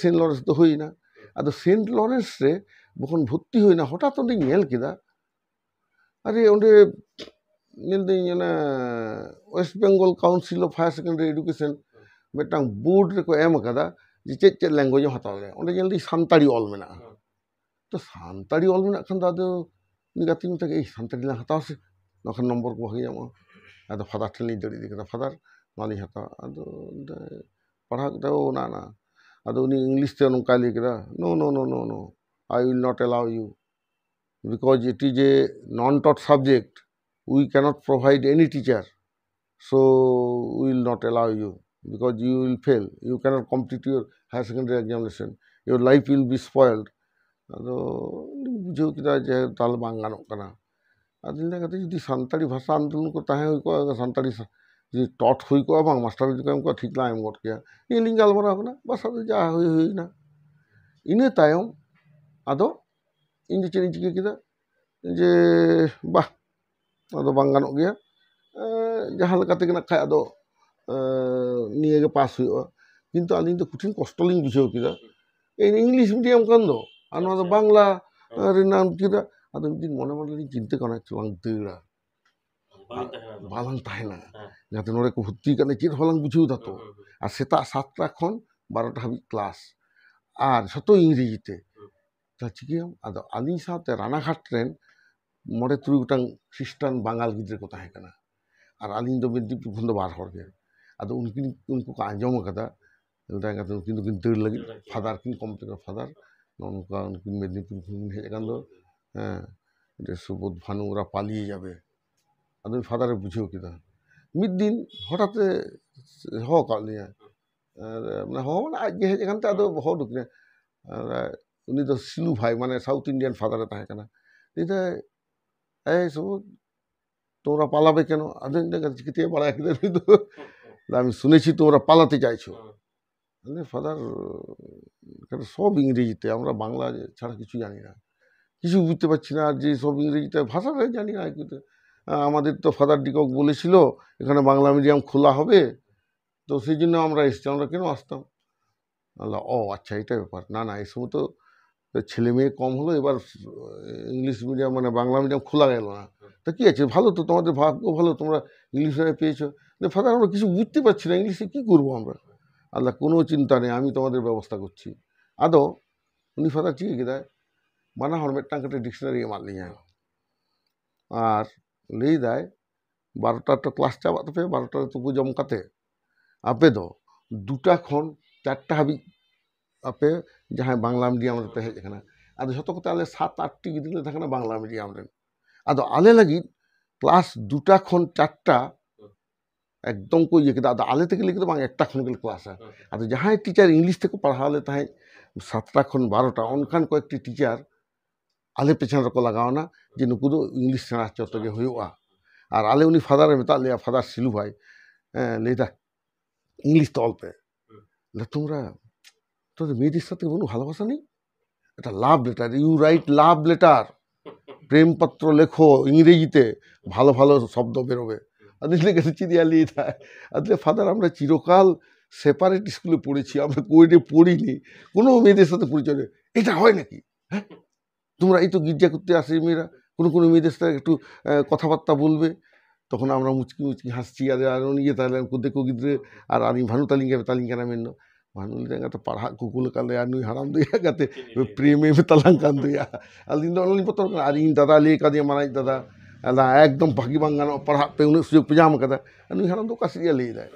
ᱥᱮᱱᱴ ᱞᱚᱨᱮᱱᱥ ᱨᱮ ᱡᱚᱠᱷᱚᱱ ᱵᱷᱚᱨᱛᱤ ᱦᱩᱭᱱᱟ, ᱦᱚᱴᱟᱛ ᱚᱸᱰᱮᱧ ᱧᱮᱞ ᱠᱮᱫᱟ, ᱟᱨᱮ ᱚᱸᱰᱮ ᱧᱮᱞᱫᱟᱹᱧ ᱚᱱᱟ West Bengal Council of Higher Secondary Education ᱢᱤᱫᱴᱟᱝ ᱵᱳᱨᱰ ᱨᱮᱠᱚ ᱮᱢ ᱟᱠᱟᱫᱟ ᱡᱮ ᱪᱮᱫ ᱪᱮᱫ ᱞᱮᱝᱜᱩᱭᱮᱡᱽ ᱮᱢ ᱦᱟᱛᱟᱣ ᱫᱟᱲᱮᱭᱟᱜᱼᱟ᱾ ᱚᱸᱰᱮ ᱧᱮᱞᱫᱟᱹᱧ ᱥᱟᱱᱛᱟᱲᱤ ᱚᱞ ᱢᱮᱱᱟᱜᱼᱟ᱾ ᱛᱚ ᱥᱟᱱᱛᱟᱲᱤ ᱚᱞ ᱢᱮᱱᱟᱜ ᱠᱷᱟᱱ ᱫᱚ ᱟᱫᱚ ᱩᱱᱤ ᱜᱟᱛᱮᱧ ᱢᱮᱛᱟᱭ ᱠᱟᱱᱟ, "ᱮᱭ, ᱥᱟᱱᱛᱟᱲᱤ ᱞᱟᱝ ᱦᱟᱛᱟᱣᱟ ᱥᱮ, ᱱᱚᱣᱟ ᱠᱷᱟᱱ ᱱᱚᱢᱵᱚᱨ ᱠᱚ ᱵᱷᱟᱜᱮ ᱧᱟᱢᱚᱜᱼᱟ᱾" ᱟᱫᱚ ᱯᱷᱟᱫᱟᱨ ᱴᱷᱮᱱ ᱞᱤᱧ ᱫᱟᱹᱲ ᱤᱫᱤ ᱠᱮᱫᱟ, "ᱯᱷᱟᱫᱟᱨ, ᱱᱚᱣᱟ ᱞᱤᱧ ᱦᱟᱛᱟᱣᱟ᱾" ᱟᱫᱚ ᱯᱟᱲᱦᱟᱣ ᱠᱮᱫᱟ, "ᱳ, ᱱᱟ, ᱱᱟ᱾" ᱟᱫᱚ ᱩᱱᱤ ᱤᱝᱞᱤᱥ ᱛᱮ ᱱᱚᱝᱠᱟᱭ ᱞᱟᱹᱭ ᱠᱮᱫᱟ, "No, no, no, no, no, I will not allow you, because it is a non-taught subject. We cannot provide any teacher, so we will not allow you, because you will fail. You cannot complete your higher secondary examination. Your life will be spoiled." ᱟᱫᱚ ᱞᱤᱧ ᱵᱩᱡᱷᱟᱹᱣ ᱠᱮᱫᱟ ᱡᱮ ᱛᱟᱦᱚᱞᱮ ᱵᱟᱝ ᱜᱟᱱᱚᱜ ᱠᱟᱱᱟ᱾ ᱟᱫᱚᱧ ᱞᱟᱹᱭ ᱠᱟᱛᱮ ᱡᱩᱫᱤ ᱥᱟᱱᱛᱟᱲᱤ ᱵᱷᱟᱥᱟ ᱟᱱᱫᱳᱞᱚᱱ ᱠᱚ ᱛᱟᱦᱮᱸ ᱦᱩᱭ ᱠᱚᱜᱼᱟ, ᱥᱟᱱᱛᱟᱲᱤ ᱥᱟ-, ᱡᱩᱫᱤ ᱴᱚᱴ ᱦᱩᱭ ᱠᱚᱜᱼᱟ, ᱵᱟᱝ ᱢᱟᱥᱴᱟᱨ ᱡᱩᱫᱤ ᱠᱚ ᱮᱢ ᱠᱚᱜᱼᱟ, ᱴᱷᱤᱠ ᱞᱟᱝ ᱮᱢ ᱜᱚᱫ ᱠᱮᱭᱟ᱾ ᱱᱤᱭᱟᱹ ᱞᱤᱧ ᱜᱟᱞᱢᱟᱨᱟᱣ ᱠᱟᱱᱟ, ᱵᱟᱥ ᱟᱫᱚ ᱡᱟ ᱦᱩᱭ ᱦᱩᱭᱱᱟ᱾ ᱤᱱᱟᱹ ᱛᱟᱭᱚᱢ ᱟᱫᱚ ᱤᱧ ᱫᱚ ᱪᱮᱫ ᱤᱧ ᱪᱤᱠᱟᱹ ᱠᱮᱫᱟ ᱡᱮ, ᱵᱟᱦ, ᱟᱫᱚ ᱵᱟᱝ ᱜᱟᱱᱚᱜ ᱜᱮᱭᱟ, ᱮᱸ, ᱡᱟᱦᱟᱸ ᱞᱮᱠᱟ ᱛᱮᱜᱮ ᱱᱟᱜ ᱠᱷᱟᱡ ᱟᱫᱚ, ᱮᱸ, ᱱᱤᱭᱟᱹ ᱜᱮ ᱯᱟᱥ ᱦᱩᱭᱩᱜᱼᱟ᱾ ᱠᱤᱱᱛᱩ ᱟᱹᱞᱤᱧ ᱫᱚ ᱠᱚᱴᱷᱤᱱ ᱠᱚᱥᱴᱚ ᱞᱤᱧ ᱵᱩᱡᱷᱟᱹᱣ ᱠᱮᱫᱟ᱾ ᱤᱧ ᱤᱝᱞᱤᱥ ᱢᱤᱰᱤᱭᱟᱢ ᱠᱟᱱ ᱫᱚ, ᱟᱨ ᱱᱚᱣᱟ ᱫᱚ ᱟᱪᱪᱷᱟ᱾ ᱵᱟᱝᱞᱟ ᱦᱮᱸ᱾ ᱨᱮᱱᱟᱜ ᱪᱮᱫᱟᱜ? ᱟᱫᱚ ᱢᱤᱫ ᱫᱤᱱ ᱢᱚᱱᱮ ᱢᱚᱱᱮ ᱞᱤᱧ ᱪᱤᱱᱛᱟᱹ ᱠᱟᱱᱟ, ᱪᱚ ᱞᱟᱝ ᱫᱟᱹᱲᱟ, ᱵᱟᱝ ᱛᱟᱦᱮᱱᱟ ᱟᱫᱚ᱾ ᱵᱟᱞᱟᱝ ᱛᱟᱦᱮᱱᱟ᱾ ᱦᱮᱸ᱾ ᱡᱟᱦᱟᱸᱛᱮ ᱱᱚᱰᱮ ᱠᱚ ᱵᱷᱚᱨᱛᱤ ᱠᱟᱜ ᱞᱮ ᱪᱮᱫ ᱦᱚᱸ ᱵᱟᱞᱟᱝ ᱵᱩᱡᱷᱟᱹᱣ ᱫᱟ ᱛᱚ᱾ ᱦᱩᱸ, ᱦᱩᱸ, ᱦᱩᱸ᱾ ᱟᱨ ᱥᱮᱛᱟᱜ ᱥᱟᱛᱴᱟ ᱠᱷᱚᱱ ᱵᱟᱨᱚᱴᱟ ᱦᱟᱹᱵᱤᱡ ᱠᱞᱟᱥ᱾ ᱦᱩᱸ᱾ ᱛᱟ ᱪᱤᱠᱟᱹᱭᱟᱢ? ᱟᱫᱚ ᱟᱹᱞᱤᱧ ᱥᱟᱶᱛᱮ ᱨᱟᱱᱟᱜᱷᱟᱴ ᱨᱮᱱ ᱢᱚᱬᱮ ᱛᱩᱨᱩᱭ ᱜᱚᱴᱟᱝ ᱠᱷᱨᱤᱥᱴᱟᱱ ᱵᱟᱝᱜᱟᱞ ᱜᱤᱫᱽᱨᱟᱹ ᱠᱚ ᱛᱟᱦᱮᱸ ᱠᱟᱱᱟ᱾ ᱟᱨ ᱟᱹᱞᱤᱧ ᱫᱚ ᱢᱮᱫᱽᱱᱤᱯᱩᱨ ᱠᱷᱚᱱ ᱫᱚ ᱵᱟᱨ ᱦᱚᱲ ᱜᱮ᱾ ᱟᱫᱚ ᱩᱱᱠᱤᱱ, ᱩᱱᱠᱩ ᱠᱚ ᱟᱸᱡᱚᱢ ᱟᱠᱟᱫᱟ, ᱢᱮᱛᱟᱭ ᱠᱟᱱᱟ, ᱩᱱᱠᱤᱱ ᱫᱚᱠᱤᱱ ᱫᱟᱹᱲ ᱞᱟᱹᱜᱤᱫ, ᱫᱟᱹᱲ ᱞᱟᱹᱜᱤᱫ᱾ ᱯᱷᱟᱫᱟᱨ ᱠᱤᱱ ᱠᱚᱢᱯᱞᱮᱱ ᱠᱟᱫᱟ, "ᱯᱷᱟᱫᱟᱨ, ᱱᱚᱜᱼᱚ ᱱᱚᱝᱠᱟ ᱩᱱᱠᱤᱱ ᱢᱮᱫᱽᱱᱤᱯᱩᱨ ᱠᱷᱚᱱ ᱠᱤᱱ ᱦᱮᱡ ᱟᱠᱟᱱ ᱫᱚ, ᱦᱮᱸ, ᱡᱮ ᱥᱩᱵᱳᱫᱷ ᱵᱷᱟᱱᱩ ᱳᱨᱟ ᱯᱟᱞᱤᱭᱮ ᱡᱟᱵᱮ᱾" ᱟᱫᱚ ᱩᱱᱤ ᱯᱷᱟᱫᱟᱨᱮ ᱵᱩᱡᱷᱟᱹᱣ ᱠᱮᱫᱟ᱾ ᱢᱤᱫ ᱫᱤᱱ ᱦᱚᱴᱟᱛ ᱮ ᱦᱚᱦᱚ ᱠᱟᱜ ᱞᱤᱧᱟ᱾ ᱟᱨ, ᱢᱟᱱᱮ, ᱦᱚᱦᱚ ᱢᱟᱱᱮ ᱟᱡ ᱜᱮ ᱦᱮᱡ ᱟᱠᱟᱱ ᱛᱮ ᱟᱫᱚ ᱦᱚᱦᱚ ᱩᱰᱩᱠ ᱠᱮᱫᱟ᱾ ᱟᱨ ᱩᱱᱤ ᱫᱚ ᱥᱤᱞᱩ ᱵᱷᱟᱭ, ᱢᱟᱱᱮ, South Indian ᱯᱷᱟᱫᱟᱨᱮ ᱛᱟᱦᱮᱸ ᱠᱟᱱᱟ᱾ ᱞᱟᱹᱭ ᱫᱟᱭ, "ᱮᱭ ᱥᱩᱵᱳᱫᱷ, তোমরা পালাবে কেন?" ᱟᱫᱚᱧ ᱞᱟᱹᱭᱫᱟ, "ᱪᱤᱠᱟᱹᱛᱮ ᱵᱟᱲᱟᱭ ᱠᱮᱫᱟ ᱱᱩᱭ ᱫᱚ?" "আমি শুনেছি তোমরা পালাতে চাইছো।" ᱦᱮᱸ᱾ ᱟᱫᱚ ᱯᱷᱟᱫᱟর, এখানে সব ইংরেজিতে, আমরা বাংলা ছাড়া কিছু জানি না, কিছু বুঝতে পারছি না, আর যে সব ইংরেজিতে ভাষাটা জানি না, কিন্তু আহ, আমাদের তো ফাদার ডিকক বলেছিল এখানে বাংলা মিডিয়াম খোলা হবে, তো সেই জন্য আমরা এসছি, আমরা কেন আসতাম? আল্লাহ, ও আচ্ছা, এটা ব্যাপার। না, না, এই সময় তো ছেলে মেয়ে কম হলো, এবার ইংলিশ মিডিয়াম, মানে, বাংলা মিডিয়াম খোলা গেল না। তা কি আছে, ভালো তো, তোমাদের ভাগ্য ভালো, তোমরা ইংলিশ মিডিয়াম পেয়েছো। না, ফাদার, আমরা কিছু বুঝতে পারছি না, ইংলিশে কি করবো আমরা? ᱟᱫᱚ ᱠᱳᱱᱳ ᱪᱤᱱᱛᱟᱹ ᱱᱮ, ᱟᱢᱤ ᱛᱚᱢᱟᱫᱮᱨ ᱵᱮᱵᱚᱥᱛᱷᱟ ᱠᱚᱨᱪᱤ᱾ ᱟᱫᱚ ᱩᱱᱤ ᱯᱷᱟᱫᱟᱨ ᱪᱤᱠᱟᱹ ᱠᱮᱫᱟᱭ, ᱵᱟᱱᱟ ᱦᱚᱲ ᱢᱤᱫᱴᱟᱝ ᱠᱟᱛᱮ ᱰᱤᱠᱥᱱᱟᱨᱤ ᱮᱢᱟᱫ ᱞᱤᱧᱟᱭ᱾ ᱟᱨ ᱞᱟᱹᱭᱫᱟᱭ, ᱵᱟᱨᱚᱴᱟ ᱨᱮ ᱠᱞᱟᱥ ᱪᱟᱵᱟᱜ ᱛᱟᱯᱮᱭᱟ, ᱵᱟᱨᱚᱴᱟ ᱨᱮ ᱛᱩᱯᱩ ᱡᱚᱢ ᱠᱟᱛᱮ ᱟᱯᱮ ᱫᱚ ᱫᱩᱴᱟ ᱠᱷᱚᱱ ᱪᱟᱨᱴᱟ ᱦᱟᱹᱵᱤᱡ ᱟᱯᱮ ᱡᱟᱦᱟᱸᱭ ᱵᱟᱝᱞᱟ ᱢᱤᱰᱤᱭᱟᱢ ᱨᱮᱯᱮ ᱦᱮᱡ ᱟᱠᱟᱱᱟ᱾ ᱟᱫᱚ ᱡᱷᱚᱛᱚ ᱠᱚᱛᱮ ᱟᱞᱮ ᱥᱟᱛ ᱟᱴᱴᱤ ᱜᱤᱫᱽᱨᱟᱹ ᱞᱮ ᱛᱟᱦᱮᱸ ᱠᱟᱱᱟ ᱵᱟᱝᱞᱟ ᱢᱤᱰᱤᱭᱟᱢ ᱨᱮᱱ᱾ ᱟᱫᱚ ᱟᱞᱮ ᱞᱟᱹᱜᱤᱫ ᱠᱞᱟᱥ ᱫᱩᱴᱟ ᱠᱷᱚᱱ ᱪᱟᱨᱴᱟ ᱮᱠᱫᱚᱢ ᱠᱚ ᱤᱭᱟᱹ ᱠᱮᱫᱟ᱾ ᱟᱫᱚ ᱟᱞᱮ ᱛᱮᱜᱮ ᱞᱟᱹᱭ ᱠᱮᱫᱟ, "ᱵᱟᱝ, ᱮᱠᱴᱟ ᱠᱷᱚᱱ ᱜᱮᱞᱮ ᱠᱞᱟᱥᱟ᱾" ᱟᱫᱚ ᱡᱟᱦᱟᱸᱭ ᱴᱤᱪᱟᱨ ᱤᱝᱞᱤᱥ ᱛᱮᱠᱚ ᱯᱟᱲᱦᱟᱣ ᱞᱮ ᱛᱟᱦᱮᱸᱫ ᱥᱟᱛᱴᱟ ᱠᱷᱚᱱ ᱵᱟᱨᱚᱴᱟ, ᱚᱱᱠᱟᱱ ᱠᱚᱭᱮᱠᱴᱤ ᱴᱤᱪᱟᱨ ᱟᱞᱮ ᱯᱮᱪᱷᱚᱱ ᱨᱮᱠᱚ ᱞᱟᱜᱟᱣ ᱮᱱᱟ ᱡᱮ ᱱᱩᱠᱩ ᱫᱚ ᱤᱝᱞᱤᱥ ᱥᱮᱬᱟ ᱦᱚᱪᱚ ᱛᱮᱜᱮ ᱦᱩᱭᱩᱜᱼᱟ᱾ ᱟᱨ ᱟᱞᱮ ᱩᱱᱤ ᱯᱷᱟᱫᱟᱨᱮ ᱢᱮᱛᱟᱫ ᱞᱮᱭᱟ, ᱯᱷᱟᱫᱟᱨ ᱥᱤᱞᱩ ᱵᱷᱟᱭ, ᱦᱮᱸ, ᱞᱟᱹᱭᱫᱟ, "ᱤᱝᱞᱤᱥ ᱛᱮ ᱚᱞ ᱯᱮ᱾" ᱞᱟᱹᱭ, "তোমরা তোমাদের মেয়েদের সাথে কোনো ভালোবাসা নেই? একটা love letter, you write love letter, প্রেমপত্র লেখো ইংরেজিতে, ভালো ভালো শব্দ বেরোবে।" ᱟᱫᱚᱧ ᱞᱟᱹᱭ ᱠᱮᱫᱟ, "ᱪᱮᱫ ᱭᱟ ᱞᱟᱹᱭ ᱫᱟ?" ᱟᱫᱚ ᱞᱟᱹᱭ, "ᱯᱷᱟᱫᱟᱨ, আমরা চিরকাল সেপারেট স্কুলে পড়েছি, আমরা কোয়েডে পড়িনি, কোনো মেয়েদের সাথে পরিচয় নেই।" "এটা হয় নাকি? হ্যাঁ? তোমরা এই তো গির্জা করতে আসে মেয়েরা, কোনো কোনো মেয়েদের সাথে একটু, আহ, কথাবার্তা বলবে।" ᱛᱚᱠᱷᱚᱱ ᱟᱢᱨᱟ ᱢᱩᱪᱠᱤ ᱢᱩᱪᱠᱤ ᱦᱟᱸᱥᱪᱤ, ᱟᱫᱚ ᱟᱨ ᱩᱱᱤ ᱤᱭᱟᱹ ᱛᱟᱦᱮᱸ ᱞᱮᱱ ᱠᱚ, ᱫᱤᱠᱩ ᱜᱤᱫᱽᱨᱟᱹ, ᱟᱨ ᱟᱹᱞᱤᱧ ᱵᱷᱟᱹᱱᱩ ᱛᱟᱹᱞᱤᱧ ᱜᱮ ᱢᱮᱛᱟᱞᱤᱧ ᱠᱟᱱᱟ ᱢᱮᱱᱫᱚ, ᱵᱷᱟᱹᱱᱩ ᱞᱟᱹᱭ ᱫᱟ, "ᱯᱟᱲᱦᱟᱜ ᱠᱚ ᱠᱩᱞ ᱟᱠᱟᱫ ᱞᱮᱭᱟ, ᱱᱩᱭ ᱦᱟᱲᱟᱢ ᱫᱚᱭᱟ ᱠᱟᱛᱮ ᱯᱨᱮᱢᱮ ᱢᱮᱛᱟᱞᱟᱝ ᱠᱟᱱ ᱫᱚᱭᱟ᱾" ᱟᱹᱞᱤᱧ ᱫᱚ ᱚᱱᱟ ᱞᱤᱧ ᱵᱚᱛᱚᱨ ᱠᱟᱱᱟ᱾ ᱟᱨ ᱤᱧ ᱫᱟᱫᱟ ᱞᱟᱹᱭ ᱠᱟᱫᱤᱧᱟ, ᱢᱟᱨᱟᱝᱤᱡ ᱫᱟᱫᱟ, ᱟᱫᱚ ᱮᱠᱫᱚᱢ ᱵᱷᱟᱹᱜᱤ ᱵᱟᱝ ᱜᱟᱱᱚᱜᱼᱟ, ᱯᱟᱲᱦᱟᱜ ᱯᱮ, ᱩᱱᱟᱹᱜ ᱥᱩᱡᱳᱜᱽ ᱯᱮ ᱧᱟᱢ ᱠᱟᱫᱟ᱾ ᱟᱨ ᱱᱩᱭ ᱦᱟᱲᱟᱢ ᱫᱚ ᱚᱠᱟ ᱥᱮᱫ ᱭᱟ ᱞᱟᱹᱭ ᱫᱟᱭ?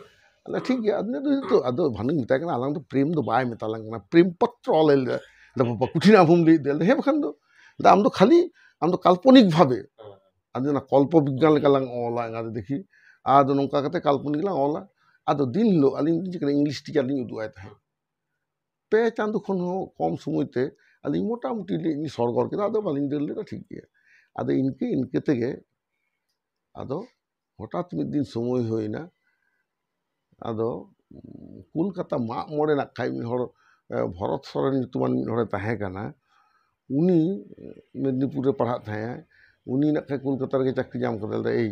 ᱟᱫᱚ ᱴᱷᱤᱠ ᱜᱮᱭᱟ, ᱟᱫᱚ ᱱᱤᱛᱚᱜ ᱟᱫᱚ ᱵᱷᱟᱹᱱᱩᱧ ᱢᱮᱛᱟᱭ ᱠᱟᱱᱟ, "ᱟᱞᱟᱝ ᱫᱚ ᱯᱨᱮᱢ ᱫᱚ ᱵᱟᱭ ᱢᱮᱛᱟᱞᱟᱝ ᱠᱟᱱᱟ, ᱯᱨᱮᱢ ᱯᱚᱛᱨᱚ ᱚᱞ ᱞᱮ ᱞᱟᱹᱭ ᱫᱟ, ᱵᱟᱵᱟ ᱠᱚᱴᱷᱤᱱ ᱟᱢ ᱦᱚᱸᱢ ᱞᱟᱹᱭ ᱫᱟ?" ᱦᱮᱸ, ᱵᱟᱠᱷᱟᱱ ᱫᱚ, ᱟᱫᱚ ᱟᱢ ᱫᱚ ᱠᱷᱟᱹᱞᱤ, ᱟᱢ ᱫᱚ ᱠᱟᱞᱯᱚᱱᱤᱠ ᱵᱷᱟᱵᱮ, ᱟᱫᱚ ᱚᱱᱟ ᱠᱚᱞᱯᱚ ᱵᱤᱜᱽᱜᱟᱱ ᱞᱮᱠᱟ ᱞᱟᱝ ᱚᱞᱟ, ᱮᱸᱜᱟᱛᱮ ᱫᱮᱠᱷᱤ᱾ ᱟᱫᱚ ᱱᱚᱝᱠᱟ ᱠᱟᱛᱮ ᱠᱟᱞᱯᱚᱱᱤᱠ ᱞᱟᱝ ᱚᱞᱟ᱾ ᱟᱫᱚ ᱫᱤᱱ ᱦᱤᱞᱳᱜ ᱟᱹᱞᱤᱧ ᱫᱚ ᱪᱤᱠᱟᱹ ᱤᱝᱞᱤᱥ ᱴᱤᱪᱟᱨ ᱞᱤᱧ ᱩᱫᱩᱜ ᱟᱭ ᱛᱟᱦᱮᱸᱫ᱾ ᱯᱮ ᱪᱟᱸᱫᱚ ᱠᱷᱚᱱ ᱦᱚᱸ ᱠᱚᱢ ᱥᱚᱢᱚᱭ ᱛᱮ ᱟᱹᱞᱤᱧ ᱢᱚᱴᱟᱢᱩᱴᱤ ᱞᱤᱧ ᱥᱚᱲᱜᱚᱲ ᱠᱮᱫᱟ, ᱟᱫᱚ ᱵᱟᱹᱞᱤᱧ ᱫᱟᱹᱲ ᱞᱮᱫᱟ, ᱴᱷᱤᱠ ᱜᱮᱭᱟ᱾ ᱟᱫᱚ ᱤᱱᱠᱟᱹ ᱤᱱᱠᱟᱹ ᱛᱮᱜᱮ ᱟᱫᱚ ᱦᱚᱴᱟᱛ ᱢᱤᱫ ᱫᱤᱱ ᱥᱚᱢᱚᱭ ᱦᱩᱭᱱᱟ, ᱟᱫᱚ, ᱩᱸ, ᱠᱳᱞᱠᱟᱛᱟ ᱢᱟᱜ ᱢᱚᱬᱮ ᱱᱟᱜ ᱠᱷᱟᱡ ᱢᱤᱫ ᱦᱚᱲ, ᱮ, ᱵᱷᱚᱨᱚᱛ ᱥᱚᱨᱮᱱ ᱧᱩᱛᱩᱢᱟᱱ ᱢᱤᱫ ᱦᱚᱲᱮ ᱛᱟᱦᱮᱸ ᱠᱟᱱᱟ᱾ ᱩᱱᱤ, ᱮ, ᱢᱮᱫᱽᱱᱤᱯᱩᱨ ᱨᱮ ᱯᱟᱲᱦᱟᱜ ᱛᱟᱦᱮᱸᱜᱼᱟᱭ᱾ ᱩᱱᱤ ᱱᱟᱜ ᱠᱷᱟᱡ ᱠᱳᱞᱠᱟᱛᱟ ᱨᱮᱜᱮ ᱪᱟᱹᱠᱨᱤ ᱧᱟᱢ ᱠᱟᱫᱟ᱾ ᱞᱟᱹᱭᱫᱟ, "ᱮᱭ,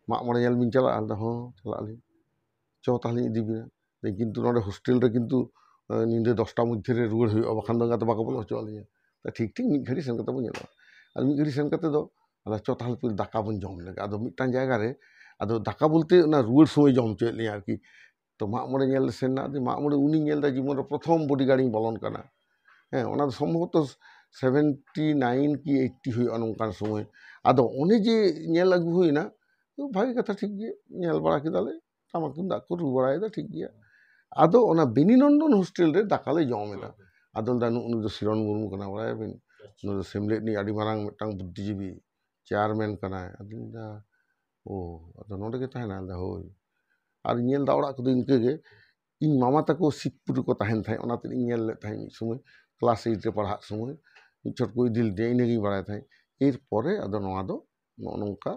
ᱢᱟᱜ ᱢᱚᱬᱮ ᱧᱮᱞ ᱵᱤᱱ ᱪᱟᱞᱟᱜᱼᱟ?" ᱞᱟᱹᱭᱫᱟ, "ᱦᱚᱸ, ᱪᱟᱞᱟᱜ ᱟᱹᱞᱤᱧ᱾ ᱪᱚ, ᱛᱟᱦᱞᱮᱧ ᱤᱫᱤ ᱵᱤᱱᱟ᱾" ᱞᱟᱹᱭᱫᱟᱹᱧ, "ᱠᱤᱱᱛᱩ ᱱᱚᱰᱮ ᱦᱳᱥᱴᱮᱞ ᱨᱮ ᱠᱤᱱᱛᱩ, ᱮ, ᱧᱤᱫᱟᱹ ᱫᱚᱥᱴᱟ ᱢᱚᱫᱽᱫᱷᱮ ᱨᱮ ᱨᱩᱣᱟᱹᱲ ᱦᱩᱭᱩᱜᱼᱟ, ᱵᱟᱠᱷᱟᱱ ᱫᱚ ᱟᱫᱚ ᱵᱟᱠᱚ ᱵᱚᱞᱚ ᱦᱚᱪᱚ ᱟᱹᱞᱤᱧᱟ᱾" ᱞᱟᱹᱭᱫᱟ, "ᱴᱷᱤᱠ, ᱴᱷᱤᱠ, ᱢᱤᱫ ᱜᱷᱟᱹᱲᱤ ᱥᱮᱱ ᱠᱟᱛᱮ ᱵᱚᱱ ᱧᱮᱞᱚᱜᱼᱟ᱾" ᱟᱨ ᱢᱤᱫ ᱜᱷᱟᱹᱲᱤ ᱥᱮᱱ ᱠᱟᱛᱮ ᱫᱚ, "ᱟᱫᱚ ᱪᱚ, ᱛᱟᱦᱞᱮ ᱯᱩᱨᱟᱹ ᱫᱟᱠᱟ ᱵᱚᱱ ᱡᱚᱢ ᱞᱮᱜᱮ᱾" ᱟᱫᱚ ᱢᱤᱫᱴᱟᱝ ᱡᱟᱭᱜᱟ ᱨᱮ, ᱟᱫᱚ ᱫᱟᱠᱟ ᱵᱚᱞᱛᱮ ᱚᱱᱟ ᱨᱩᱣᱟᱹᱲ ᱥᱚᱢᱚᱭ ᱡᱚᱢ ᱦᱚᱪᱚᱭᱮᱫ ᱞᱤᱧᱟ ᱟᱨᱠᱤ᱾ ᱛᱚ, ᱢᱟᱜ ᱢᱚᱬᱮ ᱧᱮᱞ ᱞᱮ ᱥᱮᱱ ᱮᱱᱟ᱾ ᱟᱫᱚ ᱢᱟᱜ ᱢᱚᱬᱮ ᱩᱱᱤᱧ ᱧᱮᱞ ᱮᱫᱟ, ᱡᱤᱵᱚᱱ ᱨᱮ ᱯᱨᱚᱛᱷᱚᱢ bodyguard ᱤᱧ ᱵᱚᱞᱚᱱ ᱠᱟᱱᱟ᱾ ᱦᱮᱸ, ᱚᱱᱟ ᱫᱚ ᱥᱚᱢᱵᱷᱚᱵᱚᱛᱚ seventy nine ᱠᱤ eighty ᱦᱩᱭᱩᱜᱼᱟ, ᱱᱚᱝᱠᱟᱱ ᱥᱚᱢᱚᱭ᱾ ᱟᱫᱚ ᱚᱱᱮ ᱡᱮ ᱧᱮᱞ ᱟᱹᱜᱩ ᱦᱩᱭᱱᱟ, ᱛᱚ, ᱵᱷᱟᱜᱮ ᱠᱟᱛᱷᱟ, ᱴᱷᱤᱠ ᱜᱮ, ᱧᱮᱞ ᱵᱟᱲᱟ ᱠᱮᱫᱟᱞᱮ, ᱴᱟᱢᱟᱠ ᱛᱩᱢᱫᱟᱜ ᱠᱚ ᱨᱩ ᱵᱟᱲᱟᱭᱮᱫᱟ, ᱴᱷᱤᱠ ᱜᱮᱭᱟ᱾ ᱟᱫᱚ ᱚᱱᱟ ᱵᱮᱱᱤ ᱱᱚᱱᱫᱚᱱ ᱦᱳᱥᱴᱮᱞ ᱨᱮ ᱫᱟᱠᱟ ᱞᱮ ᱡᱚᱢ ᱮᱫᱟ᱾ ᱟᱫᱚ ᱞᱟᱹᱭᱫᱟ, "ᱱᱩᱜ-, ᱱᱩᱭ ᱫᱚ ᱥᱤᱨᱚᱱ ᱢᱩᱨᱢᱩ ᱠᱟᱱᱟ, ᱵᱟᱲᱟᱭᱟᱵᱤᱱ? ᱱᱩᱭ ᱫᱚ ᱥᱮᱢᱞᱮᱫ ᱨᱤᱱᱤᱡ ᱟᱹᱰᱤ ᱢᱟᱨᱟᱝ ᱢᱤᱫᱴᱟᱝ ᱵᱩᱫᱽᱫᱷᱤᱡᱤᱵᱤ ᱪᱮᱭᱟᱨᱢᱮᱱ ᱠᱟᱱᱟᱭ᱾" ᱟᱫᱚᱧ ᱞᱟᱹᱭᱫᱟ, "ᱳ, ᱟᱫᱚ ᱱᱚᱰᱮ ᱜᱮ ᱛᱟᱦᱮᱱᱟ?" ᱞᱟᱹᱭᱫᱟ, "ᱦᱳᱭ᱾" ᱟᱨ ᱧᱮᱞ ᱮᱫᱟ ᱚᱲᱟᱜ ᱠᱚᱫᱚ ᱤᱱᱠᱟᱹ ᱜᱮ᱾ ᱤᱧ ᱢᱟᱢᱟ ᱛᱟᱠᱚ ᱥᱤᱵᱽᱯᱩᱨ ᱨᱮᱠᱚ ᱛᱟᱦᱮᱱ ᱛᱟᱦᱮᱸᱫ, ᱚᱱᱟᱛᱮ ᱤᱧ ᱧᱮᱞ ᱞᱮᱫ ᱛᱟᱦᱮᱸᱫ ᱢᱤᱫ ᱥᱚᱢᱚᱭ, ᱠᱞᱟᱥ ᱮᱭᱤᱴ ᱨᱮ ᱯᱟᱲᱦᱟᱜ ᱥᱚᱢᱚᱭ ᱢᱤᱫ ᱪᱷᱚᱴ ᱠᱚ ᱤᱫᱤ ᱞᱤᱫᱤᱧᱟ, ᱤᱱᱟᱹᱜᱤᱧ ᱵᱟᱲᱟᱭ ᱛᱟᱦᱮᱸᱫ᱾ ᱮᱨᱯᱚᱨᱮ ᱟᱫᱚ ᱱᱚᱣᱟ ᱫᱚ ᱱᱚᱜᱼᱚ ᱱᱚᱝᱠᱟ,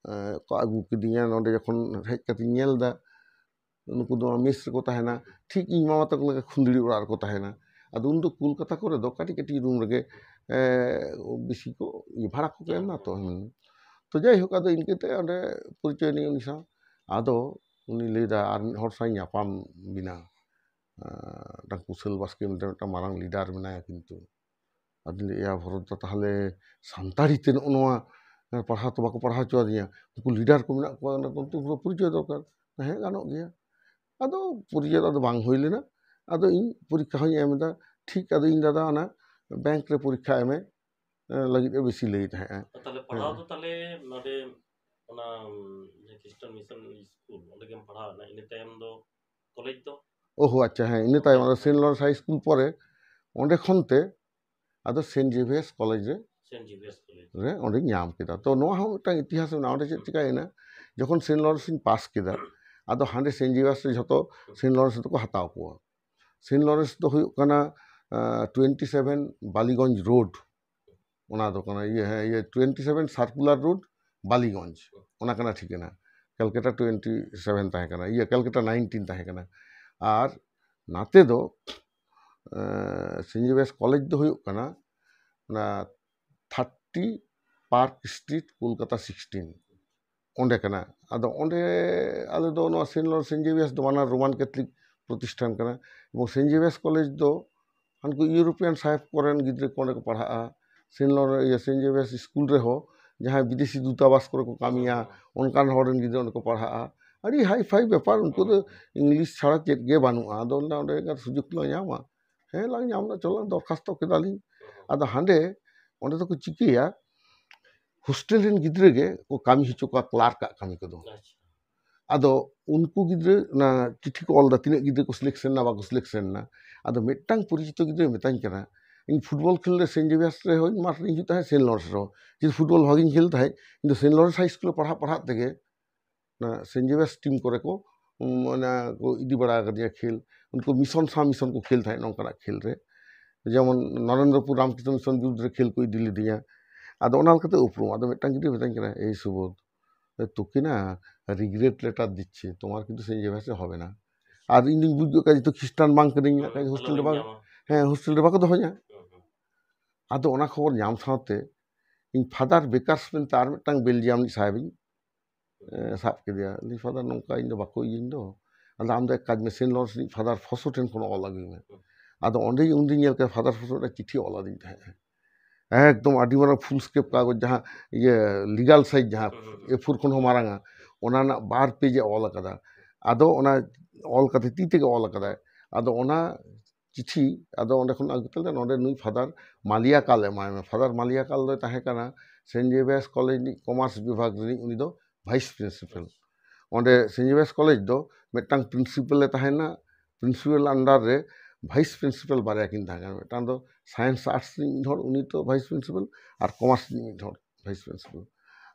ᱮᱸ, ᱠᱚ ᱟᱹᱜᱩ ᱠᱤᱫᱤᱧᱟ᱾ ᱱᱚᱰᱮ ᱡᱚᱠᱷᱚᱱ ᱦᱮᱡ ᱠᱟᱛᱮᱧ ᱧᱮᱞ ᱮᱫᱟ, ᱱᱩᱠᱩ ᱫᱚ ᱢᱮᱥ ᱨᱮᱠᱚ ᱛᱟᱦᱮᱱᱟ, ᱴᱷᱤᱠ ᱤᱧ ᱢᱟᱢᱟ ᱛᱟᱠᱚ ᱞᱮᱠᱟ ᱠᱷᱩᱸᱫᱽᱲᱤ ᱚᱲᱟᱜ ᱨᱮᱠᱚ ᱛᱟᱦᱮᱱᱟ᱾ ᱟᱫᱚ ᱩᱱᱫᱚ ᱠᱳᱞᱠᱟᱛᱟ ᱠᱚᱨᱮ ᱫᱚ ᱠᱟᱹᱴᱤᱡ ᱠᱟᱹᱴᱤᱡ ᱨᱩᱢ ᱨᱮᱜᱮ, ᱮᱸ, ᱵᱮᱥᱤ ᱠᱚ ᱤᱭᱟᱹ ᱵᱷᱟᱲᱟ ᱠᱚᱠᱚ ᱮᱢᱟ ᱛᱚ᱾ ᱦᱩᱸ᱾ ᱛᱚ, ᱡᱟᱭᱦᱳᱠ, ᱟᱫᱚ ᱤᱱᱠᱟᱹᱛᱮ ᱚᱸᱰᱮ ᱯᱚᱨᱤᱪᱚᱭ ᱮᱱᱟᱹᱧ ᱩᱱᱤ ᱥᱟᱶ᱾ ᱟᱫᱚ ᱩᱱᱤ ᱞᱟᱹᱭᱫᱟ, "ᱟᱨ ᱢᱤᱫ ᱦᱚᱲ ᱥᱟᱶ ᱤᱧ ᱧᱟᱯᱟᱢ ᱵᱤᱱᱟ, ᱟᱸ, ᱢᱤᱫᱴᱟᱝ ᱠᱩᱥᱟᱹᱞ ᱵᱟᱥᱠᱮ ᱢᱮᱱᱛᱮ ᱢᱤᱫᱴᱟᱝ ᱢᱟᱨᱟᱝ ᱞᱤᱰᱟᱨ ᱢᱮᱱᱟᱭᱟ ᱠᱤᱱᱛᱩ᱾" ᱟᱫᱚᱧ ᱞᱟᱹᱭᱮᱫᱼᱟ, "ᱵᱷᱚᱨᱚᱛ ᱫᱟ, ᱛᱟᱦᱞᱮ ᱥᱟᱱᱛᱟᱲᱤ ᱛᱮ ᱱᱚᱜᱼᱚ ᱱᱚᱣᱟ ᱯᱟᱲᱦᱟᱣ ᱛᱚ ᱵᱟᱠᱚ ᱯᱟᱲᱦᱟᱣ ᱦᱚᱪᱚ ᱟᱫᱤᱧᱟ, ᱩᱱᱠᱩ ᱞᱤᱰᱟᱨ ᱠᱚ ᱢᱮᱱᱟᱜ ᱠᱚᱣᱟ, ᱚᱱᱟ ᱛᱚ ᱯᱩᱨᱟᱹ ᱯᱚᱨᱤᱪᱚᱭ ᱫᱚᱨᱠᱟᱨ᱾" "ᱦᱮᱸ, ᱜᱟᱱᱚᱜ ᱜᱮᱭᱟ᱾" ᱟᱫᱚ ᱯᱚᱨᱤᱪᱚᱭ ᱫᱚ ᱟᱫᱚ ᱵᱟᱝ ᱦᱩᱭ ᱞᱮᱱᱟ᱾ ᱟᱫᱚ ᱤᱧ ᱯᱚᱨᱤᱠᱠᱷᱟ ᱦᱚᱸᱧ ᱮᱢ ᱮᱫᱟ, ᱴᱷᱤᱠ ᱟᱫᱚ ᱤᱧ ᱫᱟᱫᱟ ᱚᱱᱟ ᱵᱮᱝᱠ ᱨᱮ ᱯᱚᱨᱤᱠᱠᱷᱟ ᱮᱢᱮ, ᱮ, ᱞᱟᱹᱜᱤᱫ ᱮ ᱵᱮᱥᱤ ᱞᱟᱹᱭ ᱛᱟᱦᱮᱸᱜᱼᱟ᱾ ᱛᱟᱦᱞᱮ ᱯᱟᱲᱦᱟᱣ ᱦᱮᱸ᱾ ᱫᱚ ᱛᱟᱦᱞᱮ ᱱᱚᱰᱮ ᱚᱱᱟ, ᱩᱢ, ᱡᱟᱦᱟᱸ ᱠᱷᱨᱤᱥᱴᱟᱱ ᱢᱤᱥᱚᱱ ᱥᱠᱩᱞ, ᱚᱸᱰᱮ ᱜᱮᱢ ᱯᱟᱲᱦᱟᱣ ᱮᱱᱟ, ᱤᱱᱟᱹ ᱛᱟᱭᱚᱢ ᱫᱚ ᱠᱚᱞᱮᱡᱽ ᱫᱚ? ᱳᱦᱳ, ᱟᱪᱪᱷᱟ, ᱦᱮᱸ, ᱤᱱᱟᱹ ᱛᱟᱭᱚᱢ ᱟᱫᱚ ᱥᱮᱱᱴ ᱞᱚᱨᱮᱱᱥ ᱦᱟᱭ ᱥᱠᱩᱞ ᱯᱚᱨᱮ ᱚᱸᱰᱮ ᱠᱷᱚᱱ ᱛᱮ ᱟᱫᱚ ᱥᱮᱱᱴ ᱡᱮᱵᱷᱤᱭᱟᱨᱥ ᱠᱚᱞᱮᱡᱽ ᱨᱮ, ᱥᱮᱱᱴ ᱡᱮᱵᱷᱤᱭᱟᱨᱥ ᱠᱚᱞᱮᱡᱽ᱾ ᱨᱮ ᱚᱸᱰᱮᱧ ᱧᱟᱢ ᱠᱮᱫᱟ᱾ ᱛᱚ, ᱱᱚᱣᱟ ᱦᱚᱸ ᱢᱤᱫᱴᱟᱝ ᱤᱛᱤᱦᱟᱥ ᱢᱮᱱᱟᱜᱼᱟ᱾ ᱚᱸᱰᱮ ᱪᱮᱫ ᱪᱤᱠᱟᱹᱭᱮᱱᱟ, ᱡᱚᱠᱷᱚᱱ ᱥᱮᱱᱴ ᱞᱚᱨᱮᱱᱥ ᱤᱧ ᱯᱟᱥ ᱠᱮᱫᱟ, ᱟᱫᱚ ᱦᱟᱸᱰᱮ ᱥᱮᱱᱴ ᱡᱮᱵᱷᱤᱭᱟᱨᱥ ᱨᱮ ᱡᱷᱚᱛᱚ ᱥᱮᱱᱴ ᱞᱚᱨᱮᱱᱥ ᱫᱚᱠᱚ ᱦᱟᱛᱟᱣ ᱠᱚᱣᱟ᱾ ᱥᱮᱱᱴ ᱞᱚᱨᱮᱱᱥ ᱫᱚ ᱦᱩᱭᱩᱜ ᱠᱟᱱᱟ, ᱟᱸ, twenty seven ᱵᱟᱞᱤᱜᱚᱸᱡᱽ ᱨᱳᱰ, ᱚᱱᱟ ᱫᱚ ᱠᱟᱱᱟ, ᱤᱭᱟᱹ, ᱦᱮᱸ, ᱤᱭᱟᱹ, twenty seven circular road, ᱵᱟᱞᱤᱜᱚᱸᱡᱽ, ᱚᱱᱟ ᱠᱟᱱᱟ ᱴᱷᱤᱠᱟᱹᱱᱟ᱾ ᱠᱮᱞᱠᱟᱴᱟ twenty seven ᱛᱟᱦᱮᱸ ᱠᱟᱱᱟ, ᱤᱭᱟᱹ, ᱠᱮᱞᱠᱟᱴᱟ nineteen ᱛᱟᱦᱮᱸ ᱠᱟᱱᱟ᱾ ᱟᱨ ᱱᱟᱛᱮ ᱫᱚ, ᱮᱸ, ᱥᱮᱱᱴ ᱡᱮᱵᱷᱤᱭᱟᱨᱥ ᱠᱚᱞᱮᱡᱽ ᱫᱚ ᱦᱩᱭᱩᱜ ᱠᱟᱱᱟ ᱚᱱᱟ thirty park street, Kolkata sixteen, ᱚᱸᱰᱮ ᱠᱟᱱᱟ᱾ ᱟᱫᱚ ᱚᱸᱰᱮ ᱟᱞᱮ ᱫᱚ ᱱᱚᱣᱟ ᱥᱮᱱᱴ ᱞᱚᱨᱮᱱᱥ, ᱥᱮᱱᱴ ᱡᱮᱵᱷᱤᱭᱟᱨᱥ ᱫᱚ ᱵᱟᱱᱟᱨ ᱨᱳᱢᱟᱱ ᱠᱮᱛᱷᱚᱞᱤᱠ ᱯᱨᱚᱛᱤᱥᱴᱷᱟᱱ ᱠᱟᱱᱟ, ᱮᱵᱚᱝ ᱥᱮᱱᱴ ᱡᱮᱵᱷᱤᱭᱟᱨᱥ ᱠᱚᱞᱮᱡᱽ ᱫᱚ ᱦᱟᱱᱠᱩ ᱤᱭᱩᱨᱳᱯᱤᱭᱟᱱ ᱥᱟᱦᱮᱵᱽ ᱠᱚᱨᱮᱱ ᱜᱤᱫᱽᱨᱟᱹ ᱠᱚ ᱚᱸᱰᱮ ᱠᱚ ᱯᱟᱲᱦᱟᱜᱼᱟ᱾ ᱥᱮᱱᱴ ᱞᱚᱨᱮᱱᱥ, ᱤᱭᱟᱹ, ᱥᱮᱱᱴ ᱡᱮᱵᱷᱤᱭᱟᱨᱥ ᱥᱠᱩᱞ ᱨᱮᱦᱚᱸ ᱡᱟᱦᱟᱸᱭ ᱵᱤᱫᱮᱥᱤ ᱫᱩᱛᱟᱵᱟᱥ ᱠᱚᱨᱮ ᱠᱚ ᱠᱟᱹᱢᱤᱭᱟ, ᱚᱱᱠᱟᱱ ᱦᱚᱲ ᱨᱮᱱ ᱜᱤᱫᱽᱨᱟᱹ ᱚᱸᱰᱮ ᱠᱚ ᱯᱟᱲᱦᱟᱜᱼᱟ᱾ ᱟᱹᱰᱤ ᱦᱟᱭ ᱯᱷᱟᱭ ᱵᱮᱯᱟᱨ, ᱩᱱᱠᱩ ᱫᱚ ᱤᱝᱞᱤᱥ ᱪᱷᱟᱲᱟ ᱪᱮᱫ ᱜᱮ ᱵᱟᱹᱱᱩᱜᱼᱟ᱾ ᱟᱫᱚ ᱚᱸᱰᱮ, ᱚᱸᱰᱮ ᱜᱟᱱ ᱥᱩᱡᱳᱜᱽ ᱞᱟᱝ ᱧᱟᱢᱟ, ᱦᱮᱸ ᱞᱟᱝ ᱧᱟᱢ ᱮᱫᱟ, ᱪᱚᱞᱚ ᱞᱟᱝ ᱫᱚᱨᱠᱷᱟᱥᱛᱚ ᱠᱮᱫᱟᱞᱤᱧ᱾ ᱟᱫᱚ ᱦᱟᱸᱰᱮ ᱚᱸᱰᱮ ᱫᱚᱠᱚ ᱪᱤᱠᱟᱹᱭᱟ, ᱦᱳᱥᱴᱮᱞ ᱨᱮᱱ ᱜᱤᱫᱽᱨᱟᱹ ᱜᱮ ᱠᱚ ᱠᱟᱹᱢᱤ ᱦᱚᱪᱚ ᱠᱚᱣᱟ ᱠᱞᱟᱨᱠ ᱟᱜ ᱠᱟᱹᱢᱤ ᱠᱚᱫᱚ᱾ ᱟᱪᱪᱷᱟ᱾ ᱟᱫᱚ ᱩᱱᱠᱩ ᱜᱤᱫᱽᱨᱟᱹ ᱚᱱᱟ ᱪᱤᱴᱷᱤ ᱠᱚ ᱚᱞ ᱮᱫᱟ, ᱛᱤᱱᱟᱹᱜ ᱜᱤᱫᱽᱨᱟᱹ ᱠᱚ ᱥᱤᱞᱮᱠᱥᱚᱱ ᱮᱱᱟ, ᱵᱟᱠᱚ ᱥᱤᱞᱮᱠᱥᱚᱱ ᱮᱱᱟ᱾ ᱟᱫᱚ ᱢᱤᱫᱴᱟᱝ ᱯᱚᱨᱤᱪᱤᱛᱚ ᱜᱤᱫᱽᱨᱟᱹᱭ ᱢᱮᱛᱟᱹᱧ ᱠᱟᱱᱟ, "ᱤᱧ ᱯᱷᱩᱴᱵᱚᱞ ᱠᱷᱮᱞ ᱨᱮ ᱥᱮᱱᱴ ᱡᱮᱵᱷᱤᱭᱟᱨᱥ ᱨᱮ ᱦᱚᱸ ᱢᱟᱴᱷ ᱨᱤᱧ ᱦᱤᱡᱩᱜ ᱛᱟᱦᱮᱸᱫ, ᱥᱮᱱᱴ ᱞᱚᱨᱮᱱᱥ ᱨᱮᱦᱚᱸ, ᱡᱩᱫᱤ ᱯᱷᱩᱴᱵᱚᱞ ᱵᱷᱟᱜᱤᱧ ᱠᱷᱮᱞ ᱛᱟᱦᱮᱸᱫ, ᱤᱧ ᱫᱚ ᱥᱮᱱᱴ ᱞᱚᱨᱮᱱᱥ ᱦᱟᱭ ᱥᱠᱩᱞ ᱨᱮ ᱯᱟᱲᱦᱟᱜ ᱯᱟᱲᱦᱟᱜ ᱛᱮᱜᱮ ᱚᱱᱟ ᱥᱮᱱᱴ ᱡᱮᱵᱷᱤᱭᱟᱨᱥ ᱴᱤᱢ ᱠᱚᱨᱮ ᱠᱚ, ᱩᱢ, ᱚᱱᱟ ᱠᱚ ᱤᱫᱤ ᱵᱟᱲᱟ ᱟᱠᱟᱫᱤᱧᱟ ᱠᱷᱮᱞ᱾ ᱩᱱᱠᱩ ᱢᱤᱥᱚᱱ ᱥᱟᱶ ᱢᱤᱥᱚᱱ ᱠᱚ ᱠᱷᱮᱞ ᱛᱟᱦᱮᱸᱫ ᱱᱚᱝᱠᱟᱱᱟᱜ ᱠᱷᱮᱞ ᱨᱮ, ᱡᱮᱢᱚᱱ ᱱᱚᱨᱮᱱᱫᱨᱚᱯᱩᱨ ᱨᱟᱢᱠᱨᱤᱥᱱᱚ ᱢᱤᱥᱚᱱ ᱵᱤᱨᱩᱫᱽ ᱨᱮ ᱠᱷᱮᱞ ᱠᱚ ᱤᱫᱤ ᱞᱤᱫᱤᱧᱟ᱾ ᱟᱫᱚ ᱚᱱᱟ ᱞᱮᱠᱟᱛᱮ ᱩᱯᱨᱩᱢ᱾ ᱟᱫᱚ ᱢᱤᱫᱴᱟᱝ ᱜᱤᱫᱽᱨᱟᱹ ᱢᱮᱛᱟᱹᱧ ᱠᱟᱱᱟ, "ᱮᱭ ᱥᱩᱵᱳᱫᱷ, ᱛᱚᱠᱤ ᱱᱟ ᱨᱤᱜᱨᱮᱴ ᱞᱮᱴᱟᱨ ᱫᱤᱪᱷᱮ, ᱛᱳᱢᱟᱨ ᱠᱤᱱᱛᱩ ᱥᱮᱱᱴ ᱡᱮᱵᱷᱤᱭᱟᱨᱥ ᱥᱮ ᱦᱚᱵᱮ ᱱᱟ।" ᱟᱨ ᱤᱧ ᱫᱩᱧ ᱵᱩᱡᱽ ᱜᱚᱫ ᱠᱟᱜᱼᱟ ᱡᱮᱦᱮᱛᱩ ᱠᱷᱨᱤᱥᱴᱟᱱ ᱵᱟᱝ ᱠᱟᱹᱱᱟᱹᱧ, ᱦᱳᱥᱴᱮᱞ ᱨᱮ ᱵᱟᱝ, ᱦᱮᱸ, ᱦᱳᱥᱴᱮᱞ ᱨᱮ ᱵᱟᱠᱚ ᱫᱚᱦᱚᱧᱟ᱾ ᱟᱫᱚ ᱚᱱᱟ ᱠᱷᱚᱵᱚᱨ ᱧᱟᱢ ᱥᱟᱶᱛᱮ ᱤᱧ ᱯᱷᱟᱫᱟᱨ ᱵᱮᱠᱟᱨᱥ ᱢᱮᱱᱛᱮ ᱟᱨ ᱢᱤᱫᱴᱟᱝ ᱵᱮᱞᱡᱤᱭᱟᱢ ᱨᱤᱱᱤᱡ ᱥᱟᱦᱮᱵᱽ ᱤᱧ, ᱮ, ᱥᱟᱵ ᱠᱮᱫᱮᱭᱟ᱾ ᱞᱟᱹᱭ, "ᱯᱷᱟᱫᱟᱨ, ᱱᱚᱝᱠᱟ ᱤᱧ ᱫᱚ ᱵᱟᱠᱚ ᱤᱭᱟᱹᱧ ᱫᱚ, ᱟᱫᱚ ᱟᱢ ᱫᱚ ᱮᱠ ᱠᱟᱡᱽ ᱢᱮ, ᱥᱮᱱᱴ ᱞᱚᱨᱮᱱᱥ ᱨᱤᱱᱤᱡ ᱯᱷᱟᱫᱟᱨ ᱯᱷᱚᱥᱳ ᱴᱷᱮᱱ ᱠᱷᱚᱱ ᱚᱞ ᱟᱹᱜᱩᱭ ᱢᱮ᱾" ᱟᱫᱚ ᱚᱸᱰᱮ ᱩᱱᱫᱚᱧ ᱧᱮᱞ ᱠᱮᱫᱟ ᱯᱷᱟᱫᱟᱨ ᱯᱷᱚᱥᱳ ᱢᱤᱫᱴᱟᱝ ᱪᱤᱴᱷᱤ ᱚᱞ ᱟᱹᱫᱤᱧ ᱛᱟᱦᱮᱸᱫ, ᱮᱠᱫᱚᱢ ᱟᱹᱰᱤ ᱢᱟᱨᱟᱝ ᱯᱷᱩᱞ ᱥᱠᱮᱯ ᱠᱟᱜᱚᱡᱽ, ᱡᱟᱦᱟᱸ ᱤᱭᱟᱹ ᱞᱤᱜᱟᱞ ᱥᱟᱭᱤᱡᱽ, ᱡᱟᱦᱟᱸ ᱮ ᱯᱷᱳᱨ ᱠᱷᱚᱱ ᱦᱚᱸ ᱢᱟᱨᱟᱝᱟ, ᱚᱱᱟ ᱨᱮᱱᱟᱜ ᱵᱟᱨ ᱯᱮᱡᱽ ᱮ ᱚᱞ ᱟᱠᱟᱫᱟ᱾ ᱟᱫᱚ ᱚᱱᱟ ᱚᱞ ᱠᱟᱛᱮ ᱛᱤ ᱛᱮᱜᱮ ᱚᱞ ᱟᱠᱟᱫᱟᱭ᱾ ᱟᱫᱚ ᱚᱱᱟ ᱪᱤᱴᱷᱤ ᱟᱫᱚ ᱚᱸᱰᱮ ᱠᱷᱚᱱ ᱟᱹᱜᱩ ᱠᱟᱛᱮ ᱱᱚᱰᱮ ᱱᱩᱭ ᱯᱷᱟᱫᱟᱨ ᱢᱟᱞᱤᱭᱟ ᱠᱟᱞ ᱮᱢᱟᱭ ᱢᱮ᱾ ᱯᱷᱟᱫᱟᱨ ᱢᱟᱞᱤᱭᱟ ᱠᱟᱞ ᱫᱚᱭ ᱛᱟᱦᱮᱸ ᱠᱟᱱᱟ ᱥᱮᱱᱴ ᱡᱮᱵᱷᱤᱭᱟᱨᱥ ᱠᱚᱞᱮᱡᱽ ᱨᱤᱱᱤᱡ ᱠᱚᱢᱟᱨᱥ ᱵᱤᱵᱷᱟᱜᱽ ᱨᱤᱱᱤᱡ, ᱩᱱᱤ ᱫᱚ ᱵᱷᱟᱭᱤᱥ ᱯᱨᱤᱱᱥᱤᱯᱟᱞ᱾ ᱚᱸᱰᱮ ᱥᱮᱱᱴ ᱡᱮᱵᱷᱤᱭᱟᱨᱥ ᱠᱚᱞᱮᱡᱽ ᱫᱚ ᱢᱤᱫᱴᱟᱝ ᱯᱨᱤᱱᱥᱤᱯᱟᱞ ᱮ ᱛᱟᱦᱮᱱᱟ, ᱯᱨᱤᱱᱥᱤᱯᱟᱞ ᱟᱱᱰᱟᱨ ᱨᱮ ᱵᱷᱟᱭᱤᱥ ᱯᱨᱤᱱᱥᱤᱯᱟᱞ ᱵᱟᱨᱭᱟ ᱠᱤᱱ ᱛᱟᱦᱮᱸ ᱠᱟᱱᱟ, ᱢᱤᱫᱴᱟᱝ ᱫᱚ ᱥᱟᱭᱮᱱᱥ ᱟᱨᱴᱥ ᱨᱤᱱᱤᱡ ᱢᱤᱫ ᱦᱚᱲ, ᱩᱱᱤ ᱫᱚ ᱵᱷᱟᱭᱤᱥ ᱯᱨᱤᱱᱥᱤᱯᱟᱞ, ᱟᱨ ᱠᱚᱢᱟᱨᱥ ᱨᱤᱱᱤᱡ ᱢᱤᱫ ᱦᱚᱲ ᱵᱷᱟᱭᱤᱥ ᱯᱨᱤᱱᱥᱤᱯᱟᱞ᱾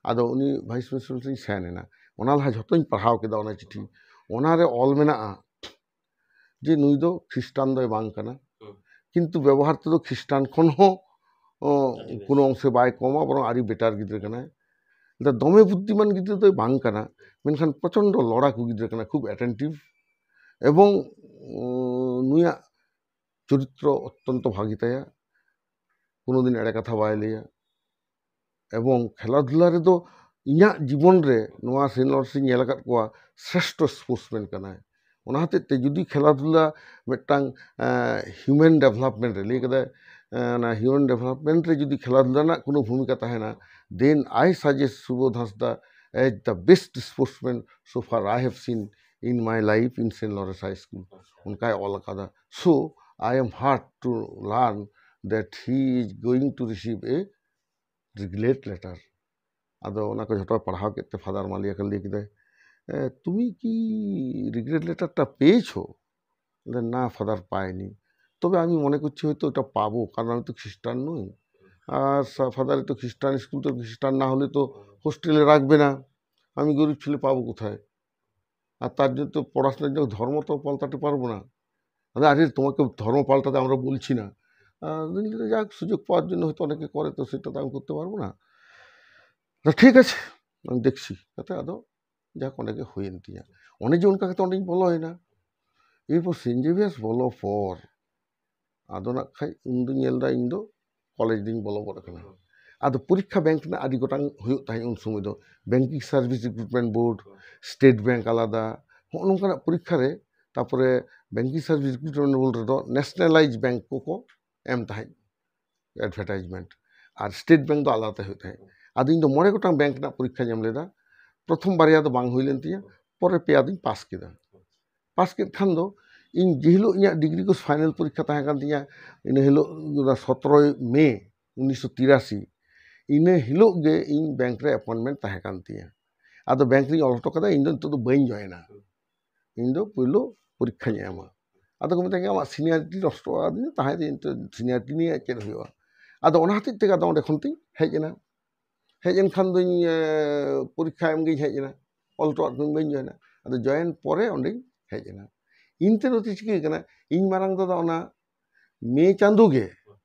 ᱟᱫᱚ ᱩᱱᱤ ᱵᱷᱟᱭᱤᱥ ᱯᱨᱤᱱᱥᱤᱯᱟᱞ ᱴᱷᱮᱱ ᱥᱮᱱ ᱮᱱᱟ, ᱚᱱᱟ ᱞᱟᱦᱟ ᱡᱷᱚᱛᱚᱧ ᱯᱟᱲᱦᱟᱣ ᱠᱮᱫᱟ ᱚᱱᱟ ᱪᱤᱴᱷᱤ᱾ ᱚᱱᱟᱨᱮ ᱚᱞ ᱢᱮᱱᱟᱜᱼᱟ ᱡᱮ ᱱᱩᱭ ᱫᱚ ᱠᱷᱨᱤᱥᱴᱟᱱ ᱫᱚᱭ ᱵᱟᱝ ᱠᱟᱱᱟ, ᱠᱤᱱᱛᱩ ᱵᱮᱵᱚᱦᱟᱨ ᱛᱮᱫᱚ ᱠᱷᱨᱤᱥᱴᱟᱱ ᱠᱷᱚᱱ ᱦᱚᱸ, ᱚ, ᱟᱹᱰᱤ ᱵᱮᱥ᱾ ᱠᱳᱱᱳ ᱚᱝᱥᱮ ᱵᱟᱭ ᱠᱚᱢᱟ, ᱵᱚᱨᱚᱝ ᱟᱹᱰᱤ ᱵᱮᱴᱟᱨ ᱜᱤᱫᱽᱨᱟᱹ ᱠᱟᱱᱟᱭ᱾ ᱫᱚᱢᱮ ᱵᱩᱫᱽᱫᱷᱤᱢᱟᱱ ᱜᱤᱫᱽᱨᱟᱹ ᱫᱚᱭ ᱵᱟᱝ ᱠᱟᱱᱟ, ᱢᱮᱱᱠᱷᱟᱱ ᱯᱨᱚᱪᱚᱱᱰᱚ ᱞᱚᱲᱟᱠᱩ ᱜᱤᱫᱽᱨᱟᱹ ᱠᱟᱱᱟᱭ, ᱠᱷᱩᱵ ᱮᱴᱮᱱᱴᱤᱵᱷ, ᱮᱵᱚᱝ, ᱩᱸ, ᱱᱩᱭᱟᱜ ᱪᱚᱨᱤᱛᱨᱚ ᱚᱛᱛᱚᱱᱛᱚ ᱵᱷᱟᱜᱤ ᱛᱟᱭᱟ, ᱠᱳᱱᱳ ᱫᱤᱱ ᱮᱲᱮ ᱠᱟᱛᱷᱟ ᱵᱟᱭ ᱞᱟᱹᱭᱟ᱾ ᱮᱵᱚᱝ ᱠᱷᱮᱞᱟ ᱫᱷᱩᱞᱟ ᱨᱮᱫᱚ ᱤᱧᱟᱹᱜ ᱡᱤᱵᱚᱱ ᱨᱮ ᱱᱚᱣᱟ ᱥᱮᱱ ᱞᱚᱨᱮᱱᱥ ᱤᱧ ᱧᱮᱞ ᱟᱠᱟᱫ ᱠᱚᱣᱟ, ᱥᱨᱮᱥᱴᱷᱚ ᱥᱯᱳᱨᱴᱥᱢᱮᱱ ᱠᱟᱱᱟᱭ᱾ ᱚᱱᱟ ᱦᱚᱛᱮᱡ ᱛᱮ ᱡᱩᱫᱤ ᱠᱷᱮᱞᱟ ᱫᱷᱩᱞᱟ ᱢᱤᱫᱴᱟᱝ ᱦᱤᱭᱩᱢᱮᱱ ᱰᱮᱵᱷᱞᱚᱯᱢᱮᱱᱴ ᱨᱮ ᱞᱟᱹᱭ ᱠᱟᱫᱟᱭ, ᱚᱱᱟ ᱦᱤᱭᱩᱢᱮᱱ ᱰᱮᱵᱷᱞᱚᱯᱢᱮᱱᱴ ᱨᱮ ᱡᱩᱫᱤ ᱠᱷᱮᱞᱟ ᱫᱷᱩᱞᱟ ᱨᱮᱱᱟᱜ ᱠᱳᱱᱳ ᱵᱷᱩᱢᱤᱠᱟ ᱛᱟᱦᱮᱱᱟ, then I suggest Subodh Hasda as the best sportsman so far I have seen in my life in Saint Lawrence High School. ᱚᱱᱠᱟᱭ ᱚᱞ ᱟᱠᱟᱫᱟ᱾ So I am hurt to learn that he is going to receive a regret letter. ᱟᱫᱚ ᱚᱱᱟ ᱠᱚ ᱡᱷᱚᱛᱚ ᱯᱟᱲᱦᱟᱣ ᱠᱮᱫ ᱛᱮ ᱯᱷᱟᱫᱟᱨ ᱢᱟᱞᱤᱭᱟᱠᱟᱱ ᱞᱟᱹᱭ ᱠᱮᱫᱟᱭ, "ᱮ, তুমি কি রিগ্রেট লেটারটা পেয়েছো?" বলে, "না ফাদার, পাইনি।" "তবে আমি মনে করছি হয়তো এটা পাবো, কারণ আমি তো খ্রিস্টান নই। আর সা-, ফাদার তো খ্রিস্টান স্কুল, তো খ্রিস্টান না হলে তো হোস্টেলে রাখবে না, আমি গরিব ছেলে, পাবো কোথায়? আর তার জন্য তো পড়াশোনার জন্য ধর্ম তো পাল্টাতে পারবো না।" আরে, "আরে, তোমাকে ধর্ম পাল্টাতে আমরা বলছি না।" আহ, যাক, সুযোগ পাওয়ার জন্য হয়তো অনেকে করে, তো সেটা তো আমি করতে পারবো না। তা ঠিক আছে, আমি দেখছি। ᱠᱟᱛᱮ ᱟᱫᱚ ᱡᱟᱠ, ᱚᱸᱰᱮ ᱜᱮ ᱦᱩᱭᱮᱱ ᱛᱤᱧᱟ᱾ ᱚᱱᱮ ᱡᱮ ᱚᱱᱠᱟ ᱠᱟᱛᱮ ᱚᱸᱰᱮᱧ ᱵᱚᱞᱚᱭᱮᱱᱟ᱾ ᱮᱨᱯᱚᱨ ᱥᱮᱱᱴ ᱡᱮᱵᱷᱤᱭᱟᱨᱥ ᱵᱚᱞᱚ ᱯᱚᱨ ᱟᱫᱚ ᱱᱟᱜ ᱠᱷᱟᱡ ᱩᱱᱫᱚᱧ ᱧᱮᱞ ᱮᱫᱟ ᱤᱧ ᱫᱚ ᱠᱚᱞᱮᱡᱽ ᱨᱤᱧ ᱵᱚᱞᱚ ᱜᱚᱫ ᱟᱠᱟᱱᱟ᱾ ᱟᱫᱚ ᱯᱚᱨᱤᱠᱠᱷᱟ ᱵᱮᱝᱠ ᱨᱮᱱᱟᱜ ᱟᱹᱰᱤ ᱜᱚᱴᱟᱝ ᱦᱩᱭᱩᱜ ᱛᱟᱦᱮᱸᱫ ᱩᱱ ᱥᱚᱢᱚᱭ ᱫᱚ, banking service recruitment board, state bank ᱟᱞᱟᱫᱟ, ᱦᱚᱸᱜᱼᱚ ᱱᱚᱝᱠᱟᱱᱟᱜ ᱯᱚᱨᱤᱠᱠᱷᱟ ᱨᱮ᱾ ᱛᱟᱨᱯᱚᱨᱮ ᱵᱮᱝᱠᱤᱝ ᱥᱟᱨᱵᱷᱤᱥ ᱨᱤᱠᱨᱩᱴᱢᱮᱱᱴ ᱵᱳᱨᱰ ᱨᱮᱫᱚ ᱱᱮᱥᱱᱟᱞᱟᱭᱤᱡᱽ ᱵᱮᱝᱠ ᱠᱚᱠᱚ ᱮᱢ ᱛᱟᱦᱮᱸᱫ ᱮᱰᱵᱷᱟᱨᱴᱟᱭᱤᱡᱽᱢᱮᱱᱴ, ᱟᱨ ᱥᱴᱮᱴ ᱵᱮᱝᱠ ᱫᱚ ᱟᱞᱟᱫᱟ ᱦᱩᱭᱩᱜ ᱛᱟᱦᱮᱸᱫ᱾ ᱟᱫᱚ ᱤᱧ ᱫᱚ ᱢᱚᱬᱮ ᱜᱚᱴᱟᱝ ᱵᱮᱝᱠ ᱨᱮᱱᱟᱜ ᱯᱚᱨᱤᱠᱠᱷᱟᱧ ᱮᱢ ᱞᱮᱫᱟ᱾ ᱯᱨᱚᱛᱷᱚᱢ ᱵᱟᱨᱭᱟ ᱫᱚ ᱵᱟᱝ ᱦᱩᱭ ᱞᱮᱱ ᱛᱤᱧᱟ, ᱯᱚᱨᱮ ᱯᱮᱭᱟ ᱫᱚᱧ ᱯᱟᱥ ᱠᱮᱫᱟ᱾ ᱯᱟᱥ ᱠᱮᱫ ᱠᱷᱟᱱ ᱫᱚ ᱤᱧ ᱡᱮ ᱦᱤᱞᱳᱜ ᱤᱧᱟᱹᱜ ᱰᱤᱜᱽᱨᱤ ᱠᱚ ᱯᱷᱟᱭᱱᱮᱞ ᱯᱚᱨᱤᱠᱠᱷᱟ ᱛᱟᱦᱮᱸ ᱠᱟᱱ ᱛᱤᱧᱟ, ᱤᱱᱟᱹ ᱦᱤᱞᱳᱜ, ᱚᱱᱟ ᱥᱚᱛᱨᱚᱭ ᱢᱮ ᱩᱱᱤᱥᱥᱚ ᱛᱤᱨᱟᱥᱤ, ᱤᱱᱟᱹ ᱦᱤᱞᱳᱜ ᱜᱮ ᱤᱧ ᱵᱮᱝᱠ ᱨᱮ ᱮᱯᱚᱭᱮᱱᱴᱢᱮᱱᱴ ᱛᱟᱦᱮᱸ ᱠᱟᱱ ᱛᱤᱧᱟ᱾ ᱟᱫᱚ ᱵᱮᱝᱠ ᱨᱤᱧ ᱚᱞ ᱦᱚᱴᱚ ᱠᱟᱫᱟ, ᱤᱧ ᱫᱚ ᱱᱤᱛᱚᱜ ᱫᱚ ᱵᱟᱹᱧ ᱡᱚᱭᱮᱱᱟ, ᱤᱧ ᱫᱚ ᱯᱳᱭᱞᱳ ᱯᱚᱨᱤᱠᱠᱷᱟᱧ ᱮᱢᱟ᱾ ᱟᱫᱚ ᱠᱚ ᱢᱮᱛᱟᱧ ᱠᱟᱱᱟ, "ᱟᱢᱟᱜ ᱥᱤᱱᱤᱭᱟᱨᱤᱴᱤ ᱱᱚᱥᱴᱚᱜᱼᱟ", ᱟᱫᱚᱧ ᱢᱮᱱᱫᱟ, "ᱛᱟᱦᱮᱸ ᱫᱚ ᱥᱤᱱᱤᱭᱟᱨᱤᱴᱤ ᱱᱤᱭᱮ ᱪᱮᱫ ᱦᱩᱭᱩᱜᱼᱟ?" ᱟᱫᱚ ᱚᱱᱟ ᱦᱚᱛᱮᱡ ᱛᱮᱜᱮ ᱟᱫᱚ ᱚᱸᱰᱮ ᱠᱷᱚᱱ ᱛᱤᱧ ᱦᱮᱡ ᱮᱱᱟ᱾ ᱦᱮᱡ ᱮᱱ ᱠᱷᱟᱱ ᱫᱚᱧ, ᱮ, ᱯᱚᱨᱤᱠᱠᱷᱟ ᱮᱢ ᱜᱤᱧ ᱦᱮᱡ ᱮᱱᱟ, ᱚᱞ ᱦᱚᱴᱚᱣᱟᱜ ᱠᱚᱧ, ᱵᱟᱹᱧ ᱡᱚᱭᱮᱱᱟ᱾ ᱟᱫᱚ ᱡᱚᱭᱮᱱ ᱯᱚᱨᱮ ᱚᱸᱰᱮᱧ ᱦᱮᱡ ᱮᱱᱟ᱾ ᱤᱧ ᱛᱮᱫᱚ ᱪᱮᱫ ᱪᱤᱠᱟᱹ ᱠᱟᱱᱟ, ᱤᱧ ᱢᱟᱨᱟᱝ ᱫᱟᱫᱟ ᱚᱱᱟ ᱢᱮ ᱪᱟᱸᱫᱳ ᱜᱮ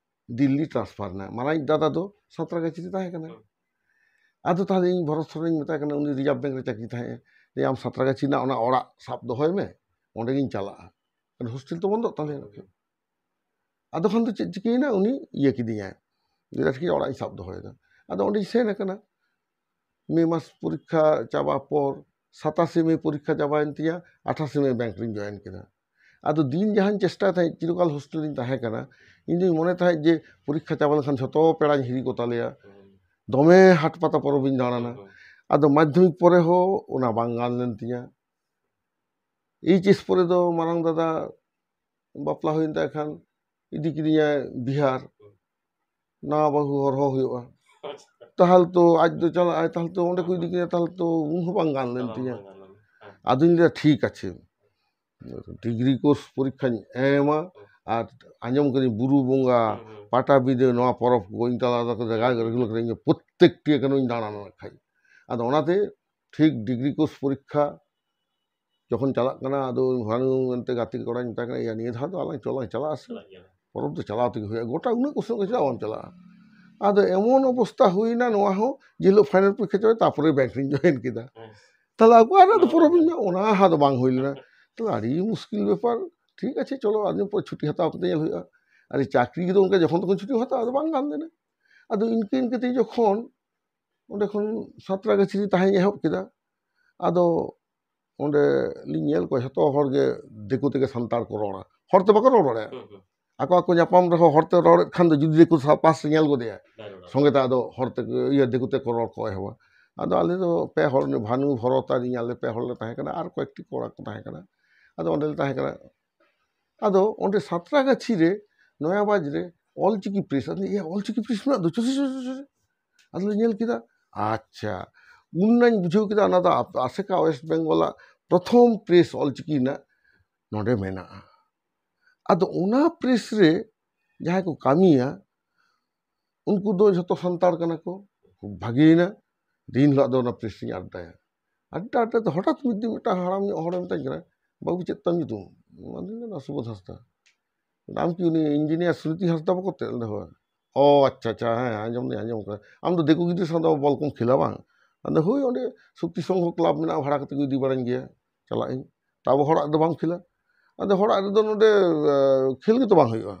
ᱫᱤᱞᱞᱤ ᱴᱨᱟᱱᱥᱯᱷᱟᱨ ᱮᱱᱟ᱾ ᱢᱟᱨᱟᱝ ᱫᱟᱫᱟ ᱫᱚ ᱥᱟᱸᱛᱨᱟᱜᱟᱪᱷᱤ ᱨᱮ ᱛᱟᱦᱮᱸ ᱠᱟᱱᱟ᱾ ᱟᱫᱚ ᱛᱟᱦᱞᱮ ᱤᱧ ᱵᱷᱚᱨᱚᱛ ᱥᱚᱨᱮᱱᱤᱧ ᱢᱮᱛᱟᱭ ᱠᱟᱱᱟ, ᱩᱱᱤ ᱨᱤᱡᱟᱨᱵᱷ ᱵᱮᱝᱠ ᱨᱮ ᱪᱟᱹᱠᱨᱤ ᱛᱟᱦᱮᱸᱫ ᱮ, ᱞᱟᱹᱭᱟ, "ᱟᱢ ᱥᱟᱸᱛᱨᱟᱜᱟᱪᱷᱤ ᱨᱮᱱᱟᱜ ᱚᱱᱟ ᱚᱲᱟᱜ ᱥᱟᱵ ᱫᱚᱦᱚᱭ ᱢᱮ, ᱚᱸᱰᱮ ᱜᱤᱧ ᱪᱟᱞᱟᱜᱼᱟ, ᱠᱟᱨᱚᱱ ᱦᱳᱥᱴᱮᱞ ᱛᱚ ᱵᱚᱱᱫᱚᱜ ᱛᱟᱞᱮᱭᱟ ᱱᱟᱜ ᱠᱷᱟᱱ᱾" ᱟᱫᱚ ᱠᱷᱟᱱ ᱫᱚ ᱪᱮᱫ ᱪᱤᱠᱟᱹᱭᱮᱱᱟ, ᱩᱱᱤ ᱤᱭᱟᱹ ᱠᱤᱫᱤᱧᱟᱭ, ᱞᱟᱹᱭᱫᱟ, "ᱴᱷᱤᱠ ᱜᱮᱭᱟ, ᱚᱲᱟᱜ ᱤᱧ ᱥᱟᱵ ᱫᱚᱦᱚᱭᱮᱫᱟ᱾" ᱟᱫᱚ ᱚᱸᱰᱮᱧ ᱥᱮᱱ ᱟᱠᱟᱱᱟ᱾ ᱢᱮ ᱢᱟᱥ ᱯᱚᱨᱤᱠᱠᱷᱟ ᱪᱟᱵᱟ ᱯᱚᱨ, ᱥᱟᱛᱟᱥᱮ ᱢᱮ ᱯᱚᱨᱤᱠᱠᱷᱟ ᱪᱟᱵᱟᱭᱮᱱ ᱛᱤᱧᱟ, ᱟᱴᱷᱟᱥᱮ ᱢᱮ ᱵᱮᱝᱠ ᱨᱤᱧ ᱡᱚᱭᱮᱱ ᱠᱮᱫᱟ᱾ ᱟᱫᱚ ᱫᱤᱱ ᱡᱟᱦᱟᱸᱧ ᱪᱮᱥᱴᱟᱭ ᱛᱟᱦᱮᱸᱫ, ᱪᱤᱨᱚᱠᱟᱞ ᱦᱳᱥᱴᱮᱞ ᱨᱤᱧ ᱛᱟᱦᱮᱸ ᱠᱟᱱᱟ, ᱤᱧ ᱫᱩᱧ ᱢᱚᱱᱮ ᱛᱟᱦᱮᱸᱫ ᱡᱮ ᱯᱚᱨᱤᱠᱠᱷᱟ ᱪᱟᱵᱟ ᱞᱮᱱᱠᱷᱟᱱ ᱡᱷᱚᱛᱚ ᱯᱮᱲᱟᱧ ᱦᱤᱨᱤ ᱠᱚ ᱛᱟᱞᱮᱭᱟ, ᱫᱚᱢᱮ ᱦᱟᱴ ᱯᱟᱛᱟ ᱯᱚᱨᱚᱵᱽ ᱤᱧ ᱫᱟᱬᱟᱱᱟ᱾ ᱟᱫᱚ ᱢᱟᱫᱽᱫᱷᱚᱢᱤᱠ ᱯᱚᱨᱮ ᱦᱚᱸ ᱚᱱᱟ ᱵᱟᱝ ᱜᱟᱱ ᱞᱮᱱ ᱛᱤᱧᱟ᱾ ᱮᱭᱤᱪ ᱮᱥ ᱯᱚᱨᱮ ᱫᱚ ᱢᱟᱨᱟᱝ ᱫᱟᱫᱟ ᱵᱟᱯᱞᱟ ᱦᱩᱭᱮᱱ ᱛᱟᱭ ᱠᱷᱟᱱ ᱤᱫᱤ ᱠᱤᱫᱤᱧᱟᱭ ᱵᱤᱦᱟᱨ, ᱱᱟᱣᱟ ᱵᱟᱹᱦᱩ ᱦᱚᱨᱦᱚ ᱦᱩᱭᱩᱜᱼᱟ᱾ ᱛᱟᱦᱚᱞᱮ ᱛᱚ ᱟᱡ ᱫᱚ ᱪᱟᱞᱟᱜ ᱟᱭ, ᱛᱟᱦᱚᱞᱮ ᱛᱚ ᱚᱸᱰᱮ ᱠᱚ ᱤᱫᱤ ᱠᱤᱧᱟ, ᱛᱟᱦᱚᱞᱮ ᱛᱚ ᱩᱱ ᱦᱚᱸ ᱵᱟᱝ ᱜᱟᱱ ᱞᱮᱱ ᱛᱤᱧᱟ᱾ ᱟᱫᱚᱧ ᱞᱟᱹᱭᱟ, ᱴᱷᱤᱠ ᱟᱪᱷᱮ, ᱰᱤᱜᱽᱨᱤ ᱠᱳᱨᱥ ᱯᱚᱨᱤᱠᱠᱷᱟᱧ ᱮᱢᱟ, ᱟᱨ ᱟᱸᱡᱚᱢ ᱠᱟᱹᱫᱟᱹᱧ ᱵᱩᱨᱩ ᱵᱚᱸᱜᱟ, ᱯᱟᱴᱟᱵᱤᱸᱫᱟᱹ, ᱱᱚᱣᱟ ᱯᱚᱨᱚᱵᱽ ᱠᱚ ᱤᱧ ᱛᱟᱞᱟ ᱛᱟᱠᱚ ᱡᱟᱭᱜᱟ ᱨᱮᱜᱩᱞᱟᱨ ᱠᱟᱛᱮ ᱤᱧ ᱯᱨᱚᱛᱛᱮᱠᱴᱤ ᱮᱠᱷᱚᱱ ᱤᱧ ᱫᱟᱬᱟᱱᱟ ᱱᱟᱜ ᱠᱷᱟᱡ᱾ ᱟᱫᱚ ᱚᱱᱟᱛᱮ ᱴᱷᱤᱠ ᱰᱤᱜᱽᱨᱤ ᱠᱳᱨᱥ ᱯᱚᱨᱤᱠᱠᱷᱟ ᱡᱚᱠᱷᱚᱱ ᱪᱟᱞᱟᱜ ᱠᱟᱱᱟ, ᱟᱫᱚ ᱵᱷᱟᱱᱩ ᱢᱮᱱᱛᱮ ᱜᱟᱛᱮ ᱠᱚᱲᱟᱧ ᱢᱮᱛᱟᱭ ᱠᱟᱱᱟ, "ᱭᱟ, ᱱᱤᱭᱟᱹ ᱫᱷᱟᱣ ᱫᱚ ᱟᱞᱟᱝ ᱪᱚᱞᱟᱝ ᱪᱟᱞᱟᱜᱼᱟ ᱥᱮ, ᱪᱟᱞᱟᱜ ᱜᱮᱭᱟ᱾ ᱯᱚᱨᱚᱵᱽ ᱫᱚ ᱪᱟᱞᱟᱣ ᱛᱮᱜᱮ ᱦᱩᱭᱩᱜᱼᱟ, ᱜᱚᱴᱟ ᱩᱱᱟᱹᱜ ᱠᱚ ᱥᱮᱱᱚᱜ ᱠᱟᱱᱟ, ᱪᱮᱫᱟᱜ ᱵᱟᱢ ᱪᱟᱞᱟᱜᱼᱟ?" ᱟᱫᱚ ᱮᱢᱚᱱ ᱚᱵᱚᱥᱛᱟ ᱦᱩᱭᱱᱟ ᱱᱚᱣᱟ ᱦᱚᱸ, ᱡᱮ ᱦᱤᱞᱳᱜ ᱯᱷᱟᱭᱱᱟᱞ ᱯᱚᱨᱤᱠᱠᱷᱟ ᱪᱟᱵᱟᱭ, ᱛᱟᱨᱯᱚᱨᱮ ᱵᱮᱝᱠ ᱨᱤᱧ ᱡᱚᱭᱮᱱ ᱠᱮᱫᱟ᱾ ᱦᱮᱸ᱾ ᱛᱟᱦᱞᱮ ᱟᱠᱚ ᱟᱨ ᱟᱫᱚ ᱦᱮᱸ᱾ ᱯᱚᱨᱚᱵᱽ ᱤᱧ ᱢᱮᱱᱟ, ᱚᱱᱟ ᱦᱚᱸ ᱟᱫᱚ ᱵᱟᱝ ᱦᱩᱭ ᱞᱮᱱᱟ᱾ ᱛᱟᱦᱞᱮ ᱟᱹᱰᱤ ᱢᱩᱥᱠᱤᱞ ᱵᱮᱯᱟᱨ᱾ ᱴᱷᱤᱠ ᱟᱪᱷᱮ, ᱪᱚᱞᱚ, ᱟᱹᱞᱤᱧ ᱯᱚᱨᱮ ᱪᱷᱩᱴᱤ ᱦᱟᱛᱟᱣ ᱠᱟᱛᱮ ᱧᱮᱞ ᱦᱩᱭᱩᱜᱼᱟ᱾ ᱟᱨ ᱪᱟᱹᱠᱨᱤ ᱫᱚ ᱚᱱᱠᱟ ᱡᱚᱠᱷᱚᱱ ᱛᱚᱠᱷᱚᱱ ᱪᱷᱩᱴᱤ ᱦᱟᱛᱟᱣ ᱟᱫᱚ ᱵᱟᱝ ᱜᱟᱱ ᱞᱮᱱᱟ᱾ ᱟᱫᱚ ᱤᱱᱠᱟᱹ ᱤᱱᱠᱟᱹ ᱛᱮ ᱡᱚᱠᱷᱚᱱ ᱚᱸᱰᱮ ᱠᱷᱚᱱ ᱥᱟᱸᱛᱨᱟᱜᱟᱹᱪᱷᱤ ᱨᱮ ᱛᱟᱦᱮᱸᱧ ᱮᱦᱚᱵ ᱠᱮᱫᱟ, ᱟᱫᱚ ᱚᱸᱰᱮ ᱞᱤᱧ ᱧᱮᱞ ᱠᱚᱣᱟ, ᱡᱷᱚᱛᱚ ᱦᱚᱲ ᱜᱮ ᱫᱤᱠᱩ ᱛᱮᱜᱮ ᱥᱟᱱᱛᱟᱲ ᱠᱚ ᱨᱚᱲᱟ, ᱦᱚᱲ ᱛᱮ ᱵᱟᱠᱚ ᱨᱚᱲ ᱫᱟᱲᱮᱭᱟᱜᱼᱟ᱾ ᱦᱩᱸ, ᱦᱩᱸ᱾ ᱟᱠᱚ ᱟᱠᱚ ᱧᱟᱯᱟᱢ ᱨᱮᱦᱚᱸ ᱦᱚᱲ ᱛᱮ ᱨᱚᱲᱮᱫ ᱠᱷᱟᱱ ᱫᱚ ᱡᱩᱫᱤ ᱫᱤᱠᱩ ᱥᱟᱶ ᱯᱟᱥ ᱧᱮᱞ ᱜᱚᱫᱮᱭᱟ, ᱵᱟᱭ ᱨᱚᱲᱟ᱾ ᱥᱚᱸᱜᱮ ᱛᱮ ᱟᱫᱚ ᱦᱚᱲ ᱛᱮ, ᱤᱭᱟᱹ, ᱫᱤᱠᱩ ᱛᱮᱠᱚ ᱨᱚᱲ ᱠᱚ ᱮᱦᱚᱵᱟ᱾ ᱟᱫᱚ ᱟᱞᱮ ᱫᱚ ᱯᱮ ᱦᱚᱲ, ᱩᱱᱤ ᱵᱷᱟᱱᱩ, ᱵᱷᱚᱨᱚᱛ ᱟᱨ ᱤᱧ, ᱟᱞᱮ ᱯᱮ ᱦᱚᱲ ᱞᱮ ᱛᱟᱦᱮᱸ ᱠᱟᱱᱟ, ᱟᱨ ᱠᱚᱭᱮᱠᱴᱤ ᱠᱚᱲᱟ ᱠᱚ ᱛᱟᱦᱮᱸ ᱠᱟᱱᱟ᱾ ᱟᱫᱚ ᱚᱸᱰᱮ ᱞᱮ ᱛᱟᱦᱮᱸ ᱠᱟᱱᱟ᱾ ᱟᱫᱚ ᱚᱸᱰᱮ ᱥᱟᱸᱛᱨᱟᱜᱟᱹᱪᱷᱤ ᱨᱮ, ᱱᱚᱭᱟᱵᱟᱡᱽ ᱨᱮ ᱚᱞᱪᱤᱠᱤ ᱯᱨᱮᱥ, ᱟᱫᱚ, "ᱤᱭᱟᱹ, ᱚᱞᱪᱤᱠᱤ ᱯᱨᱮᱥ ᱢᱮᱱᱟᱜ ᱫᱚ, ᱪᱚ, ᱪᱚ, ᱪᱚ, ᱪᱚ, ᱪᱚ᱾" ᱟᱫᱚ ᱞᱮ ᱧᱮᱞ ᱠᱮᱫᱟ, ᱟᱪᱪᱷᱟ, ᱩᱱ ᱱᱟᱧ ᱵᱩᱡᱷᱟᱹᱣ ᱠᱮᱫᱟ, ᱚᱱᱟ ᱫᱚ ᱟᱯ-, ᱟᱥᱮᱠᱟ ᱳᱭᱮᱥᱴ ᱵᱮᱝᱜᱚᱞᱟᱜ ᱯᱨᱚᱛᱷᱚᱢ ᱯᱨᱮᱥ ᱚᱞᱪᱤᱠᱤ ᱨᱮᱱᱟᱜ ᱱᱚᱰᱮ ᱢᱮᱱᱟᱜᱼᱟ᱾ ᱟᱫᱚ ᱚᱱᱟ ᱯᱨᱮᱥ ᱨᱮ ᱡᱟᱦᱟᱸᱭ ᱠᱚ ᱠᱟᱹᱢᱤᱭᱟ, ᱩᱱᱠᱩ ᱫᱚ ᱡᱷᱚᱛᱚ ᱥᱟᱱᱛᱟᱲ ᱠᱟᱱᱟ ᱠᱚ᱾ ᱠᱷᱩᱵ ᱵᱷᱟᱜᱮᱭᱮᱱᱟ᱾ ᱫᱤᱱ ᱦᱤᱞᱳᱜ ᱫᱚ ᱚᱱᱟ ᱯᱨᱮᱥ ᱨᱤᱧ ᱟᱰᱰᱟᱭᱟ᱾ ᱟᱰᱰᱟ ᱟᱰᱰᱟ ᱛᱮ ᱦᱚᱴᱟᱛ ᱢᱤᱫ ᱫᱤᱱ ᱢᱤᱫᱴᱟᱝ ᱦᱟᱲᱟᱢ ᱧᱚᱜ ᱦᱚᱲᱮ ᱢᱮᱛᱟᱹᱧ ᱠᱟᱱᱟ, "ᱵᱟᱹᱵᱩ, ᱪᱮᱫ ᱛᱟᱢ ᱧᱩᱛᱩᱢ?" ᱟᱫᱚᱧ ᱞᱟᱹᱭᱫᱟ, "ᱥᱩᱵᱳᱫᱷ ᱦᱟᱸᱥᱫᱟ᱾" "ᱟᱢ ᱠᱤ ᱩᱱᱤ ᱤᱧᱡᱤᱱᱤᱭᱟᱨ ᱥᱢᱨᱤᱛᱤ ᱦᱟᱸᱥᱫᱟ ᱵᱟᱠᱚ ᱛᱮ?" ᱟᱫᱚ, "ᱦᱳᱭ᱾ ᱚ, ᱟᱪᱪᱷᱟ, ᱟᱪᱪᱷᱟ, ᱦᱮᱸ, ᱟᱸᱡᱚᱢ ᱫᱚᱧ ᱟᱸᱡᱚᱢ ᱠᱟᱫᱟ᱾ ᱟᱢ ᱫᱚ ᱫᱤᱠᱩ ᱜᱤᱫᱽᱨᱟᱹ ᱥᱟᱶ ᱫᱚ ᱵᱚᱞ ᱠᱚᱢ ᱠᱷᱮᱞᱟ ᱵᱟᱝ?" ᱟᱫᱚ, "ᱦᱳᱭ, ᱚᱸᱰᱮ ᱥᱚᱠᱛᱤ ᱥᱚᱝᱜᱷᱚ ᱠᱞᱟᱵᱽ ᱢᱮᱱᱟᱜᱼᱟ, ᱵᱷᱟᱲᱟ ᱠᱟᱛᱮ ᱠᱚ ᱤᱫᱤ ᱵᱟᱲᱟᱧ ᱜᱮᱭᱟ, ᱪᱟᱞᱟᱜ ᱟᱹᱧ᱾ ᱛᱚ ᱟᱵᱚ ᱦᱚᱲᱟᱜ ᱨᱮᱫᱚ ᱵᱟᱢ ᱠᱷᱮᱞᱟ?" ᱟᱫᱚ, "ᱦᱚᱲᱟᱜ ᱨᱮᱫᱚ ᱱᱚᱰᱮ, ᱟᱸ, ᱠᱷᱮᱞ ᱜᱮᱛᱚ ᱵᱟᱝ ᱦᱩᱭᱩᱜᱼᱟ,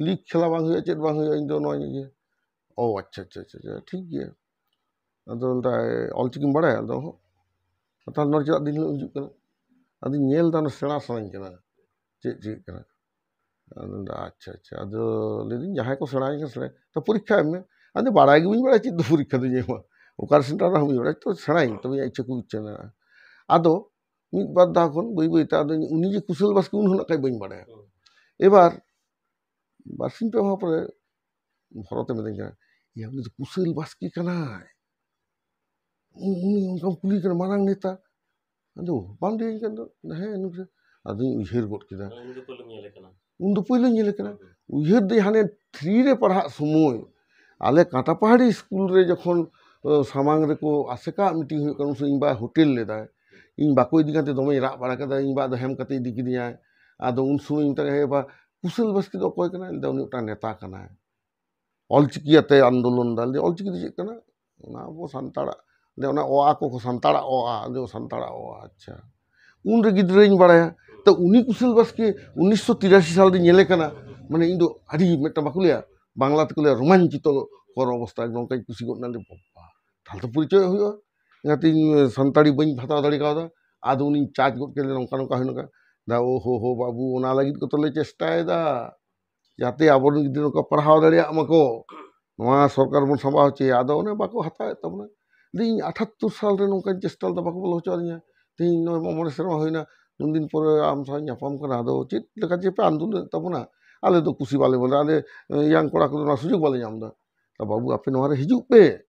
ᱞᱤᱜᱽ ᱠᱷᱮᱞᱟ ᱵᱟᱝ ᱦᱩᱭᱩᱜᱼᱟ, ᱪᱮᱫ ᱵᱟᱝ ᱦᱩᱭᱩᱜᱼᱟ, ᱤᱧ ᱫᱚ ᱱᱚᱣᱟᱧ ᱤᱭᱟᱹ᱾" ᱚ ᱟᱪᱪᱷᱟ ᱟᱪᱪᱷᱟ ᱟᱪᱪᱷᱟ ᱟᱪᱪᱷᱟ, ᱴᱷᱤᱠ ᱜᱮᱭᱟ᱾ ᱟᱫᱚ ᱞᱟᱹᱭᱫᱟᱭ, "ᱚᱞᱪᱤᱠᱤᱢ ᱵᱟᱲᱟᱭᱟ?" ᱟᱫᱚ, "ᱚᱦᱚᱸᱜ᱾ ᱛᱟᱦᱞᱮ ᱱᱚᱰᱮ ᱪᱮᱫᱟᱜ ᱫᱤᱱ ᱦᱤᱞᱳᱜ ᱦᱤᱡᱩᱜ ᱠᱟᱱᱟ?" ᱟᱫᱚᱧ ᱧᱮᱞ ᱮᱫᱟ, ᱚᱱᱟ ᱥᱮᱬᱟ ᱥᱟᱱᱟᱧ ᱠᱟᱱᱟ, ᱪᱮᱫ ᱪᱤᱠᱟᱹᱜ ᱠᱟᱱᱟ᱾ ᱟᱫᱚ ᱞᱟᱹᱭᱫᱟ, "ᱟᱪᱪᱷᱟ ᱟᱪᱪᱷᱟ", ᱟᱫᱚ ᱞᱟᱹᱭᱫᱟᱹᱧ, "ᱡᱟᱦᱟᱸᱭ ᱠᱚ ᱥᱮᱬᱟᱭᱮᱱ ᱠᱷᱟᱱ ᱥᱮᱬᱟᱭ, ᱛᱚ ᱯᱚᱨᱤᱠᱠᱷᱟ ᱮᱢ ᱢᱮ᱾ ᱟᱫᱚ ᱵᱟᱲᱟᱭ ᱜᱮ ᱵᱟᱹᱧ ᱵᱟᱲᱟᱭᱟ, ᱪᱮᱫ ᱫᱚ ᱯᱚᱨᱤᱠᱠᱷᱟ ᱫᱚᱧ ᱮᱢᱟ, ᱚᱠᱟᱨᱮ ᱥᱮᱱᱴᱟᱨ ᱨᱮᱦᱚᱸ ᱵᱟᱹᱧ ᱵᱟᱲᱟᱭᱟ, ᱛᱚ ᱥᱮᱬᱟᱭᱟᱹᱧ, ᱛᱚᱵᱮ ᱤᱧᱟᱹᱜ ᱤᱪᱪᱷᱟᱹ ᱠᱷᱩᱵ ᱤᱪᱪᱷᱟᱹ ᱢᱮᱱᱟᱜᱼᱟ᱾" ᱟᱫᱚ ᱢᱤᱫ ᱵᱟᱨ ᱫᱷᱟᱣ ᱠᱷᱚᱱ ᱵᱟᱹᱭ ᱵᱟᱹᱭᱛᱮ ᱟᱫᱚ ᱩᱱᱤ ᱡᱮ ᱠᱩᱥᱟᱹᱞ ᱵᱟᱥᱠᱮ, ᱩᱱ ᱦᱚᱸ ᱱᱟᱜ ᱠᱷᱟᱡ ᱵᱟᱹᱧ ᱵᱟᱲᱟᱭᱟ᱾ ᱦᱩᱸ᱾ ᱮᱵᱟᱨ ᱵᱟᱨᱥᱤᱧ ᱯᱮ ᱢᱟᱦᱟ ᱯᱚᱨᱮ ᱵᱷᱚᱨᱚᱛᱮ ᱢᱤᱛᱟᱹᱧ ᱠᱟᱱᱟ, "ᱭᱟ, ᱩᱱᱤ ᱫᱚ ᱠᱩᱥᱟᱹᱞ ᱵᱟᱥᱠᱮ ᱠᱟᱱᱟᱭ, ᱩ-, ᱩᱱᱤ ᱚᱱᱠᱟᱢ ᱠᱩᱞᱤ ᱠᱟᱱᱟ, ᱢᱟᱨᱟᱝ ᱱᱮᱛᱟ, ᱟᱫᱚ ᱵᱟᱢ ᱞᱟᱹᱭᱟᱹᱧ ᱠᱟᱱ ᱫᱚ?" ᱦᱮᱸ, ᱱᱩᱠᱩ ᱥᱮ-, ᱟᱫᱚᱧ ᱩᱭᱦᱟᱹᱨ ᱜᱚᱫ ᱠᱮᱫᱟ᱾ ᱩᱱ ᱫᱚ ᱯᱳᱭᱞᱳᱢ ᱧᱮᱞᱮ ᱠᱟᱱᱟ᱾ ᱩᱱ ᱫᱚ ᱯᱳᱭᱞᱳᱧ ᱧᱮᱞᱮ ᱠᱟᱱᱟ᱾ ᱦᱩᱸ, ᱦᱩᱸ᱾ ᱩᱭᱦᱟᱹᱨ ᱫᱟᱹᱧ, ᱦᱟᱱᱮ ᱛᱷᱨᱤ ᱨᱮ ᱯᱟᱲᱦᱟᱜ ᱥᱚᱢᱚᱭ ᱟᱞᱮ ᱠᱟᱸᱴᱟᱯᱟᱦᱟᱲᱤ ᱥᱠᱩᱞ ᱨᱮ ᱡᱚᱠᱷᱚᱱ, ᱚ, ᱥᱟᱢᱟᱝ ᱨᱮᱠᱚ ᱟᱥᱮᱠᱟ ᱢᱤᱴᱤᱝ ᱦᱩᱭᱩᱜ ᱠᱟᱱᱟ, ᱩᱱ ᱥᱚᱢᱚᱭ ᱤᱧ ᱵᱟ ᱦᱳᱴᱮᱞ ᱞᱮᱫᱟᱭ, ᱤᱧ ᱵᱟ ᱠᱚ ᱤᱫᱤ ᱠᱟᱛᱮ ᱫᱚᱢᱮᱧ ᱨᱟᱜ ᱵᱟᱲᱟ ᱠᱮᱫᱟ, ᱤᱧ ᱵᱟ ᱫᱚ ᱦᱮᱢ ᱠᱟᱛᱮ ᱤᱫᱤ ᱠᱤᱫᱤᱧᱟᱭ᱾ ᱟᱫᱚ ᱩᱱ ᱥᱚᱢᱚᱭ ᱤᱧ ᱢᱮᱛᱟᱭ ᱠᱟᱱᱟ, "ᱦᱮᱸ ᱵᱟ, ᱠᱩᱥᱟᱹᱞ ᱵᱟᱥᱠᱮ ᱫᱚ ᱚᱠᱚᱭ ᱠᱟᱱᱟᱭ?" ᱞᱟᱹᱭᱫᱟ, "ᱩᱱᱤ ᱢᱤᱫᱴᱟᱝ ᱱᱮᱛᱟ ᱠᱟᱱᱟᱭ, ᱚᱞᱪᱤᱠᱤ ᱟᱛᱮ ᱟᱱᱫᱳᱞᱚᱱ ᱫᱟ᱾" ᱞᱟᱹᱭᱫᱟ, "ᱚᱞᱪᱤᱠᱤ ᱫᱚ ᱪᱮᱫ ᱠᱟᱱᱟ?" "ᱚᱱᱟ ᱟᱵᱚ ᱥᱟᱱᱛᱟᱲᱟᱜ, ᱞᱟᱹᱭᱫᱟ, ᱚᱱᱟ ᱚ ᱟ ᱠᱚ, ᱥᱟᱱᱛᱟᱲᱟᱜ ᱚ ᱟ᱾" ᱞᱟᱹᱭᱫᱟ, "ᱚ, ᱥᱟᱱᱛᱟᱲᱟᱜ ᱚ ᱟ, ᱟᱪᱪᱷᱟ᱾" ᱩᱱᱨᱮ ᱜᱤᱫᱽᱨᱟᱹᱧ ᱵᱟᱲᱟᱭᱟ᱾ ᱛᱚ ᱩᱱᱤ ᱠᱩᱥᱟᱹᱞ ᱵᱟᱥᱠᱮ ᱩᱱᱤᱥᱥᱚ ᱛᱤᱨᱟᱥᱤ ᱥᱟᱞ ᱨᱤᱧ ᱧᱮᱞᱮ ᱠᱟᱱᱟ, ᱢᱟᱱᱮ ᱤᱧ ᱫᱚ ᱟᱹᱰᱤ ᱢᱤᱫᱴᱟᱝ ᱵᱟᱠᱚ ᱞᱟᱹᱭᱟ, ᱵᱟᱝᱞᱟ ᱛᱮᱠᱚ ᱞᱟᱹᱭᱟ ᱨᱳᱢᱟᱱᱪᱤᱛᱚ ᱠᱚᱨ ᱚᱵᱚᱥᱛᱟ, ᱮᱠᱫᱚᱢ ᱚᱱᱠᱟᱧ ᱠᱩᱥᱤ ᱜᱚᱫ ᱮᱱᱟ, ᱞᱟᱹᱭ, "ᱵᱟᱵᱟ, ᱛᱟᱦᱞᱮ ᱛᱚ ᱯᱚᱨᱤᱪᱚᱭ ᱦᱩᱭᱩᱜᱼᱟ, ᱚᱱᱟᱛᱮ ᱤᱧ ᱥᱟᱱᱛᱟᱲᱤ ᱵᱟᱹᱧ ᱦᱟᱛᱟᱣ ᱫᱟᱲᱮ ᱠᱟᱣᱫᱟ᱾" ᱟᱫᱚ ᱩᱱᱤᱧ ᱪᱟᱨᱡᱽ ᱜᱚᱫ ᱠᱮᱫᱮᱭᱟ, "ᱱᱚᱝᱠᱟ ᱱᱚᱝᱠᱟ ᱦᱩᱭ ᱱᱚᱝᱠᱟ᱾" ᱫᱟ, "ᱳ ᱦᱳ ᱦᱳ ᱵᱟᱹᱵᱩ, ᱚᱱᱟ ᱞᱟᱹᱜᱤᱫ ᱠᱚᱛᱚ ᱞᱮ ᱪᱮᱥᱴᱟᱭᱮᱫᱟ, ᱡᱟᱛᱮ ᱟᱵᱚᱨᱮᱱ ᱜᱤᱫᱽᱨᱟᱹ ᱱᱚᱝᱠᱟ ᱯᱟᱲᱦᱟᱣ ᱫᱟᱲᱮᱭᱟᱜ ᱢᱟᱠᱚ, ᱱᱚᱣᱟ ᱥᱚᱨᱠᱟᱨ ᱵᱚᱱ ᱥᱟᱢᱵᱟᱣ ᱦᱚᱪᱚᱭᱟ, ᱟᱫᱚ ᱚᱱᱮ ᱵᱟᱠᱚ ᱦᱟᱛᱟᱣᱮᱫ ᱛᱟᱵᱚᱱᱟ᱾" ᱞᱟᱹᱭᱫᱟᱹᱧ, "ᱟᱴᱷᱟᱛᱛᱳᱨ ᱥᱟᱞ ᱨᱮ ᱱᱚᱝᱠᱟᱧ ᱪᱮᱥᱴᱟ ᱞᱮᱫᱟ, ᱵᱟᱠᱚ ᱵᱚᱞᱚ ᱦᱚᱪᱚ ᱟᱹᱫᱤᱧᱟ, ᱛᱮᱦᱮᱧ ᱱᱚᱜᱼᱚᱭ ᱢᱚᱬᱮ ᱥᱮᱨᱢᱟ ᱦᱩᱭᱱᱟ, ᱩᱱᱫᱤᱱ ᱯᱚᱨᱮ ᱟᱢ ᱥᱟᱶ ᱧᱟᱯᱟᱢ ᱠᱟᱱᱟ, ᱟᱫᱚ ᱪᱮᱫ ᱞᱮᱠᱟ ᱡᱮ ᱯᱮ ᱟᱱᱫᱳᱞᱚᱱᱮᱫ ᱛᱟᱵᱚᱱᱟ, ᱟᱞᱮ ᱫᱚ ᱠᱩᱥᱤ ᱵᱟᱞᱮ ᱵᱚᱞᱮ, ᱟᱞᱮ ᱤᱭᱟᱝ ᱠᱚᱲᱟ ᱠᱚᱫᱚ ᱚᱱᱟ ᱥᱩᱡᱳᱜᱽ ᱵᱟᱞᱮ ᱧᱟᱢ ᱮᱫᱟ᱾" ᱛᱟ ᱵᱟᱹᱵᱩ, ᱟᱯᱮ ᱱᱚᱣᱟ ᱨᱮ ᱦᱤᱡᱩᱜ ᱯᱮ,